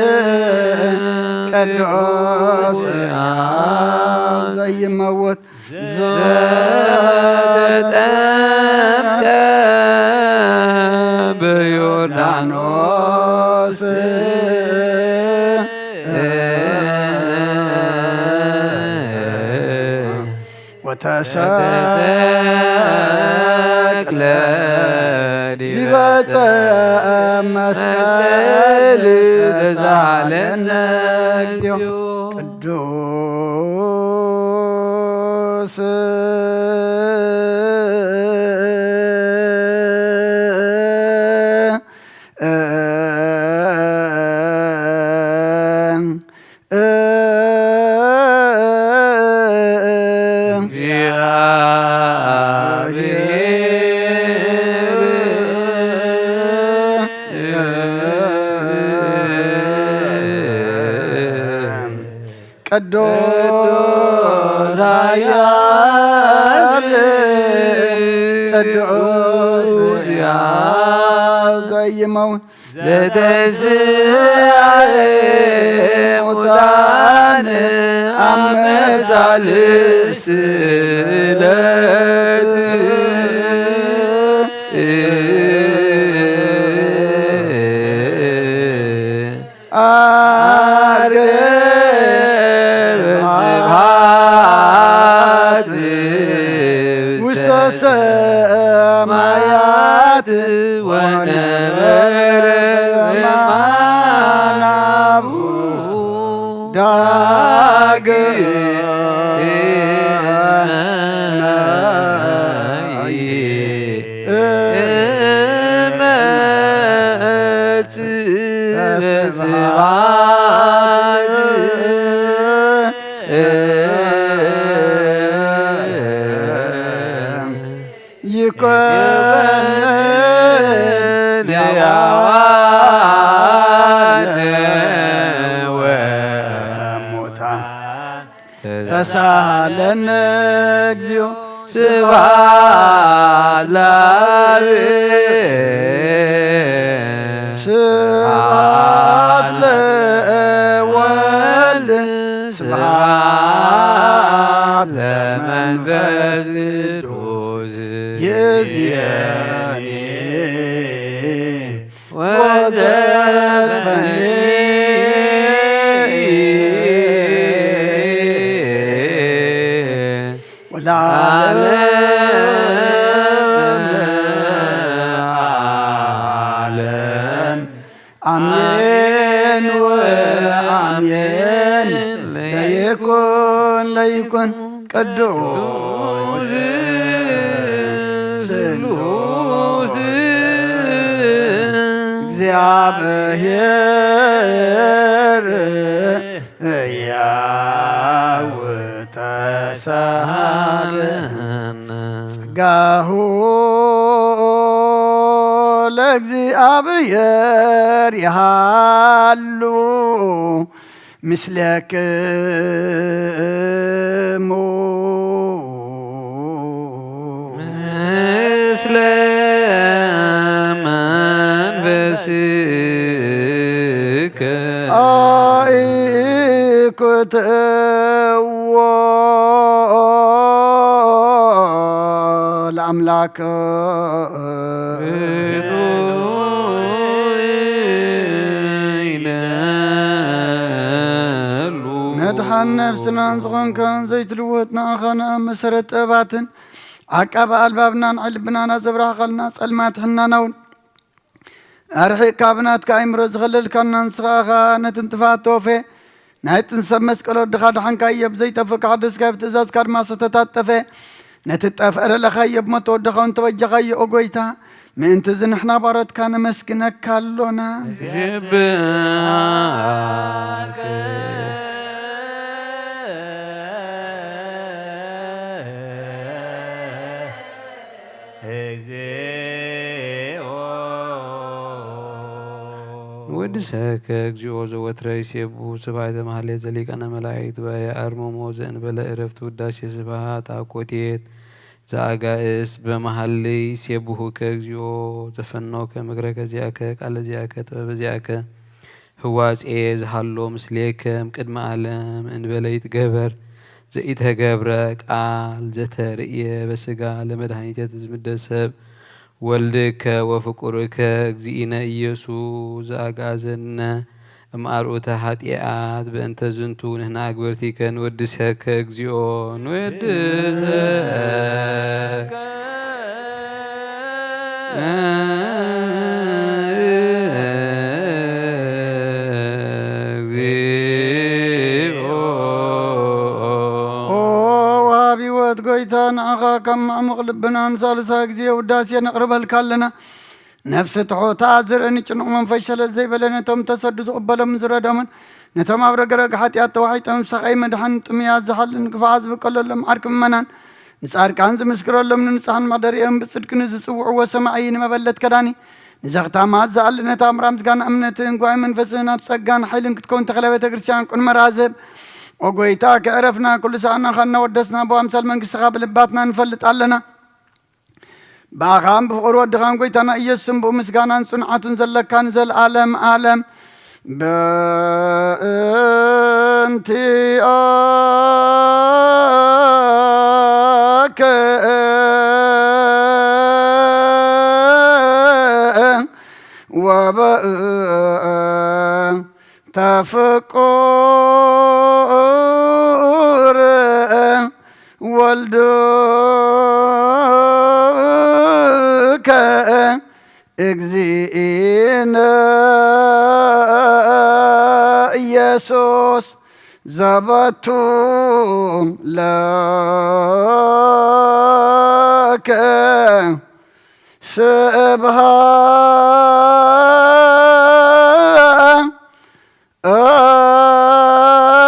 ቅዱስ ሕያው ዘይመውት ዘተጠምቀ በዮርዳኖስ ወተሰቅለ ዲበ ዕፀ መስቀል ተሳለነ እግዚኦ። ቅዱስ ቅዱስ ኃያል ቅዱስ ሕያው ዘይመውት ዘተንሥአ እሙታን አመ ሣልስት ዕለት ዐርገ ስብሐት ውስተ ሰማያት ወነበረ በየማነ አቡሁ ዳግመ ይመጽእ በስብሐት። ተሳሃለነ እግዚኦ። ስብሐት ለአብ። ስብሐት ለወልድ። ስብሐት ለመንፈስ ቅዱስ። ይእዜኒ ወዘልፈኒ ወለዓለመ ዓለም። አሜን ወአሜን። ለይኩን ለይኩን ቅዱስ ስሉስ እግዚአብሔር ሕያው ተሳሃለ። ጸጋሁ ለእግዚአብሔር ይሃሉ ምስሌክሙ። ምስለ መንፈስከ። አኢኩትዎ ለአምላክ። መድሓን ነፍስናን ዝኾንካን ዘይትልወጥ ንኣኻ ንኣብ መሰረት ጥበባትን ዓቃቢ ኣልባብናን ዕልብናና ዘብራህኻልና ጸልማት ሕናና እውን ኣርሒቕካ ብናትካ ኣእምሮ ዝኸለልካና ንስኻ ኢኻ ነቲ ንጥፋት ተወፌ ናይ ጥንሰብ መስቀል ወድኻ ደሓንካዮ ብዘይጠፍእ ካሕደስካዮ ብትእዛዝካ ድማ ዝተታጠፈ ነቲ ጠፍአ ለለኻዮ ብሞት ወድኻ እውን ተበጀኻዮ ኦ ጎይታ ምእንቲ እዚ ንሕና ባሮትካ ነመስግነካ ኣሎና። ንሴብሐከ እግዚኦ። ንወድሰከ እግዚኦ ዘወትረ ይሴቡ ስብሐተ ማህሌት ዘሊቃነ መላእክት በየ አርምሞ ዘእንበለ እረፍት ውዳሴ ስብሐት አኮቴት ዘአጋእስ በመሃልይ ሴብሁከ እግዚኦ ዘፈኖከ ምግረከ ዚአከ ቃለ ዚአከ ጥበበ ዚአከ ህዋጼ ዝሃሎ ምስሌከ እምቅድመ ዓለም እንበለ ይትገበር ዘኢተገብረ ቃል ዘተርእየ በስጋ ለመድኃኒተ ትዝምደ ሰብ ወልድከ ወፍቁርከ እግዚእነ ኢየሱስ ዘአግአዘነ እምአርዑተ ኃጢአት በእንተ ዝንቱ ንሕና አግበርቲከ ንወድሰከ እግዚኦ ንወድሰከ። እግዚኦ። ኦ ወሃቢ ሕይወት ጎይታ ንዓኻ ካብ ማዕሙቕ ልብና ንሳልሳ ግዜ ውዳሴ ነቕርበልካ ኣለና። ነፍሲ ትሑታ ዝርኢ ንጭኑቕ መንፈስ ሸለል ዘይበለ ነቶም ተሰዱ ዝቕበሎም ዝረዶምን ነቶም ኣብ ረግረግ ሓጢኣት ተዋሒጦም ሰቐይ መድሓን ጥሙያት ዝሓልን ግፋዓት ዝብቀለሎም ዓርኪ ምእመናን ንጻድቃን ዝምስክረሎም ንንጹሓን መሕደሪኦም ብጽድቂ ንዝጽውዕዎ ሰማዒ ንመበለት ከዳኒ ንዘኽታማት ዝኣሊ ነታ ኣምራ ምስጋና እምነትን ጓይ መንፈስን ኣብ ጸጋን ሓይልን ክትከውን ተኽለ ቤተ ክርስቲያን ቁን መራዝብ ኦ ጎይታ ከዕረፍና ኩሉ ሰኣናኻ እናወደስና ብኣምሳል መንግስትኻ ብልባትና ንፈልጥ ኣለና። ብኣኻን ብፍቕሪ ወድኻን ጎይታና ኢየሱስን ብኡ ምስጋናን ጽንዓቱን ዘለካ ንዘለኣለም ኣለም። በእንቲኣከ ወበእንተ ፍቁር ወልድከ እግዚእነ ኢየሱስ ዘበቱ ለከ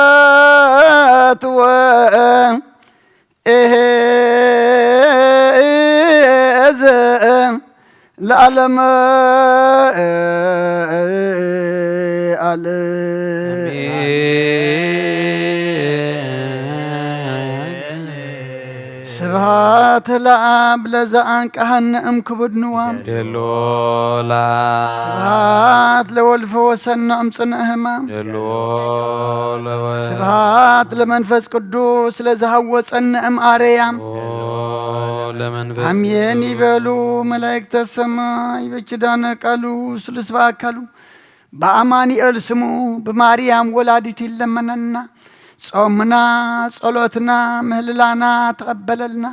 ስብሐት ወእሄዘ ለዓለመ ዓለም። ስብሐት ለአብ ለዘአንቀሐነ እምክቡድ ንዋም። ደሎ ላ ስብሐት ለወልድ ፈወሰነ እምጽኑዕ ህማም። ደሎ ለወ ስብሐት ለመንፈስ ቅዱስ ለዘሃወጸነ እምአርያም። ለመንፈስ አሜን ይበሉ መላእክተ ሰማይ በኪዳነ ቃሉ ስሉስ በአካሉ በአማኑኤል ስሙ ብማርያም ወላዲቱ ይለመነና። ጾምና፣ ጸሎትና፣ ምህልላና ተቐበለልና።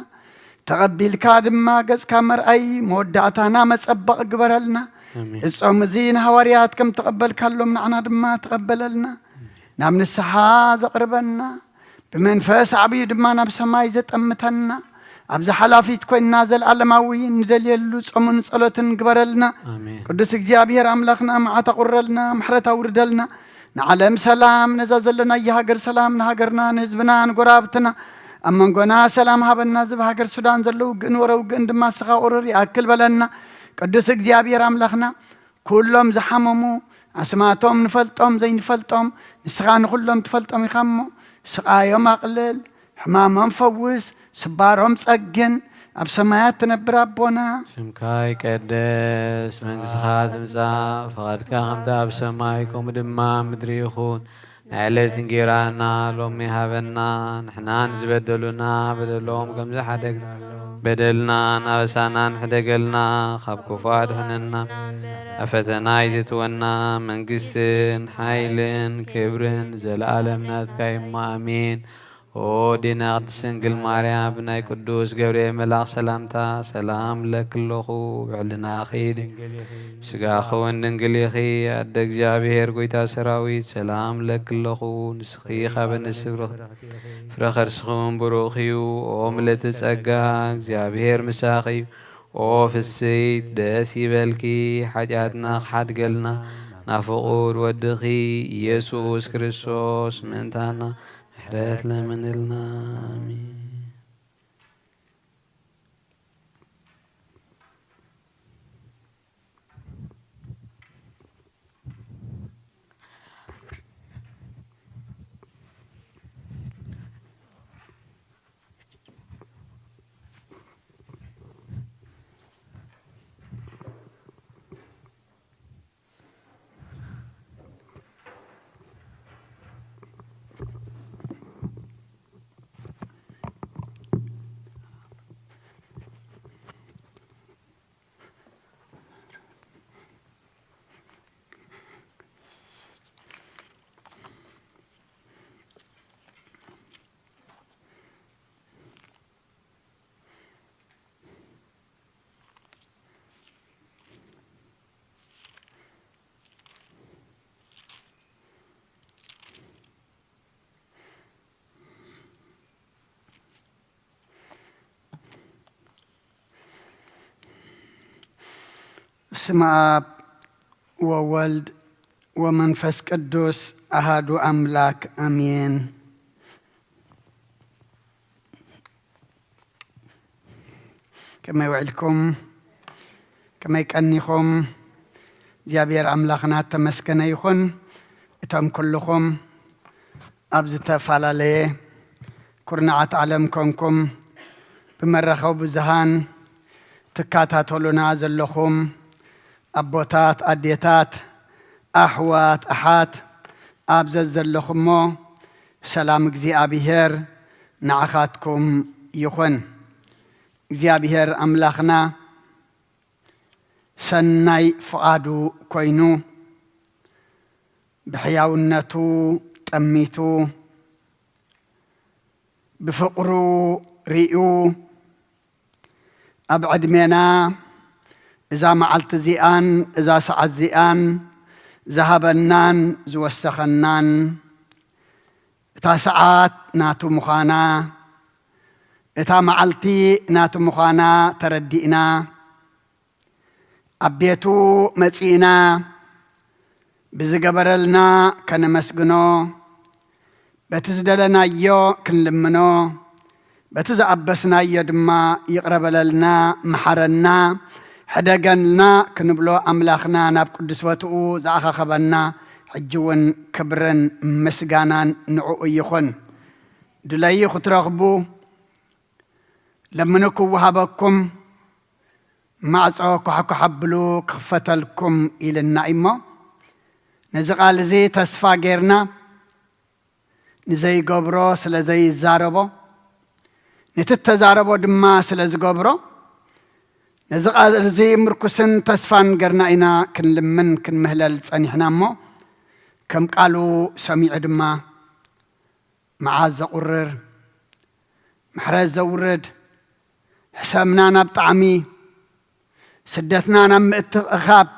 ተቐቢልካ ድማ ገጽካ መርኣይ መወዳእታና መጸበቕ ግበረልና። ኣሜን። እጾም እዚ ንሃዋርያት ከም ተቐበልካሎም ንዓና ድማ ተቐበለልና። ናብ ንስሓ ዘቕርበና፣ ብመንፈስ ዓብዩ ድማ ናብ ሰማይ ዘጠምተና፣ ኣብዛ ሓላፊት ኮይንና ዘለዓለማዊ ንደልየሉ ጾምን ጸሎትን ግበረልና። ኣሜን። ቅዱስ እግዚኣብሔር ኣምላኽና መዓት ኣቑረልና፣ ምሕረት ኣውርደልና። ንዓለም ሰላም፣ ነዛ ዘሎናያ ሃገር ሰላም፣ ንሃገርና፣ ንህዝብና፣ ንጎራብትና፣ ኣብ መንጎና ሰላም ሃበና። ዝብ ሃገር ሱዳን ዘሎ ውግእን ወረ ውግእን ድማ ንስኻ ቁርር ይኣክል በለና። ቅዱስ እግዚኣብሔር ኣምላኽና፣ ኩሎም ዝሓመሙ ኣስማቶም ንፈልጦም ዘይንፈልጦም፣ ንስኻ ንኹሎም ትፈልጦም ኢኻ እሞ፣ ስቓዮም ኣቕልል፣ ሕማሞም ፈውስ፣ ስባሮም ጸግን፣ ኣብ ሰማያት ትነብር ኣቦና። ስምካ ይቀደስ፣ መንግስትኻ ትምጻእ፣ ፈቓድካ ከምቲ ኣብ ሰማይ ከምኡ ድማ ኣብ ምድሪ ይኹን። ናይ ዕለት እንጌራና ሎሚ ሃበና፣ ንሕናን ዝበደሉና በደሎም ከም ዝሓደግና በደልና ናበሳናን ሕደገልና፣ ካብ ክፉ ኣድሕነና፣ ኣብ ፈተና ኣይትእትወና፣ መንግስትን ሓይልን ክብርን ዘለኣለም ናትካ እሞ ኣሜን። ኦ ዴና ቅድስት ድንግል ማርያም፣ ብናይ ቅዱስ ገብርኤል መልኣኽ ሰላምታ ሰላም እብለኪ ኣለኹ። ብሕልናኺ ድንግል ኢኺ፣ ብስጋኺ እውን ድንግል ኢኺ። ኣደ እግዚኣብሔር፣ ጎይታ ሰራዊት፣ ሰላም እብለኪ ኣለኹ። ንስኺ ካብ ኣንስቲ ፍረ ከርስኺ እውን ብሩኽ እዩ። ኦ ምልእቲ ጸጋ፣ እግዚኣብሔር ምሳኺ እዩ። ኦ ፍስሕቲ ደስ ይበልኪ፣ ሓጢኣትና ክሓድገልና ናብ ፍቑር ወድኺ ኢየሱስ ክርስቶስ ምእንታና ምሕረት ለምንልና። ኣሜን። በስመ አብ ወወልድ ወመንፈስ ቅዱስ አሃዱ አምላክ አሜን። ከመይ ውዒልኩም? ከመይ ቀኒኹም? እግዚኣብሔር ኣምላኽና እተመስገነ ይኹን። እቶም ኩልኹም ኣብ ዝተፈላለየ ኩርናዓት ዓለም ኮንኩም ብመራኸቢ ብዙሃን ትከታተሉና ዘለኹም ኣቦታት፣ ኣዴታት፣ ኣሕዋት፣ ኣሓት ኣብ ዘዘለኹሞ ሰላም እግዚኣብሔር ንዓኻትኩም ይኹን። እግዚኣብሔር ኣምላኽና ሰናይ ፍቓዱ ኮይኑ ብሕያውነቱ ጠሚቱ ብፍቕሩ ሪኡ ኣብ ዕድሜና እዛ መዓልቲ እዚኣን እዛ ሰዓት እዚኣን ዝሃበናን ዝወሰኸናን እታ ሰዓት ናቱ ምዃና እታ መዓልቲ ናቱ ምዃና ተረዲእና ኣብ ቤቱ መጺእና ብዝገበረልና ከነመስግኖ በቲ ዝደለናዮ ክንልምኖ በቲ ዝኣበስናዮ ድማ ይቕረ በለልና፣ መሓረና፣ ሕደገልና ክንብሎ ኣምላኽና ናብ ቅዱስ ቦትኡ ዝኣኻኸበና ሕጂ እውን ክብርን ምስጋናን ንዕኡ ይኹን። ድለዩ ክትረኽቡ ለምኑ ክወሃበኩም፣ ማዕጾ ኳሕኳሕ ኣብሉ ክኽፈተልኩም ኢልና እሞ፣ ነዚ ቃል እዚ ተስፋ ጌርና፣ ንዘይገብሮ ስለ ዘይዛረቦ፣ ነቲ እተዛረቦ ድማ ስለ ዝገብሮ፣ ነዚ ቃል እዚ ምርኩስን ተስፋን ገርና ኢና ክንልምን ክንምህለል ጸኒሕና እሞ፣ ከም ቃሉ ሰሚዑ ድማ መዓዝ ዘቑርር፣ ምሕረት ዘውርድ፣ ሕሰምና ናብ ጣዕሚ፣ ስደትና ናብ ምእትእኻብ፣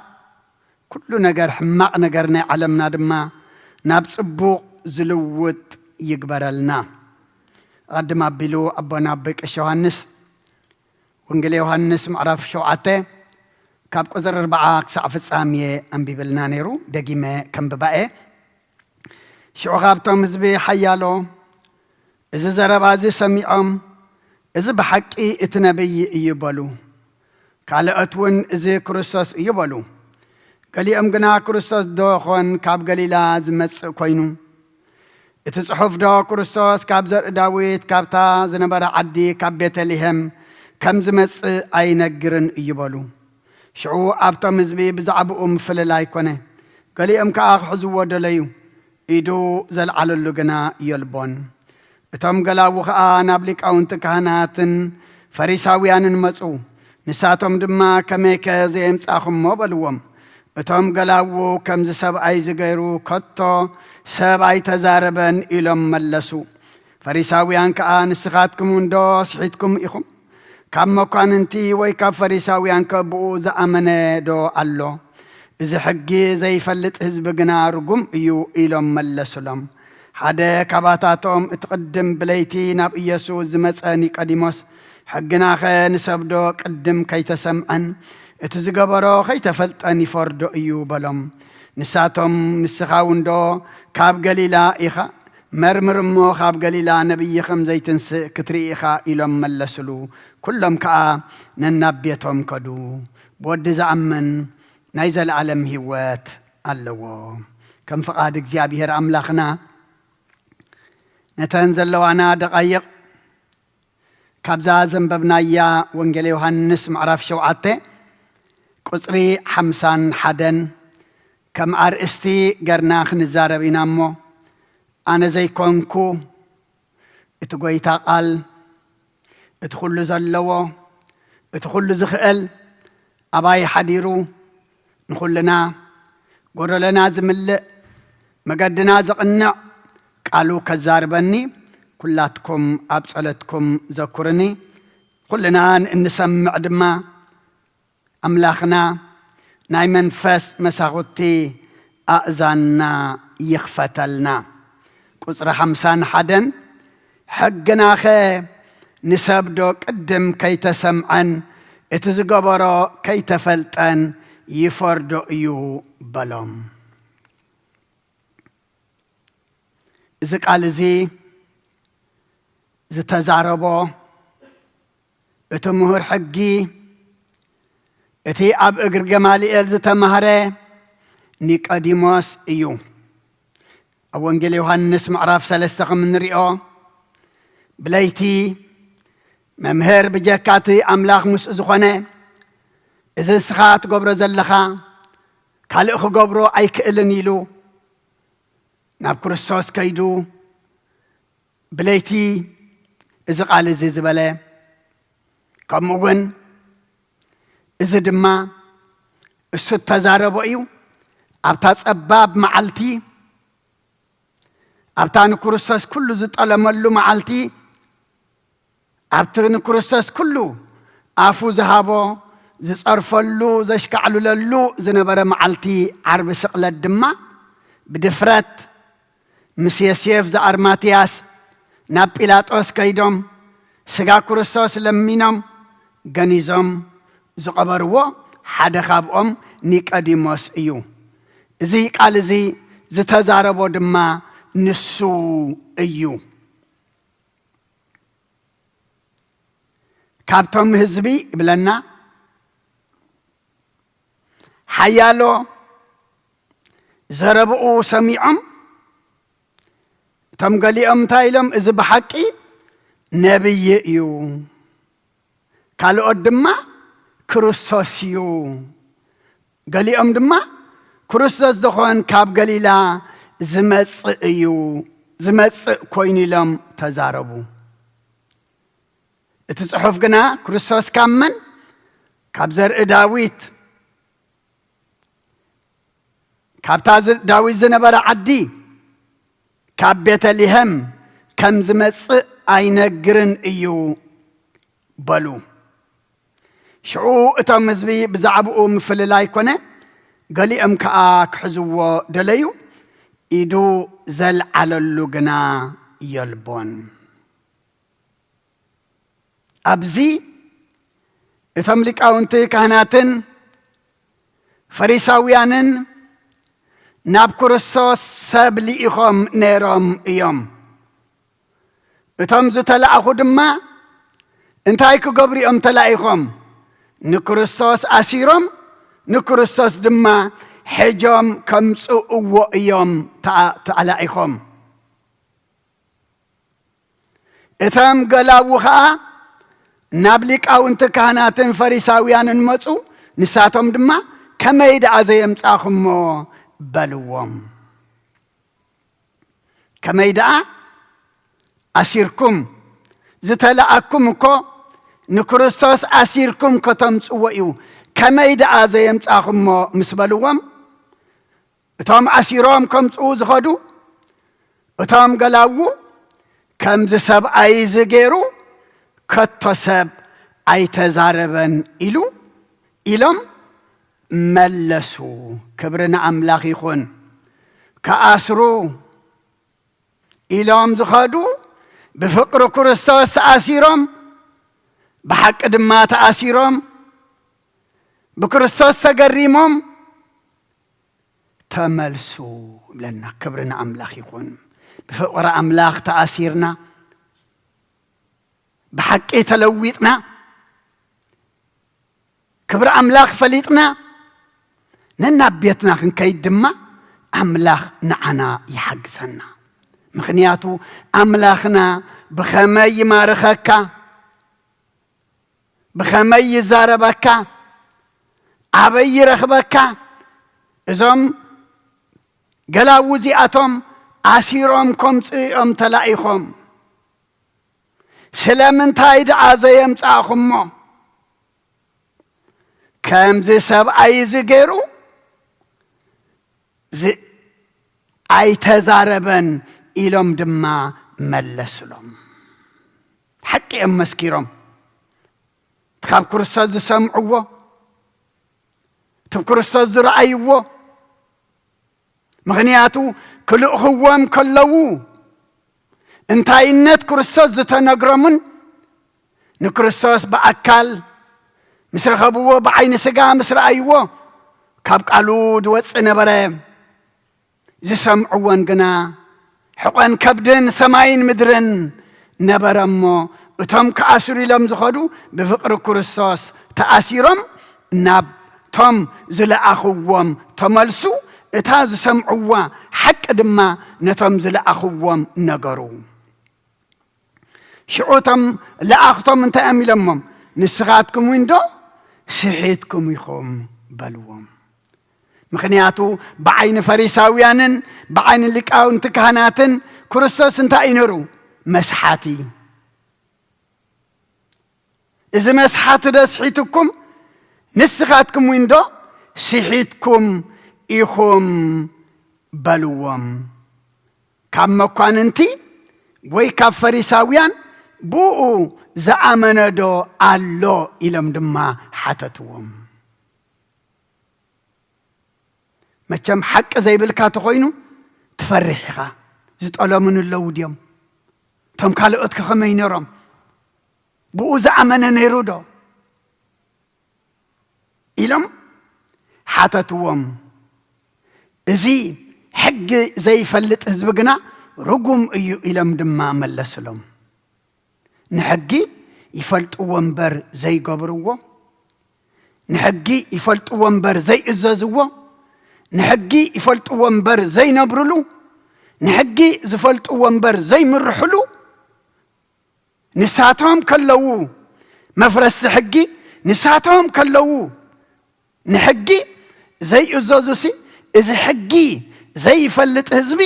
ኩሉ ነገር፣ ሕማቕ ነገር ናይ ዓለምና ድማ ናብ ጽቡቕ ዝልውጥ ይግበረልና። ኣቐድም ኣቢሉ ኣቦና ኣቦይ ቀሺ ዮሃንስ፣ ወንጌል ዮሃንስ ምዕራፍ ሸውዓተ ካብ ቁጽሪ ኣርብዓ ክሳዕ ፍጻሜ ኣንቢብልና ነይሩ። ደጊመ ከንብባ እየ። ሽዑ ካብቶም ህዝቢ ሓያሎ፣ "እዚ ዘረባ እዚ ሰሚዖም፣ እዚ ብሓቂ እቲ ነቢይ እዩ" በሉ። ካልኦት እውን፣ "እዚ ክርስቶስ እዩ" በሉ። ገሊኦም ግና፣ "ክርስቶስ ዶ ኾን ካብ ገሊላ ዝመጽእ ኮይኑ? እቲ ጽሑፍ ዶ ክርስቶስ ካብ ዘርኢ ዳዊት ካብታ ዝነበረ ዓዲ ካብ ቤተልሔም ከም ዝመጽእ ኣይነግርን እዩ?" በሉ። ሽዑ ኣብቶም ህዝቢ ብዛዕባኡ ምፍልላይ ኮነ። ገሊኦም ከኣ ክሕዝዎ ደለዩ፣ ኢዱ ዘልዓለሉ ግና የልቦን። እቶም ገላዉ ኸኣ ናብ ሊቃውንቲ ካህናትን ፈሪሳውያንን መጹ። ንሳቶም ድማ፣ "ከመይከ ዘየምጻኹሞ?" በልዎም። እቶም ገላዉ፣ "ከምዚ ሰብኣይ እዚ ገይሩ ከቶ ሰብ ኣይተዛረበን" ኢሎም መለሱ። ፈሪሳውያን ከኣ፣ "ንስኻትኩም እንዶ ስሒትኩም ኢኹም? ካብ መኳንንቲ ወይ ካብ ፈሪሳውያን ከ ብኡ ዝኣመነ ዶ ኣሎ? እዚ ሕጊ ዘይፈልጥ ህዝቢ ግና ርጉም እዩ" ኢሎም መለሱሎም። ሓደ ካባታቶም፣ እቲ ቅድም ብለይቲ ናብ ኢየሱስ ዝመጸ ኒቆዲሞስ፣ "ሕግናኸ ንሰብዶ ቅድም ከይተሰምዐን እቲ ዝገበሮ ከይተፈልጠን ይፈርዶ እዩ?" በሎም። ንሳቶም፣ "ንስኻ እውን ዶ ካብ ገሊላ ኢኻ? መርምር እሞ ካብ ገሊላ ነቢይ ከም ዘይትንስእ ክትርኢ ኢኻ" ኢሎም መለሱሉ። ኩሎም ከኣ ነናብ ቤቶም ከዱ። ብወዲ ዝኣምን ናይ ዘለኣለም ህይወት ኣለዎ። ከም ፍቓድ እግዚኣብሔር ኣምላኽና፣ ነተን ዘለዋና ደቓይቕ ካብዛ ዘንበብናያ ወንጌል ዮሃንስ ምዕራፍ ሸውዓተ ቁጽሪ ሓምሳን ሓደን ከም ኣርእስቲ ገርና ክንዛረብ ኢና እሞ፣ ኣነ ዘይኮንኩ፣ እቲ ጐይታ ቃል፣ እቲ ኹሉ ዘለዎ፣ እቲ ኹሉ ዝኽእል ኣባይ ሓዲሩ ንኹልና ጐደሎና ዝምልእ፣ መገድና ዘቕንዕ ቃሉ ከዛርበኒ፣ ኩላትኩም ኣብ ጸሎትኩም ዘኩርኒ። ኩልና ንእንሰምዕ ድማ ኣምላኽና ናይ መንፈስ መሳኹቲ ኣእዛንና ይኽፈተልና። ቁጽሪ ሓምሳን ሓደን፣ "ሕግናኸ ንሰብዶ ቅድም ከይተሰምዐን እቲ ዝገበሮ ከይተፈልጠን ይፈርዶ እዩ?" በሎም። እዚ ቃል እዚ ዝተዛረቦ እቲ ምሁር ሕጊ፣ እቲ ኣብ እግሪ ገማልኤል ዝተማህረ ኒቆዲሞስ እዩ። ኣብ ወንጌል ዮሃንስ ምዕራፍ ሰለስተ ከም እንሪኦ፣ ብለይቲ መምህር ብጀካ እቲ ኣምላኽ ምስኡ ዝኾነ፣ "እዚ ንስኻ ትገብሮ ዘለኻ ካልእ ክገብሮ ኣይክእልን" ኢሉ ናብ ክርስቶስ ከይዱ ብለይቲ እዚ ቃል እዚ ዝበለ፣ ከምኡ እውን እዚ ድማ እሱ እተዛረቦ እዩ። ኣብታ ጸባብ መዓልቲ፣ ኣብታ ንክርስቶስ ኩሉ ዝጠለመሉ መዓልቲ፣ ኣብቲ ንክርስቶስ ኩሉ ኣፉ ዝሃቦ፣ ዝጸርፈሉ፣ ዘሽካዕልለሉ ዝነበረ መዓልቲ ዓርቢ ስቕለት ድማ ብድፍረት ምስ የሴፍ ዘኣርማትያስ ናብ ጲላጦስ ከይዶም፣ ስጋ ክርስቶስ ለሚኖም ገኒዞም ዝቐበርዎ ሓደ ካብኦም ኒቆዲሞስ እዩ። እዚ ቃል እዚ ዝተዛረቦ ድማ ንሱ እዩ። ካብቶም ህዝቢ ይብለና፣ ሓያሎ ዘረብኡ ሰሚዖም፣ እቶም ገሊኦም እንታይ ኢሎም? "እዚ ብሓቂ ነብዪ እዩ" ካልኦት ድማ ክርስቶስ እዩ። ገሊኦም ድማ ክርስቶስ ዝኾን ካብ ገሊላ ዝመጽእ እዩ፣ ዝመጽእ ኮይኑ ኢሎም ተዛረቡ። እቲ ጽሑፍ ግና ክርስቶስ ካብ መን? ካብ ዘርኢ ዳዊት፣ ካብታ ዝ-፣ ዳዊት ዝነበረ ዓዲ፣ ካብ ቤተልሔም ከም ዝመጽእ ኣይነግርን እዩ በሉ። ሽዑ እቶም ህዝቢ ብዛዕባኡ ምፍልላይ ኮነ፣ ገሊኦም ከኣ ክሕዝዎ ደለዩ፣ ኢዱ ዘልዓለሉ ግና የልቦን። ኣብዚ እቶም ሊቃውንቲ ካህናትን ፈሪሳውያንን ናብ ክርስቶስ ሰብ ልኢኾም ነይሮም እዮም። እቶም ዝተላእኹ ድማ እንታይ ክገብሩ እዮም ተላኢኾም? ንክርስቶስ ኣሲሮም፣ ንክርስቶስ ድማ ሒዞም ከምጽእዎ እዮም ተኣ-፣ ተላኢኾም። እቶም ገላዉ ኸኣ ናብ ሊቃውንቲ ካህናትን ፈሪሳውያንን መጹ። ንሳቶም ድማ፣ "ከመይ ደኣ ዘየምጻእኹሞ?" በልዎም። ከመይ ደኣ ኣሲርኩም? ዝተላኣኩም እኮ ንክርስቶስ ኣሲርኩም ከተምጽዎ እዩ። ከመይ ደኣ ዘየምጻእኹሞ ምስ በልዎም፣ እቶም ኣሲሮም ከምጽኡ ዝኸዱ፣ እቶም ገላዉ፣ "ከምዚ ሰብኣይ እዚ ገይሩ ከቶ ሰብ ኣይተዛረበን" ኢሉ፣ ኢሎም መለሱ። ክብሪ ንኣምላኽ ይኹን። ክኣስሩ ኢሎም ዝኸዱ፣ ብፍቕሪ ክርስቶስ ተኣሲሮም፣ ብሓቂ ድማ ተኣሲሮም፣ ብክርስቶስ ተገሪሞም፣ ተመልሱ ይብለና። ክብሪ ንኣምላኽ ይኹን። ብፍቕሪ ኣምላኽ ተኣሲርና፣ ብሓቂ ተለዊጥና፣ ክብሪ ኣምላኽ ፈሊጥና፣ ነናብ ቤትና ክንከይድ ድማ ኣምላኽ ንዓና ይሓግዘና። ምኽንያቱ ኣምላኽና ብኸመይ ይማርኸካ፣ ብኸመይ ይዛረበካ፣ ኣበይ ይረኽበካ? እዞም ገላዉ እዚኣቶም ኣሲሮም ከምጽኡ እዮም ተላኢኾም። ስለምንታይ ደኣ ዘየምጻእኹሞ? ከምዚ ሰብኣይ እዚ ገይሩ ዝ-፣ ኣይተዛረበን ኢሎም ድማ መለስሎም። ሓቂ እዮም መስኪሮም። እቲ ካብ ክርስቶስ ዝሰምዕዎ፣ እቲ ክርስቶስ ዝረኣይዎ፣ ምኽንያቱ ክልእኽዎም ከለዉ እንታይነት ክርስቶስ ዝተነግሮምን ንክርስቶስ ብኣካል ምስ ረኸብዎ፣ ብዓይኒ ስጋ ምስ ረኣይዎ፣ ካብ ቃሉ ዝወጽእ ነበረ። ዝሰምዕዎን ግና ሕቖን ከብድን ሰማይን ምድርን ነበረ እሞ፣ እቶም ክኣስሩ ኢሎም ዝኸዱ ብፍቕሪ ክርስቶስ ተኣሲሮም ናብቶም ዝለኣኽዎም ተመልሱ። እታ ዝሰምዕዋ ሓቂ ድማ ነቶም ዝለኣኽዎም ነገሩ። ሽዑ እቶም ለኣኽቶም እንታይ እዮም ኢሎሞም? "ንስኻትኩም እውን ዶ ስሒትኩም ኢኹም?" በልዎም። ምኽንያቱ ብዓይኒ ፈሪሳውያንን ብዓይኒ ሊቃውንቲ ካህናትን ክርስቶስ እንታይ እዩ ነይሩ? መስሓቲ። እዚ መስሓቲ ዶ ስሒትኩም? ንስኻትኩም እውን ዶ ስሒትኩም ኢኹም? በልዎም። ካብ መኳንንቲ ወይ ካብ ፈሪሳውያን ብኡ ዝኣመነ ዶ ኣሎ? ኢሎም ድማ ሓተትዎም። መቸም ሓቂ ዘይብልካ ተኾይኑ ትፈርሕ ኢኻ። ዝጠለሙን ኣለዉ ድዮም? እቶም ካልኦት ከ ከመይ ነይሮም? ብኡ ዝኣመነ ነይሩ ዶ? ኢሎም ሓተትዎም። እዚ ሕጊ ዘይፈልጥ ህዝቢ ግና ርጉም እዩ ኢሎም ድማ መለስሎም። ንሕጊ ይፈልጥዎ እምበር ዘይገብርዎ፣ ንሕጊ ይፈልጥዎ እምበር ዘይእዘዝዎ፣ ንሕጊ ይፈልጥዎ እምበር ዘይነብርሉ፣ ንሕጊ ዝፈልጥዎ እምበር ዘይምርሕሉ፣ ንሳቶም ከለዉ መፍረስቲ ሕጊ ንሳቶም ከለዉ፣ ንሕጊ ዘይእዘዙሲ፣ እዚ ሕጊ ዘይፈልጥ ህዝቢ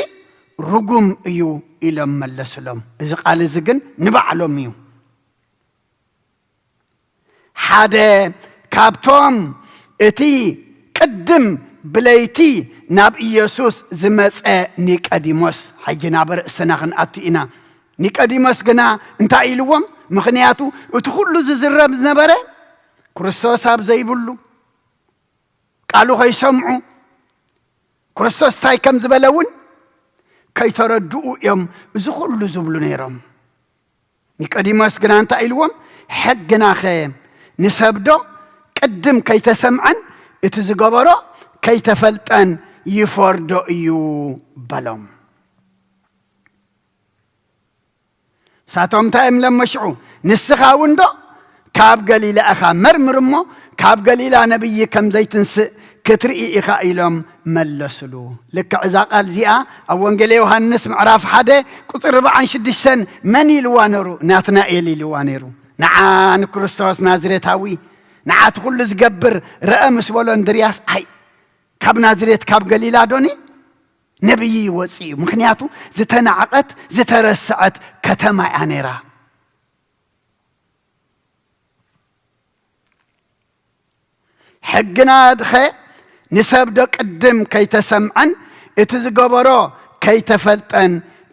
ርጉም እዩ ኢሎም መለስሎም። እዚ ቃል እዚ ግን ንባዕሎም እዩ። ሓደ ካብቶም እቲ ቅድም ብለይቲ ናብ ኢየሱስ ዝመጸ ኒቀዲሞስ፣ ሕጂ ናብ ርእስና ክንኣቱ ኢና። ኒቀዲሞስ ግና እንታይ ኢልዎም? ምኽንያቱ እቲ ኩሉ ዝዝረብ ዝነበረ ክርስቶስ ኣብ ዘይብሉ፣ ቃሉ ከይሰምዑ፣ ክርስቶስ እንታይ ከም ዝበለ እውን ከይተረድኡ እዮም እዚ ኩሉ ዝብሉ ነይሮም። ኒቆዲሞስ ግና እንታይ ኢልዎም? ሕግናኸ ንሰብዶ ቅድም ከይተሰምዐን እቲ ዝገበሮ ከይተፈልጠን ይፈርዶ እዩ በሎም። ሳቶም እንታይ እዮም ለመሽዑ? ንስኻ እውን ዶ ካብ ገሊላ ኢኻ? መርምር እሞ ካብ ገሊላ ነብዪ ከም ዘይትንስእ ክትርኢ ኢኻ ኢሎም መለስሉ። ልክዕ እዛ ቃል እዚኣ ኣብ ወንጌል ዮሃንስ ምዕራፍ ሓደ ቁጽሪ ኣርባዓን ሽዱሽተን መን ኢልዋ ነሩ? ናትናኤል ኢልዋ ነሩ። ንዓ ንክርስቶስ ናዝሬታዊ፣ ንዓ እቲ ኩሉ ዝገብር ረአ ምስ በሎ እንድርያስ፣ ኣይ ካብ ናዝሬት ካብ ገሊላ ዶኒ ነብዪ ይወጽእ እዩ። ምኽንያቱ ዝተናዕቐት ዝተረስዐት ከተማ እያ ነይራ። ሕግና ድኸ ንሰብ ዶ ቅድም ከይተሰምዐን እቲ ዝገበሮ ከይተፈልጠን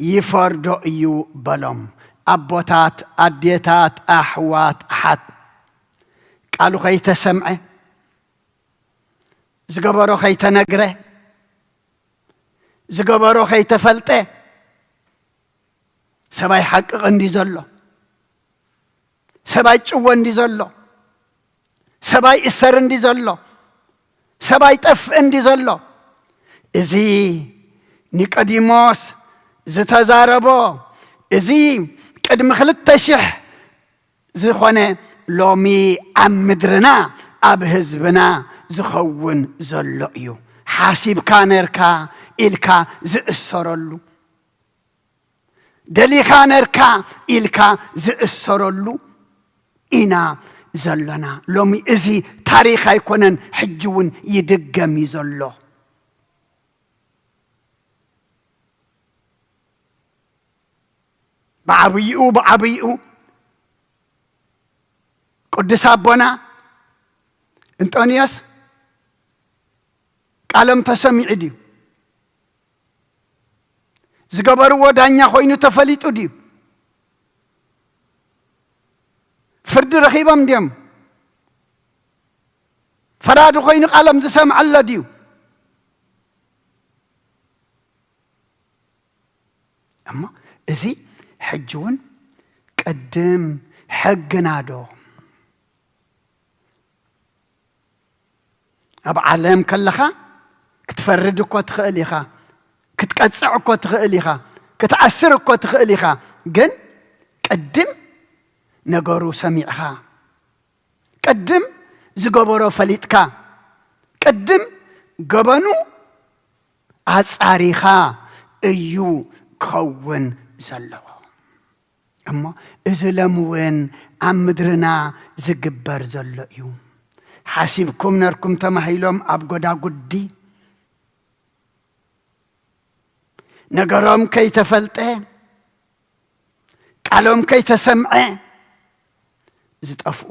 ይፈርዶ እዩ በሎም። ኣቦታት፣ ኣዴታት፣ ኣሕዋት፣ ኣሓት፣ ቃሉ ከይተሰምዐ፣ ዝገበሮ ከይተነግረ፣ ዝገበሮ ከይተፈልጠ፣ ሰባይ ሓቅቕ እንዲ ዘሎ፣ ሰባይ ጭወ እንዲ ዘሎ፣ ሰባይ እሰር እንዲ ዘሎ፣ ሰባይ ጠፍእ እንዲ ዘሎ፣ እዚ ኒቆዲሞስ ዝተዛረቦ፣ እዚ ቅድሚ ክልተ ሽሕ ዝኾነ ሎሚ ኣብ ምድርና ኣብ ህዝብና ዝኸውን ዘሎ እዩ። ሓሲብካ ነርካ ኢልካ ዝእሰረሉ፣ ደሊኻ ነርካ ኢልካ ዝእሰረሉ ኢና ዘለና። ሎሚ እዚ ታሪኽ ኣይኮነን፣ ሕጂ እውን ይድገም እዩ ዘሎ። ብዓብይኡ፣ ብዓብይኡ ቅዱስ ኣቦና እንጦንዮስ ቃሎም ተሰሚዑ ድዩ? ዝገበርዎ ዳኛ ኮይኑ ተፈሊጡ ድዩ? ፍርዲ ረኺቦም ድዮም? ፈራዲ ኮይኑ ቃሎም ዝሰምዐ ኣሎ ድዩ? እሞ እዚ ሕጂ እውን ቅድም ሕግና ዶ? ኣብ ዓለም ከለኻ ክትፈርድ እኮ ትኽእል ኢኻ፣ ክትቀጽዕ እኮ ትኽእል ኢኻ፣ ክትኣስር እኮ ትኽእል ኢኻ። ግን ቅድም ነገሩ ሰሚዕኻ፣ ቅድም ዝገበሮ ፈሊጥካ፣ ቅድም ገበኑ ኣጻሪኻ እዩ ክኸውን ዘለዎ። እሞ እዚ ሎሚ እውን ኣብ ምድርና ዝግበር ዘሎ እዩ። ሓሲብኩም ነርኩም ተማሂሎም ኣብ ጎዳጉዲ፣ ነገሮም ከይተፈልጠ፣ ቃሎም ከይተሰምዐ ዝጠፍኡ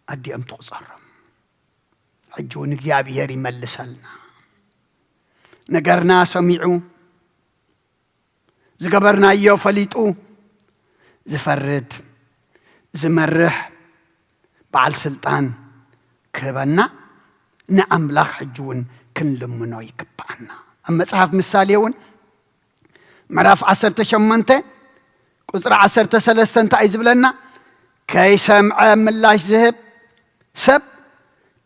ኣዲኦም ትቑጸሮም። ሕጂ እውን እግዚኣብሔር ይመልሰልና። ነገርና ሰሚዑ፣ ዝገበርናዮ ፈሊጡ ዝፈርድ ዝመርሕ በዓል ስልጣን ክህበና ንኣምላኽ ሕጂ እውን ክንልምኖ ይግብኣና። ኣብ መጽሓፍ ምሳሌ እውን ምዕራፍ ዓሰርተ ሸሞንተ ቁጽሪ ዓሰርተ ሰለስተ እንታይ እዩ ዝብለና? ከይሰምዐ ምላሽ ዝህብ ሰብ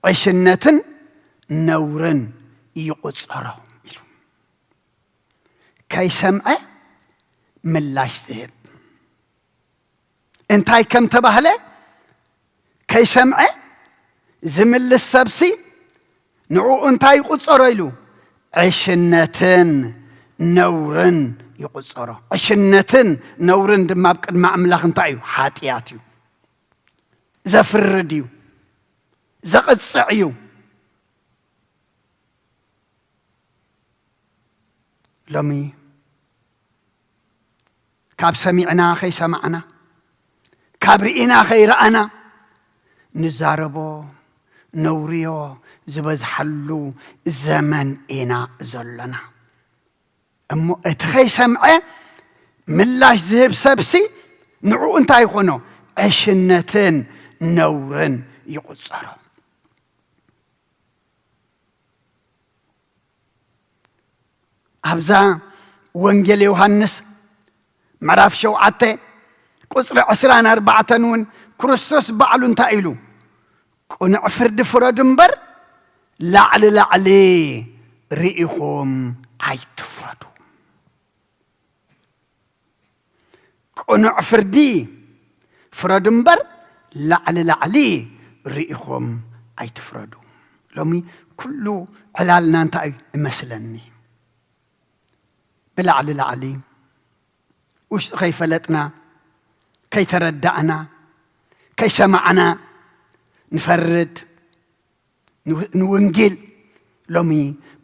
ዕሽነትን ነውርን ይቑጸሮ ኢሉ። ከይሰምዐ ምላሽ ዝህብ እንታይ ከም ተባህለ ከይሰምዐ ዝምልስ ሰብሲ ንዕኡ እንታይ ይቑጸሮ ኢሉ? ዕሽነትን ነውርን ይቑጸሮ። ዕሽነትን ነውርን ድማ ኣብ ቅድሚ ኣምላኽ እንታይ እዩ? ሓጢኣት እዩ። ዘፍርድ እዩ፣ ዘቕጽዕ እዩ። ሎሚ ካብ ሰሚዕና ከይሰማዕና፣ ካብ ርኢና ከይረኣና ንዛረቦ፣ ነውርዮ ዝበዝሓሉ ዘመን ኢና ዘሎና። እሞ እቲ ከይሰምዐ ምላሽ ዝህብ ሰብሲ ንዕኡ እንታይ ይኾኖ? ዕሽነትን ነውርን ይቑጸሮ። ኣብዛ ወንጌል ዮሃንስ ምዕራፍ ሸውዓተ ቁጽሪ ዕስራን ኣርባዕተን እውን ክርስቶስ ባዕሉ እንታይ ኢሉ? ቅኑዕ ፍርዲ ፍረዱ እምበር ላዕሊ ላዕሊ ርኢኹም ኣይትፍረዱ። ቅኑዕ ፍርዲ ፍረዱ እምበር ላዕሊ ላዕሊ ርኢኹም ኣይትፍረዱ። ሎሚ ኩሉ ዕላልና እንታይ እዩ እመስለኒ? ብላዕሊ ላዕሊ ውሽጢ ከይፈለጥና፣ ከይተረዳእና፣ ከይሰማዕና ንፈርድ። ንው-፣ ንወንጌል ሎሚ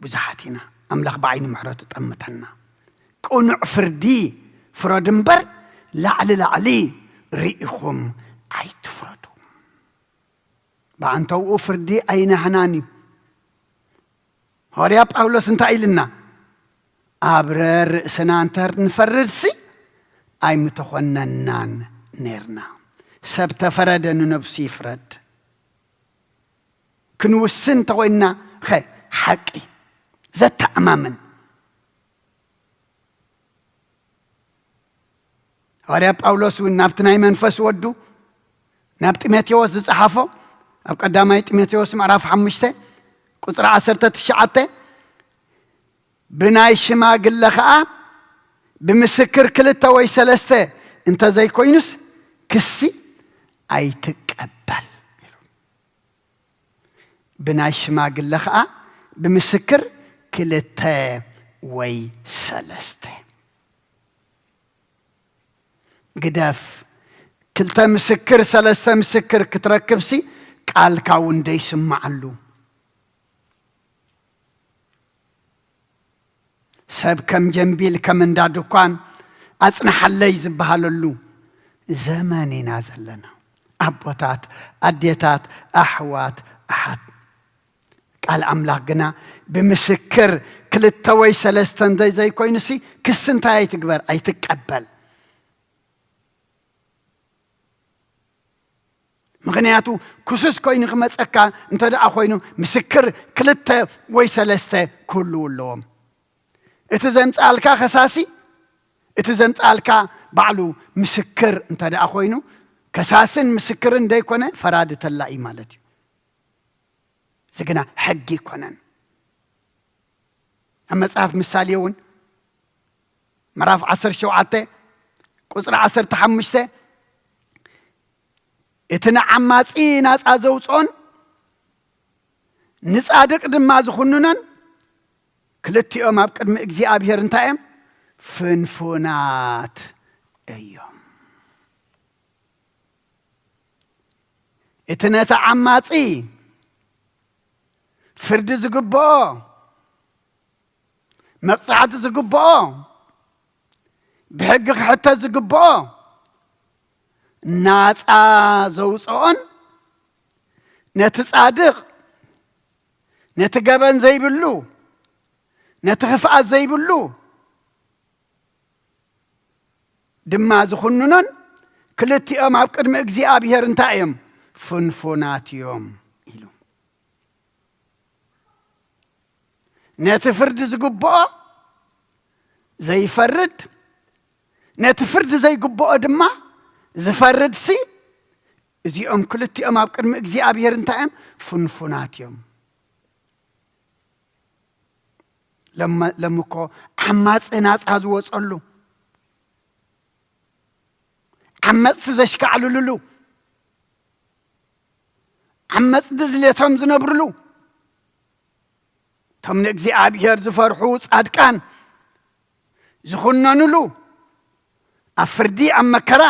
ብዙሓት ኢና። ኣምላኽ ብዓይኒ ምሕረቱ ጠምተና። ቅኑዕ ፍርዲ ፍረዱ እምበር ላዕሊ ላዕሊ ርኢኹም ኣይትፍረዱ። ብኣንተውኡ ፍርዲ ኣይናህናን እዩ። ሃዋርያ ጳውሎስ እንታይ ኢልና? ኣብ ርእስና እንተ ንፈርድሲ ኣይምተኾነናን ነርና። ሰብ ተፈረደ ንነብሱ ይፍረድ። ክንውስን እንተኾይንና ኸ ሓቂ ዘተኣማምን። ሃዋርያ ጳውሎስ እውን ናብቲ ናይ መንፈስ ወዱ ናብ ጢሞቴዎስ ዝጸሓፎ ኣብ ቀዳማይ ጢሞቴዎስ ምዕራፍ ሓሙሽተ ቁጽሪ ዓሰርተ ትሽዓተ፣ ብናይ ሽማግለ ኸኣ ብምስክር ክልተ ወይ ሰለስተ እንተ ዘይኮይኑስ ክሲ ኣይትቀበል። ብናይ ሽማግለ ኸኣ ብምስክር ክልተ ወይ ሰለስተ። ግደፍ፣ ክልተ ምስክር፣ ሰለስተ ምስክር ክትረክብሲ ቃልካ እውን ደይስማዓሉ። ሰብ ከም ጀንቢል፣ ከም እንዳ ድኳን ኣጽንሓለይ ዝበሃለሉ ዘመን ኢና ዘለና። ኣቦታት፣ ኣዴታት፣ ኣሕዋት፣ ኣሓት። ቃል ኣምላኽ ግና ብምስክር ክልተ ወይ ሰለስተ እንዘይ ዘይኮይኑሲ ክሲ እንታይ ኣይትግበር፣ ኣይትቀበል። ምኽንያቱ ክሱስ ኮይኑ ክመጸካ እንተ ደኣ ኮይኑ ምስክር ክልተ ወይ ሰለስተ ክህልዉ ኣለዎም። እቲ ዘምጻልካ ከሳሲ፣ እቲ ዘምጻልካ ባዕሉ ምስክር እንተ ደኣ ኮይኑ ከሳስን ምስክርን ደይኮነ ፈራዲ ተላኢ ማለት እዩ። እዚ ግና ሕጊ ኣይኮነን። ኣብ መጽሓፍ ምሳሌ እውን ምዕራፍ ዓሰርተ ሸውዓተ ቁጽሪ ዓሰርተ ሓሙሽተ፣ እቲ ንዓማጺ ናጻ ዘውጽኦን ንጻድቕ ድማ ዝኹንኖን ክልቲኦም ኣብ ቅድሚ እግዚኣብሔር እንታይ እዮም? ፍንፉናት እዮም። እቲ ነቲ ዓማጺ ፍርዲ ዝግብኦ፣ መቕጻዕቲ ዝግብኦ፣ ብሕጊ ክሕተት ዝግብኦ ናጻ ዘውጽኦን ነቲ ጻድቕ፣ ነቲ ገበን ዘይብሉ፣ ነቲ ክፍኣት ዘይብሉ ድማ ዝኹንኖን ክልቲኦም ኣብ ቅድሚ እግዚኣብሔር እንታይ እዮም? ፍንፉናት እዮም ኢሉ። ነቲ ፍርዲ ዝግብኦ ዘይፈርድ፣ ነቲ ፍርዲ ዘይግብኦ ድማ ዝፈርድሲ፣ እዚኦም ክልቲኦም ኣብ ቅድሚ እግዚኣብሔር እንታይ እዮም? ፍንፉናት እዮም። ለመ-፣ ሎሚ እኮ ዓማጺ ናጻ ዝወጸሉ፣ ዓመጽቲ ዘሽካዕልልሉ፣ ዓመጽቲ ድሌቶም ዝነብርሉ፣ እቶም ንእግዚኣብሔር ዝፈርሑ ጻድቃን ዝኹነንሉ፣ ኣብ ፍርዲ፣ ኣብ መከራ፣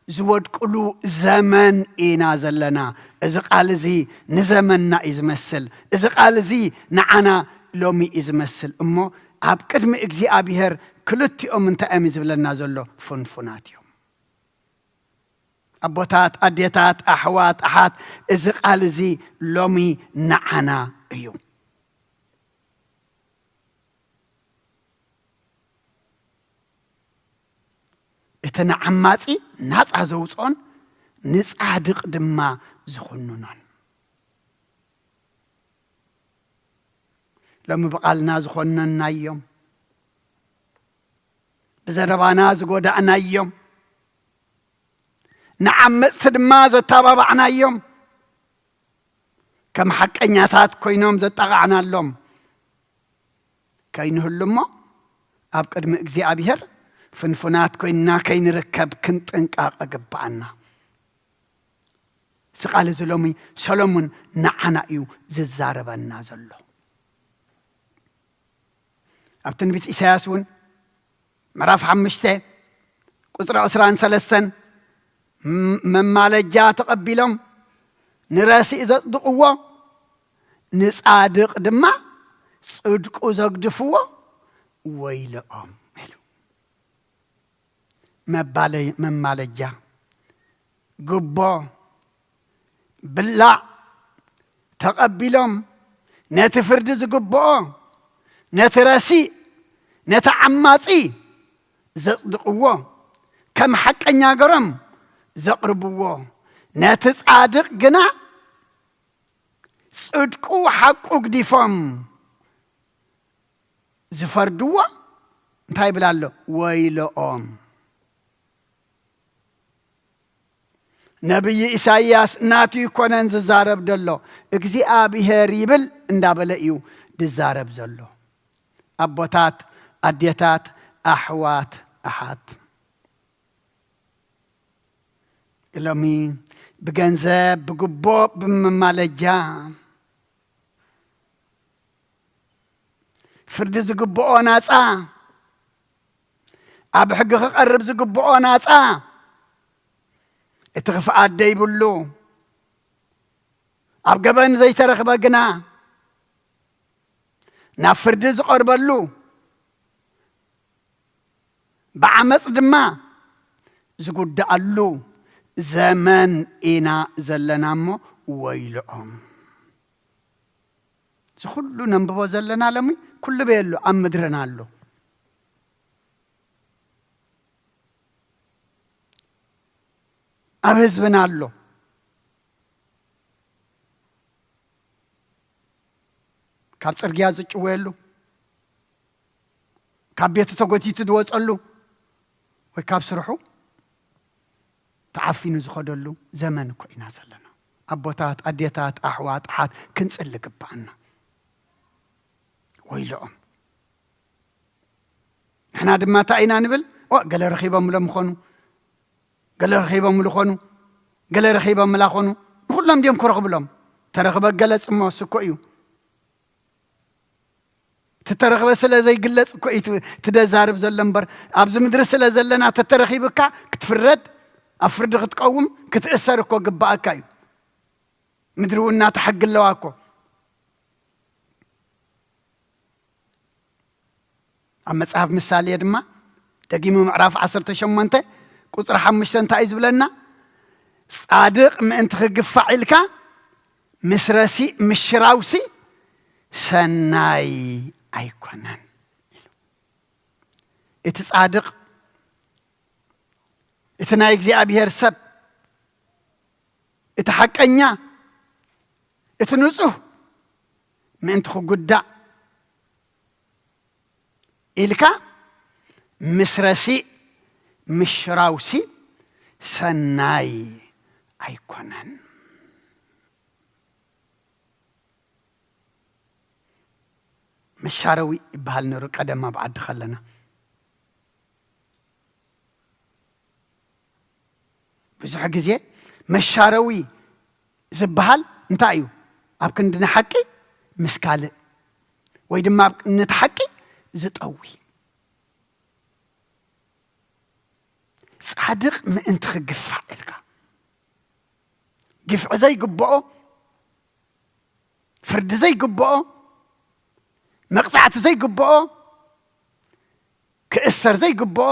ዝወድቅሉ ዘመን ኢና ዘለና። እዚ ቃል እዚ ንዘመንና እዩ ዝመስል። እዚ ቃል እዚ ንዓና ሎሚ እዩ ዝመስል። እሞ ኣብ ቅድሚ እግዚኣብሔር ክልቲኦም እንታይ እዮም ዝብለና ዘሎ? ፍንፉናት እዮም። ኣቦታት፣ ኣዴታት፣ ኣሕዋት፣ ኣሓት፣ እዚ ቃል እዚ ሎሚ ንዓና እዩ። እቲ ንዓማጺ ናጻ ዘውጽኦን ንጻድቕ ድማ ዝኹንኖን። ሎሚ ብቓልና ዝኾነናዮም፣ ብዘረባና ዝጎዳእናዮም፣ ንዓመጽቲ ድማ ዘተባባዕናዮም፣ ከም ሓቀኛታት ኮይኖም ዘጣቓዕናሎም ከይንህሉ እሞ፣ ኣብ ቅድሚ እግዚኣብሔር ፍንፉናት ኮይንና ከይንርከብ ክንጥንቀቕ እግብኣና። እዚ ቃል እዚ ሎሚ ሰሎሞን ንዓና እዩ ዝዛረበና ዘሎ። ኣብ ትንቢት ኢሳያስ እውን ምዕራፍ ሓሙሽተ ቁጽሪ ዕስራን ሰለስተን፣ ም-፣ መማለጃ ተቐቢሎም ንረሲእ ዘጽድቕዎ፣ ንጻድቕ ድማ ጽድቁ ዘግድፍዎ ወይለኦም ኢሉ። መባለ-፣ መማለጃ፣ ግቦ፣ ብላዕ ተቐቢሎም ነቲ ፍርዲ ዝግብኦ፣ ነቲ ረሲእ፣ ነቲ ዓማጺ ዘጽድቕዎ፣ ከም ሓቀኛ ገሮም ዘቕርብዎ፣ ነቲ ጻድቕ ግና ጽድቁ ሓቁ ግዲፎም ዝፈርድዎ እንታይ ይብል ኣሎ? ወይለኦም። ነብይ ኢሳይያስ ናቱ ይኮነን ዝዛረብ ዘሎ፣ እግዚኣብሔር ይብል እንዳበለ እዩ ዝዛረብ ዘሎ። ኣቦታት፣ ኣዴታት፣ ኣሕዋት፣ ኣሓት፣ ሎሚ ብገንዘብ፣ ብግቦ፣ ብመማለጃ ፍርዲ ዝግብኦ ናጻ፣ ኣብ ሕጊ ክቐርብ ዝግብኦ ናጻ፣ እቲ ክፍኣት ደይብሉ፣ ኣብ ገበን ዘይተረኽበ ግና ናብ ፍርዲ ዝቐርበሉ፣ ብዓመፅ ድማ ዝጉዳኣሉ ዘመን ኢና ዘለና እሞ ወይልኦም። እዚ ኩሉ ነንብቦ ዘለና ሎሚ ኩሉ በየሉ ኣብ ምድርና ኣሎ፣ ኣብ ህዝብና ኣሎ። ካብ ጽርግያ ዝጭወየሉ፣ ካብ ቤቱ ተጎቲቱ ዝወጸሉ፣ ወይ ካብ ስርሑ ተዓፊኑ ዝኸደሉ ዘመን እኮ ኢና ዘለና። ኣቦታት፣ ኣዴታት፣ ኣሕዋት፣ ኣሓት ክንጽሊ ግባኣና። ወይልኦም። ንሕና ድማ እንታይ ኢና ንብል? ኦ፣ ገለ ረኺቦምሎም ይኾኑ፣ ገለ ረኺቦምሉ ኾኑ፣ ገለ ረኺቦምላ ኾኑ። ንኹሎም ድዮም ክረኽብሎም? ተረኽበ ገለጽ እሞ እሱ እኮ እዩ። እቲ ተረኽበ ስለ ዘይግለጽ እኮ እዩ እቲ፣ እቲ ደዛርብ ዘሎ እምበር፣ ኣብዚ ምድሪ ስለ ዘለና ተተረኺብካ ክትፍረድ፣ ኣብ ፍርዲ ክትቀውም፣ ክትእሰር እኮ ግባኣካ እዩ። ምድሪ እውን እናተሓጊ ኣለዋ እኮ። ኣብ መጽሓፍ ምሳሌ ድማ ደጊሙ ምዕራፍ ዓሰርተ ሸሞንተ ቁጽሪ ሓሙሽተ እንታይ እዩ ዝብለና? "ጻድቕ ምእንቲ ክግፋዕ ኢልካ ምስ ረሲእ ምሽራውሲ ሰናይ ኣይኮነን" ኢሉ። እቲ ጻድቕ፣ እቲ ናይ እግዚኣብሔር ሰብ፣ እቲ ሓቀኛ፣ እቲ ንጹህ ምእንቲ ክጉዳእ ኢልካ ምስ ረሲእ ምሽራውሲ ሰናይ ኣይኮነን። መሻረዊ ይበሃል ነይሩ ቀደም ኣብ ዓዲ ከለና። ብዙሕ ግዜ መሻረዊ ዝበሃል እንታይ እዩ? ኣብ ክንዲ ንሓቂ ምስ ካልእ፣ ወይ ድማ ኣብ ክንዲ ሓቂ ዝጠዊ። ጻድቕ ምእንቲ ክግፋዕ ኢልካ፣ ግፍዒ ዘይግብኦ፣ ፍርዲ ዘይግብኦ፣ መቕጻዕቲ ዘይግብኦ፣ ክእሰር ዘይግብኦ፣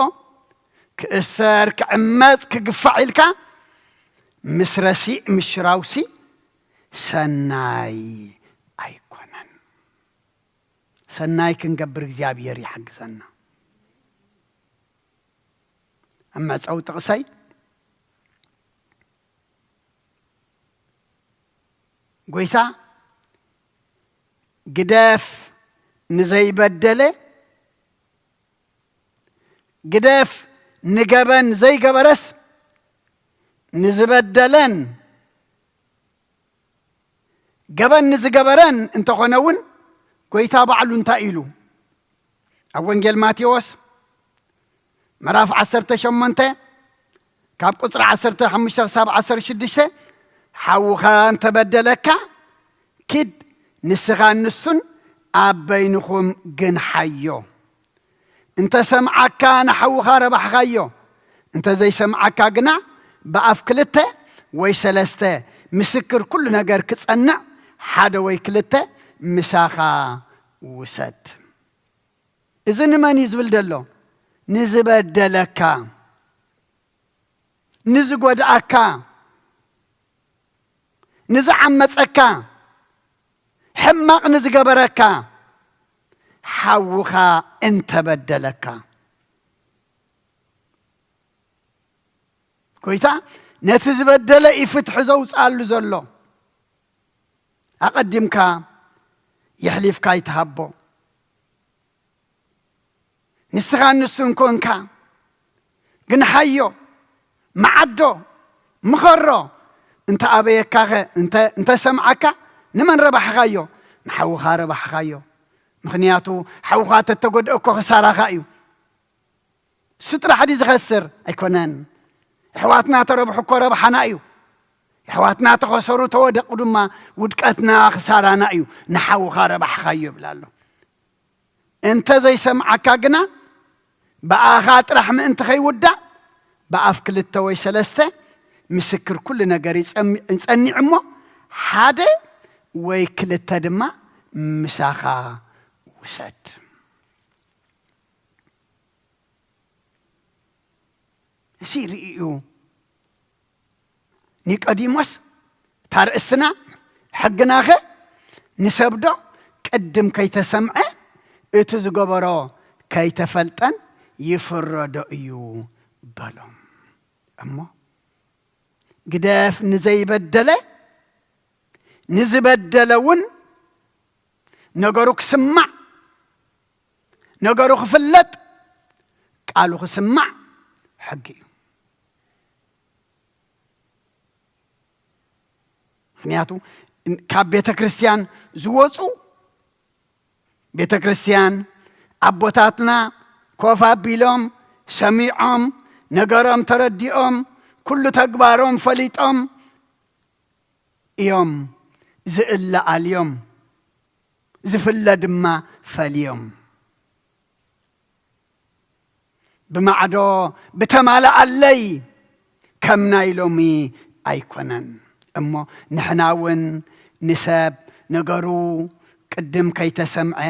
ክእሰር፣ ክዕመጽ፣ ክግፋዕ ኢልካ ምስ ረሲዕ ምሽራውሲ ሰናይ ኣይኮነን። ሰናይ ክንገብር እግዚኣብሔር ይሓግዘና። ኣብ መዕጸዊ ጥቕሰይ፣ ጎይታ፣ ግደፍ ንዘይበደለ፣ ግደፍ ንገበን ዘይገበረስ፣ ንዝበደለን ገበን ንዝገበረን እንተኾነ እውን፣ ጎይታ ባዕሉ እንታይ ኢሉ? ኣብ ወንጌል ማቴዎስ ምዕራፍ ዓሰርተ ሸሞንተ ካብ ቁጽሪ ዓሰርተ ሓሙሽተ ክሳብ ዓሰርተ ሽዱሽተ፣ "ሓውኻ እንተበደለካ፣ ኪድ፣ ንስኻን ንሱን ኣብ በይንኹም ግንሓዮ። እንተ ሰምዓካ ንሓውኻ ረባሕኻዮ፣ እንተ ዘይሰምዓካ ግና ብኣፍ ክልተ ወይ ሰለስተ ምስክር ኩሉ ነገር ክጸንዕ ሓደ ወይ ክልተ ምሳኻ ውሰድ።" እዚ ንመን እዩ ዝብል ዘሎ? ንዝበደለካ፣ ንዝጎድኣካ፣ ንዝዓመጸካ፣ ሕማቕ ንዝገበረካ፣ ሓውኻ እንተበደለካ። ጎይታ ነቲ ዝበደለ እዩ ፍትሒ ዘውፅኣሉ ዘሎ። ኣቐዲምካ የሕሊፍካ ኣይትሃቦ። ንስኻ ንሱን ኮንካ፣ ግንሓዮ፣ መዓዶ፣ ምኸሮ። እንተ ኣበየካኸ፣ እንተ፣ እንተ ሰምዓካ፣ ንመን ረባሕኻዮ? ንሓውኻ ረባሕኻዮ። ምኽንያቱ፣ ሓውኻ ተተጎድአ እኮ ክሳራኻ እዩ። እሱ ጥራሕ ድዩ ዝኸስር? ኣይኮነን። ኣሕዋትና ተረብሑ እኮ ረብሓና እዩ። ኣሕዋትና ተኸሰሩ፣ ተወደቑ ድማ ውድቀትና፣ ክሳራና እዩ። ንሓውኻ ረባሕኻዮ ይብል ኣሎ። እንተ ዘይሰምዓካ ግና፣ ብኣኻ ጥራሕ ምእንቲ ከይውዳእ፣ ብኣፍ ክልተ ወይ ሰለስተ ምስክር ኩሉ ነገር ይጸሚ-፣ ይጸኒዕ እሞ፣ ሓደ ወይ ክልተ ድማ ምሳኻ ውሰድ። እዚ ርእዩ ኒቆዲሞስ፣ እታ ርእስና፣ ሕግናኸ ንሰብዶ ቅድም ከይተሰምዐ እቲ ዝገበሮ ከይተፈልጠን ይፍረዶ እዩ በሎም። እሞ ግደፍ ንዘይበደለ፣ ንዝበደለ እውን ነገሩ ክስማዕ፣ ነገሩ ክፍለጥ፣ ቃሉ ክስማዕ ሕጊ እዩ። ምኽንያቱ ካብ ቤተ ክርስቲያን ዝወፁ፣ ቤተ ክርስቲያን ኣቦታትና ኮፍ ኣቢሎም፣ ሰሚዖም፣ ነገሮም ተረዲኦም፣ ኩሉ ተግባሮም ፈሊጦም እዮም ዝእለ ኣልዮም፣ ዝፍለ ድማ ፈልዮም። ብማዕዶ ብተማልኣለይ ከም ናይ ሎሚ ኣይኮነን። እሞ ንሕና እውን ንሰብ ነገሩ ቅድም ከይተሰምዐ፣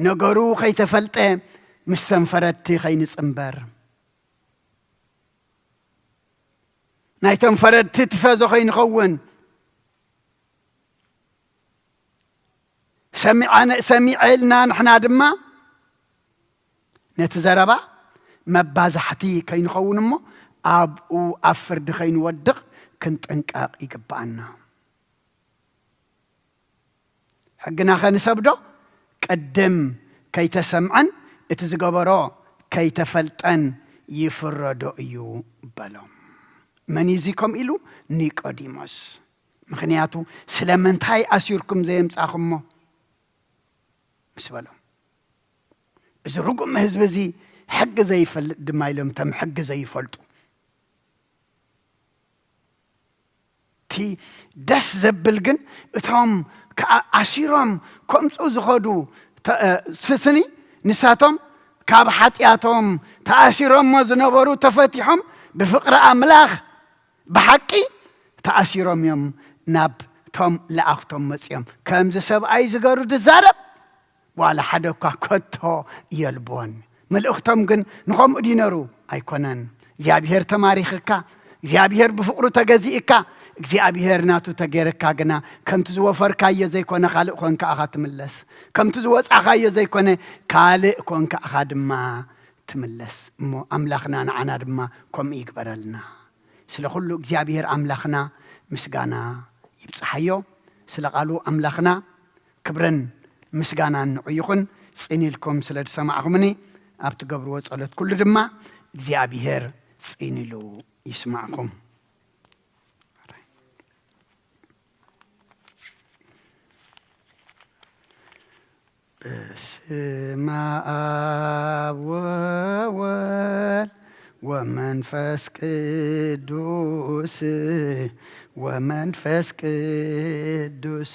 ነገሩ ከይተፈልጠ፣ ምስቶም ፈረድቲ ከይንጽንበር፣ ናይቶም ፈረድቲ ቲፈዞ ከይንኸውን፣ ሰሚዐ፣ ሰሚዐ ኢልና ንሕና ድማ ነቲ ዘረባ መባዛሕቲ ከይንኸውን እሞ ኣብኡ ኣብ ፍርዲ ከይንወድቕ ክንጥንቀቕ ይግብኣና። ሕግናኸ ንሰብዶ ቅድም ከይተሰምዐን እቲ ዝገበሮ ከይተፈልጠን ይፍረዶ እዩ በሎም። መን እዩ እዚ ከምኡ ኢሉ? ኒቆዲሞስ። ምኽንያቱ ስለምንታይ ኣሲርኩም ዘየምጻኹሞ ምስ በሎም፣ እዚ ርጉም ህዝቢ እዚ ሕጊ ዘይፈልጥ ድማ ኢሎም፣ እቶም ሕጊ ዘይፈልጡ። እቲ ደስ ዘብል ግን እቶም ከኣ ኣሲሮም ከምጹ ዝኸዱ ተ-፣ እ፣ ስስኒ ንሳቶም ካብ ሓጢኣቶም ተኣሲሮሞ ዝነበሩ ተፈቲሖም ብፍቕሪ ኣምላኽ ብሓቂ ተኣሲሮም እዮም ናብ ቶም ለኣኽቶም መጺኦም። ከምዚ ሰብኣይ ዝገሩ ዝዛረብ ዋላ ሓደ እኳ ከቶ የልቦን። መልእኽቶም ግን ንኸምኡ ድዩ ነሩ? ኣይኮነን። እግዚኣብሔር ተማሪኽካ፣ እግዚኣብሔር ብፍቕሩ ተገዚእካ፣ እግዚኣብሔር ናቱ ተገይርካ ግና ከምቲ ዝወፈርካዮ ዘይኮነ ካልእ ኮንካ ኣኻ ትምለስ። ከምቲ ዝወጻኻዮ ዘይኮነ ካልእ ኮንካ ኣኻ ድማ ትምለስ። እሞ ኣምላኽና ንዓና ድማ ከምኡ ይግበረልና። ስለ ኩሉ እግዚኣብሔር ኣምላኽና ምስጋና ይብጽሓዮ። ስለ ቃሉ ኣምላኽና ክብርን ምስጋናን ንዑ ይኹን። ጽን ኢልኩም ስለ ዝሰማዕኹምኒ፣ ኣብ ትገብርዎ ጸሎት ኩሉ ድማ እግዚኣብሔር ጽን ኢሉ ይስማዕኩም። በስመ ኣብ ወወልድ ወመንፈስ ቅዱስ፣ ወመንፈስ ቅዱስ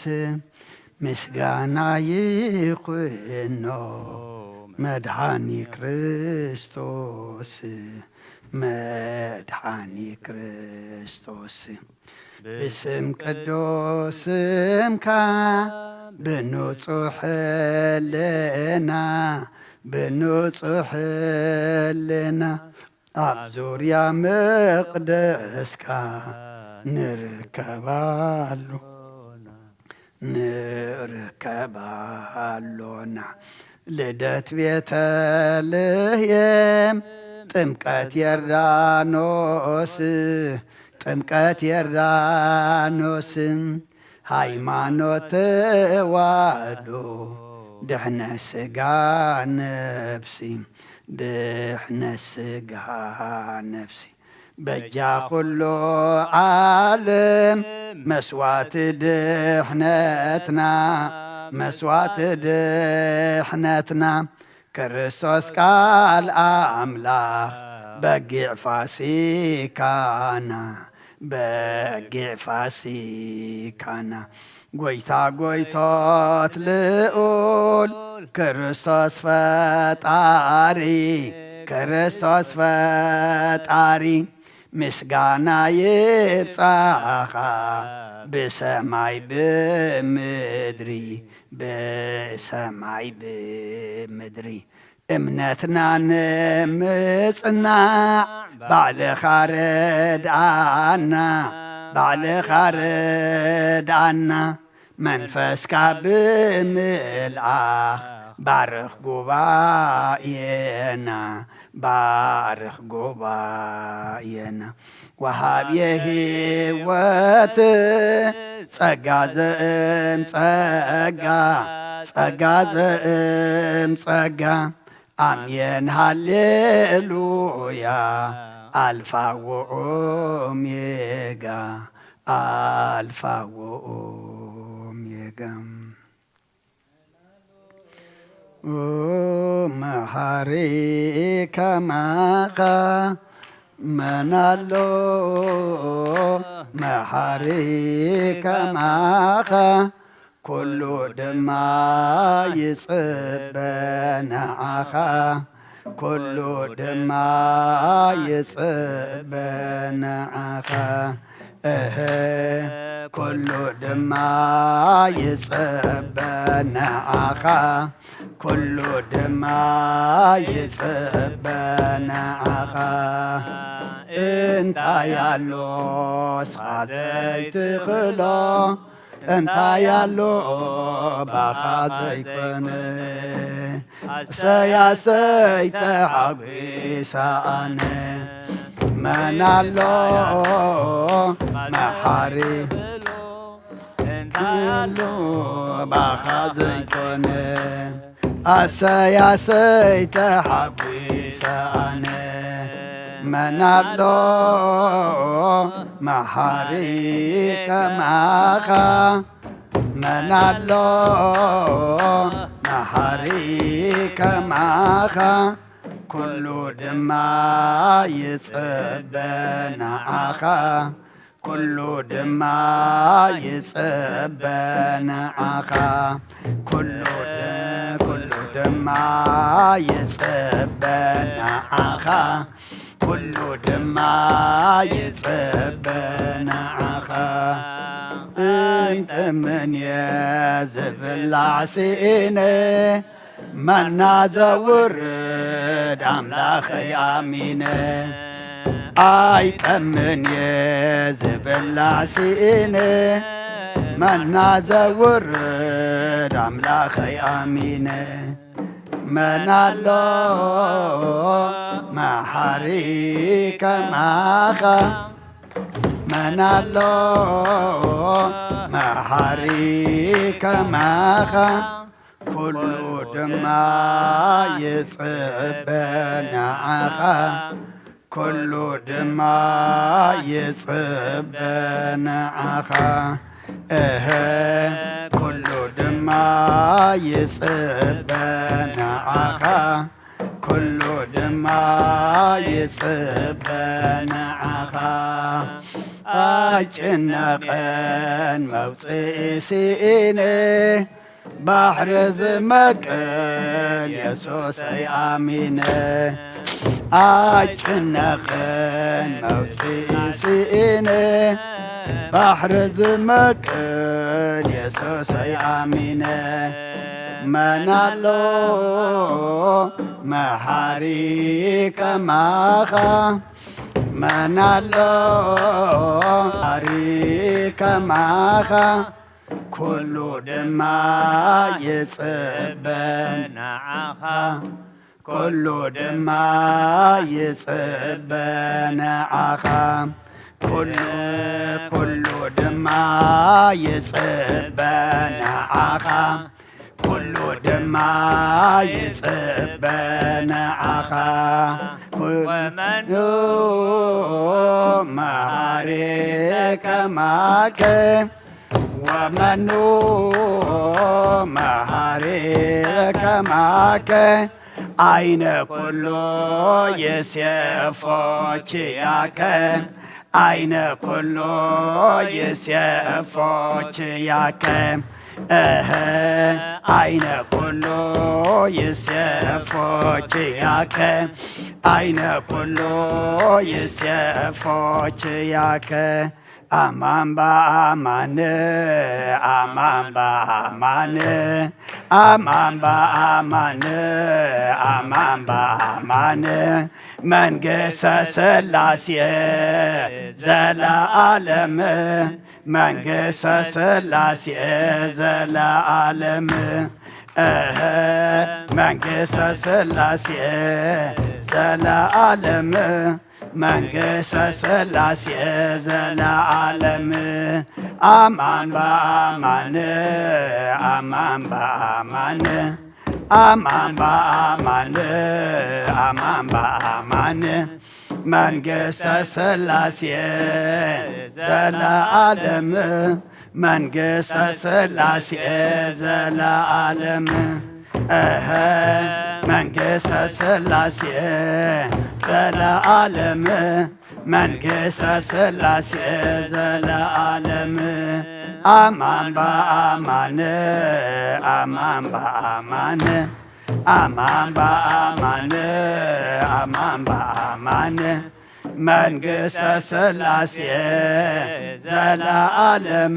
ምስጋና ይኹኖ መድኃኒ ክርስቶስ፣ መድኃኒ ክርስቶስ። ብስም ቅዱስ ስምካ ብንጹሕ ሕልና፣ ብንጹሕ ሕልና ኣብ ዙርያ መቕደስካ ንርከባሉ፣ ንርከባሉና። ልደት ቤተልሔም፣ ጥምቀት ዮርዳኖስ፣ ጥምቀት ዮርዳኖስ፣ ሃይማኖት ተዋህዶ፣ ድሕነት ስጋ ነፍሲ፣ ድሕነት ስጋ ነፍሲ። በጃ ኩሉ ዓለም መስዋዕቲ ድሕነትና፣ መስዋዕቲ ድሕነትና፣ ክርስቶስ ቃል ኣምላኽ በጊዕ ፋሲካና፣ በጊዕ ፋሲካና። ጎይታ ጎይቶት ልዑል ክርስቶስ ፈጣሪ፣ ክርስቶስ ፈጣሪ፣ ምስጋና ይብጻኻ ብሰማይ ብምድሪ፣ ብሰማይ ብምድሪ። እምነትና ንምጽናዕ ባዕልኻ ርድኣና፣ ባዕልኻ ርድኣና። መንፈስካ ብምልኣኽ ባርኽ ጉባኤና፣ ባርኽ ጉባኤና። ወሃብየ ህይወት ጸጋ ዘእም ጸጋ፣ ጸጋ ዘእም ጸጋ። ኣሜን ሃሌሉያ፣ ኣልፋ ወኦሜጋ፣ ኣልፋ ወኦሜጋ። መሓሪ ከማኻ መን ኣሎ? መሓሪ ከማኻ ኩሉ ድማ ይጽበ ንዓኻ፣ ኩሉ ድማ ይጽበ ንዓኻ። እህ፣ ኩሉ ድማ ይጽበ ንዓኻ፣ ኩሉ ድማ ይጽበ ንዓኻ። እንታይ ኣሎ እስኻ ዘይትኽእሎ? እንታይ ኣሎ ባኻ ዘይኮነ? ኣሰይ ኣሰይ ተሓጒሰ ኣነ። መን ኣሎ መሓሪ? እንታይ ኣሎ ባኻ ዘይኮነ? ኣሰይ ኣሰይ ተሓጒሰ ኣነ። መን ኣሎ መሓሪ ከማኻ? መን ኣሎ መሓሪ ከማኻ? ኩሉ ድማ ይጽበ ንዓኻ፣ ኩሉ ድማ ይጽበ ንዓኻ፣ ኩሉ ድ-፣ ኩሉ ድማ ይጽበ ንዓኻ። ኩሉ ድማ ይጽበ ንዓኻ። ኣይጠምን እየ ዝብላዕ ስኢነ፣ መና ዘውርድ ኣምላኸይ ኣሚነ። ኣይጠምን እየ ዝብላዕ ስኢነ፣ መና ዘውርድ ኣምላኸይ ኣሚነ። መን ኣሎ መሓሪ ከማኻ? መን ኣሎ መሓሪ ከማኻ? ኩሉ ድማ ይጽበ ንዓኻ። ኩሉ ድማ ይጽበ ንዓኻ። እህ፣ ኩሉ ድማ ይጽበ ንዓኻ። ኩሉ ድማ ይጽበ ንዓኻ። ኣይጭነቕን መውጽኢ ስኢነ፣ ባሕሪ ዝመቅል የሱሰይ ኣሚነ። ኣይጭነቕን መውጽኢ ስኢነ፣ ባሕሪ ዝመቅል የሱሰይ ኣሚነ። መን ኣሎ መሓሪ ከማኻ? መን ኣሎ መሓሪ ከማኻ? ኩሉ ድማ ይጽበ ንዓኻ። ኩሉ ድማ ይጽበ ንዓኻ። ኩሉ፣ ኩሉ ድማ ይጽበ ንዓኻ። ኩሉ ድማ ይጽበ ንዓኻ። ኩሉ መሃሪ ከማከ ወመኑ መሃሪ ከማከ። አይነ ኩሉ ይሴፎ ኪያከ። አይነ ኩሉ ይሴፎ ኪያከ። እህ፣ አይነ ኩሉ ይሴፎ ኪያከ። አይነ ኩሉ ይሴፎ ኪያከ። አማን በአማን፣ አማን በአማን፣ አማን በአማን፣ አማን በአማን። መንግሥተ ሥላሴ ዘለዓለም፣ መንግሥተ ሥላሴ ዘለዓለም። እህ፣ መንግሥተ ሥላሴ ዘለዓለም። መንግሥተ ሥላሴ ዘለዓለም። አማን በአማን፣ አማን በአማን፣ አማን በአማን፣ አማን በአማን። መንግሥተ ሥላሴ ዘለዓለም። መንግሥተ ሥላሴ ዘለዓለም። እህ፣ መንግሥተ ሥላሴ ዘለዓለም። መንግሥተ ሥላሴ ዘለዓለም። አማን በአማን፣ አማን በአማን፣ አማን በአማን፣ አማን በአማን። መንግሥተ ሥላሴ ዘለዓለም።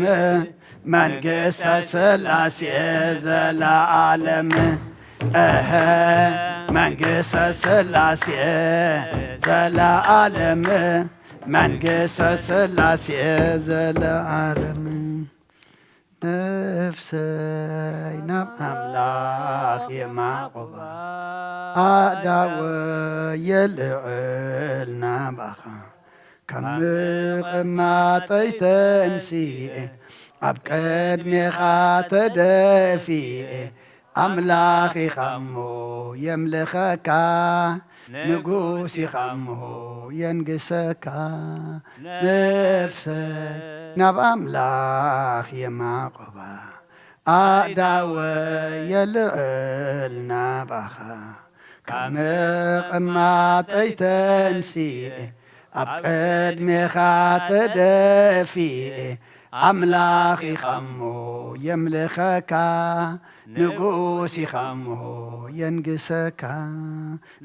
መንግሥተ ሥላሴ ዘለዓለም። እህ፣ መንግሥተ ሥላሴ ዘለዓለም። መንግሥተ ሥላሴ ዘለዓለም። ነፍሰይ ናብ ኣምላኽ የማዕቑባ፣ ኣእዳወይ የልዕል ናባኻ። ካብ ምቕማጠይ ተንሲኤ፣ ኣብ ቅድሜኻ ተደፊኤ፣ ኣምላኽ ኢኻ እሞ የምልኸካ፣ ንጉስ ኢኻ እሞ የንግሰካ። ነፍሰይ ናብ ኣምላኽ የማዕቆባ፣ ኣእዳወይ የልዕል ናባኻ። ካብ ምቕማጠይ ተንሲኤ፣ ኣብ ቅድሜኻ ተደፊኤ፣ ኣምላኽ ኢኻ እሞ የምልኸካ፣ ንጉስ ኢኻ እሞ የንግሰካ።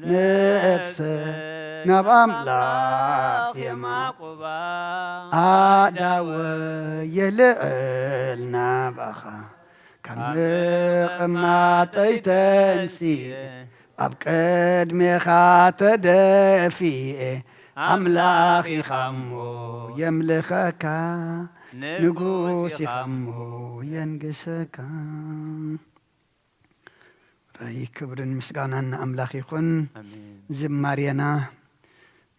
ነፍሰ ናብ ኣምላኽ የማቑባ፣ ኣእዳወ የልዕል ናባኻ። ካብ ምቕማጠይ ተንሲኤ፣ ኣብ ቅድሜኻ ተደፊኤ፣ ኣምላኽ ኢኻ እሞ የምልኸካ፣ ንጉስ ኢኻ እሞ የንግሰካ። ራይ ክብርን ምስጋናን ንኣምላኽ ይኹን። ኣሜን። ዝማሬና፣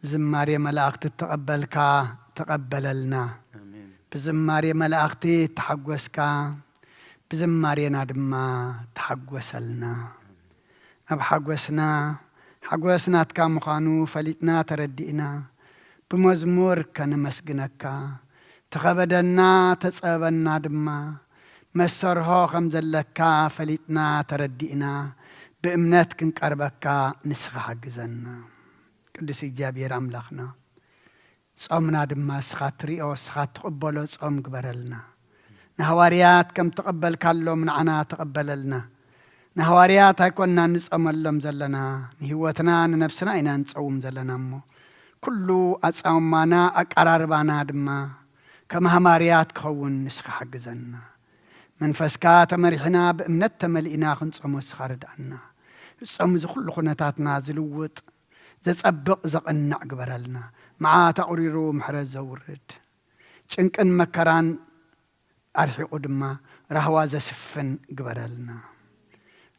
ዝማሬ መላእኽቲ እተቐበልካ ተቐበለልና። ኣሜን። ብዝማሬ መላእኽቲ ተሓጎስካ፣ ብዝማሬና ድማ ተሓጎሰልና። ኣብ ሓጎስና፣ ሓጎስ ናትካ ምዃኑ ፈሊጥና ተረዲእና፣ ብመዝሙር ከነመስግነካ፣ ተኸበደና፣ ተጸበና ድማ፣ መሰርሆ ከም ዘለካ ፈሊጥና ተረዲእና፣ ብእምነት ክንቀርበካ ንስኻ ሓግዘና። ቅዱስ እግዚኣብሔር ኣምላኽና፣ ጾምና ድማ እስኻ ትሪኦ፣ እስኻ ትቕበሎ ጾም ግበረልና። ንሃዋርያት ከም ተቐበልካሎም ንዓና ተቐበለልና። ንሃዋርያት ኣይኮንና ንጸመሎም ዘለና፣ ንህይወትና ንነብስና ኢና ንጸውም ዘለና እሞ፣ ኩሉ ኣጻውማና ኣቀራርባና ድማ ከም ሃማርያት ክኸውን ንስኻ ሓግዘና። መንፈስካ ተመሪሕና ብእምነት ተመሊእና ክንጸሞ እስኻ ርድኣና። ጾም እዚ ኩሉ ኩነታትና ዝልውጥ፣ ዘጸብቕ፣ ዘቕንዕ ግበረልና። መዓት ኣቑሪሩ ምሕረት ዘውርድ፣ ጭንቅን መከራን ኣርሒቑ ድማ ራህዋ ዘስፍን ግበረልና።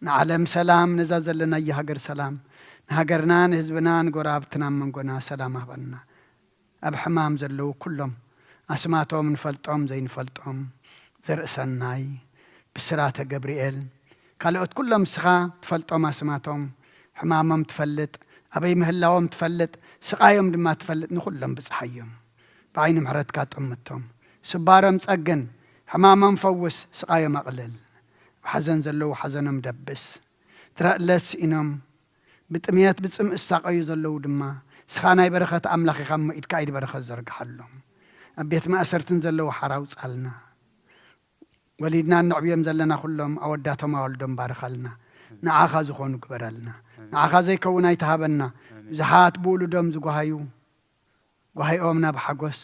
ንዓለም ሰላም፣ ነዛ ዘለናያ ሃገር ሰላም፣ ንሃገርና፣ ንህዝብና፣ ንጎረባብትና፣ ኣብ መንጎና ሰላም ሃበና። ኣብ ሕማም ዘለዉ ኩሎም፣ ኣስማቶም ንፈልጦም ዘይንፈልጦም፣ ዘርእሰናይ፣ ብስራተ ገብርኤል፣ ካልኦት ኩሎም ንስኻ ትፈልጦም ኣስማቶም፣ ሕማሞም ትፈልጥ፣ ኣበይ ምህላዎም ትፈልጥ፣ ስቓዮም ድማ ትፈልጥ፣ ንኹሎም ብጽሓዮም። ብዓይኒ ምሕረትካ ጠምቶም። ስባሮም ጸግን፣ ሕማሞም ፈውስ፣ ስቓዮም ኣቕልል። ኣብ ሓዘን ዘለዉ ሓዘኖም ደብስ። ትረእለ ስኢኖም፣ ብጥምየት ብጽምእ ዝሳቐዩ ዘለዉ ድማ፣ ንስኻ ናይ በረኸት ኣምላኽ ኢኻ እሞ፣ ኢድካ ኢድ በረኸት ዘርግሓሎም። ኣብ ቤት ማእሰርትን ዘለዉ ሓራ ኣውጻልና። ወሊድና እነዕብዮም ዘለና ኩሎም ኣወዳቶም ኣዋልዶም ባርኸልና። ንዓኻ ዝኾኑ ግበረልና። ንዓኻ ዘይከውን ኣይትሃበና። ብዙሓት ብውሉዶም ዝጓሃዩ፣ ጓሂኦም ናብ ሓጎስ፣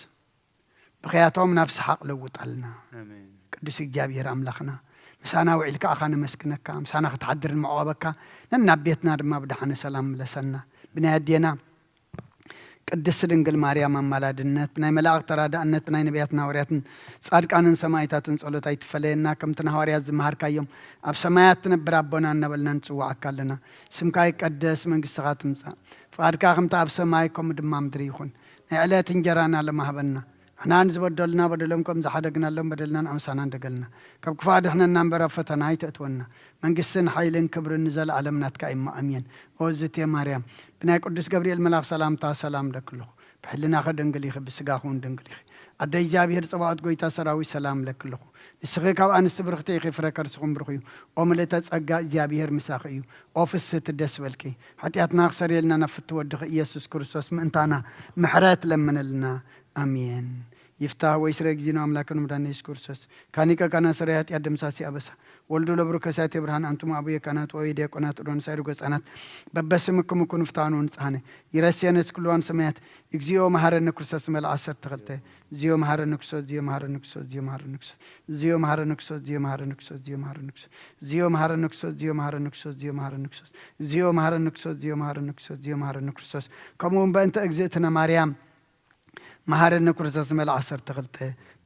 ብኽያቶም ናብ ሰሓቕ ለውጠልና። ኣሜን። ቅዱስ እግዚኣብሔር ኣምላኽና፣ ምሳና ውዒልካ ኣኻ ነመስግነካ፣ ምሳና ክትሓድር ንመዕቆበካ፣ ነናብ ቤትና ድማ ብደሓነ ሰላም ምለሰና። ብናይ ኣዴና ቅድስት ድንግል ማርያም ኣማላድነት፣ ብናይ መላእኽቲ ተራዳእነት፣ ብናይ ነቢያትን ሃዋርያትን ጻድቃንን ሰማዕታትን ጸሎት ኣይትፈለየና። ከምቲ ንሃዋርያት ዝመሃርካዮም፣ ኣብ ሰማያት ትነብር ኣቦና እናበልና ንጽውዓካ ኣለና። ስምካ ይቀደስ፣ መንግስትኻ ትምጻእ፣ ፍቓድካ ከምቲ ኣብ ሰማይ ከምኡ ድማ ምድሪ ይኹን። ናይ ዕለት እንጀራና ሎሚ ሃበና። ንሕና ንዝበደሉና በደሎም ከም ዝሓደግናሎም በደልና ንኣምሳና እንደገልና። ካብ ክፉእ ኣድሕነና እምበር ኣብ ፈተና ኣይተእትወና። መንግስትን ሓይልን ክብርን ንዘለኣለም ናትካ እዩ እሞ ኣሜን። ኦ ዝቴ ማርያም፣ ብናይ ቅዱስ ገብርኤል መልኣኽ ሰላምታ ሰላም እለኪ ኣለኹ። ብሕልናኺ ድንግል ኢኺ፣ ብስጋኺ እውን ድንግል ኢኺ። ኣደ እግዚኣብሔር ጸባኦት ጎይታ ሰራዊት ሰላም እለኪ ኣለኹ። ንስኺ ካብ ኣንስቲ ብርኽቲ ኢኺ፣ ፍረ ከርስኹም ብሩኽ እዩ። ኦ ምልእተ ጸጋ እግዚኣብሔር ምሳኺ እዩ። ኦ ፍስህቲ ደስ በልኪ። ሓጢኣትና ክሰርየልና ናብ ፍትው ወድኺ ኢየሱስ ክርስቶስ ምእንታና ምሕረት ለምነልና። ኣሜን። ይፍታህ ወይ ስረ ጊዜና ኣምላክን መድኃኒነ ኢየሱስ ክርስቶስ ካኒቀ ካና ስረ ኃጢአት ደምሳሲ ኣበሳ ወልዱ ለብሩከ ሳቴ ብርሃን ኣንቱም ኣቡየ ካህናት ወይ ዲያቆናት ሮን ሳይሩ ገጻናት በበስምክም ኩኑ ፍታኑ ንጽሃነ ይረስየነ ስክልዋን ሰማያት እግዚኦ መሐረነ ክርስቶስ መልዓ ዓሰርተ ክልተ። እግዚኦ መሐረነ ክርስቶስ፣ እግዚኦ መሐረነ ክርስቶስ፣ እግዚኦ መሐረነ ክርስቶስ፣ እግዚኦ መሐረነ ክርስቶስ፣ እግዚኦ መሐረነ ክርስቶስ፣ እግዚኦ መሐረነ ክርስቶስ፣ እግዚኦ መሐረነ ክርስቶስ፣ እግዚኦ መሐረነ ክርስቶስ፣ እግዚኦ መሐረነ ክርስቶስ፣ እግዚኦ መሐረነ ክርስቶስ፣ እግዚኦ መሐረነ ክርስቶስ፣ እግዚኦ መሐረነ ክርስቶስ። ከምኡ እውን በእንተ እግዝእትነ ማርያም መሐረነ ክርስቶስ መልዓ ዓሰርተ ክልተ።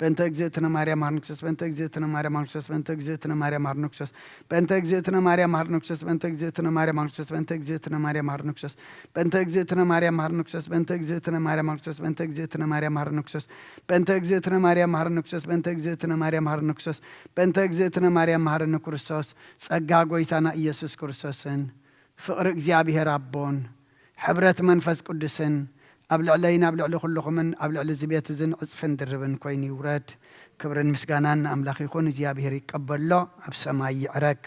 በእንተ እግዝእትነ ማርያም መሐረነ ክርስቶስ፣ በእንተ እግዝእትነ ማርያም መሐረነ ክርስቶስ፣ በእንተ እግዝእትነ ማርያም መሐረነ ክርስቶስ፣ በእንተ እግዝእትነ ማርያም መሐረነ ክርስቶስ፣ በእንተ እግዝእትነ ማርያም መሐረነ ክርስቶስ፣ በእንተ እግዝእትነ ማርያም መሐረነ ክርስቶስ፣ በእንተ እግዝእትነ ማርያም መሐረነ ክርስቶስ፣ በእንተ እግዝእትነ ማርያም መሐረነ ክርስቶስ፣ በእንተ እግዝእትነ ማርያም መሐረነ ክርስቶስ፣ በእንተ እግዝእትነ ማርያም መሐረነ ክርስቶስ፣ በእንተ እግዝእትነ ማርያም መሐረነ ክርስቶስ፣ ጸጋ ጎይታና ኢየሱስ ክርስቶስን ፍቕሪ እግዚኣብሔር ኣቦን ሕብረት መንፈስ ቅዱስን ኣብ ልዕለይን ኣብ ልዕሊ ኩልኹምን ኣብ ልዕሊ እዚ ቤት እዝን ዕጽፍን ድርብን ኮይኑ ይውረድ። ክብርን ምስጋናን ንኣምላኽ ይኹን። እግዚኣብሔር ይቀበሎ፣ ኣብ ሰማይ ይዕረግ።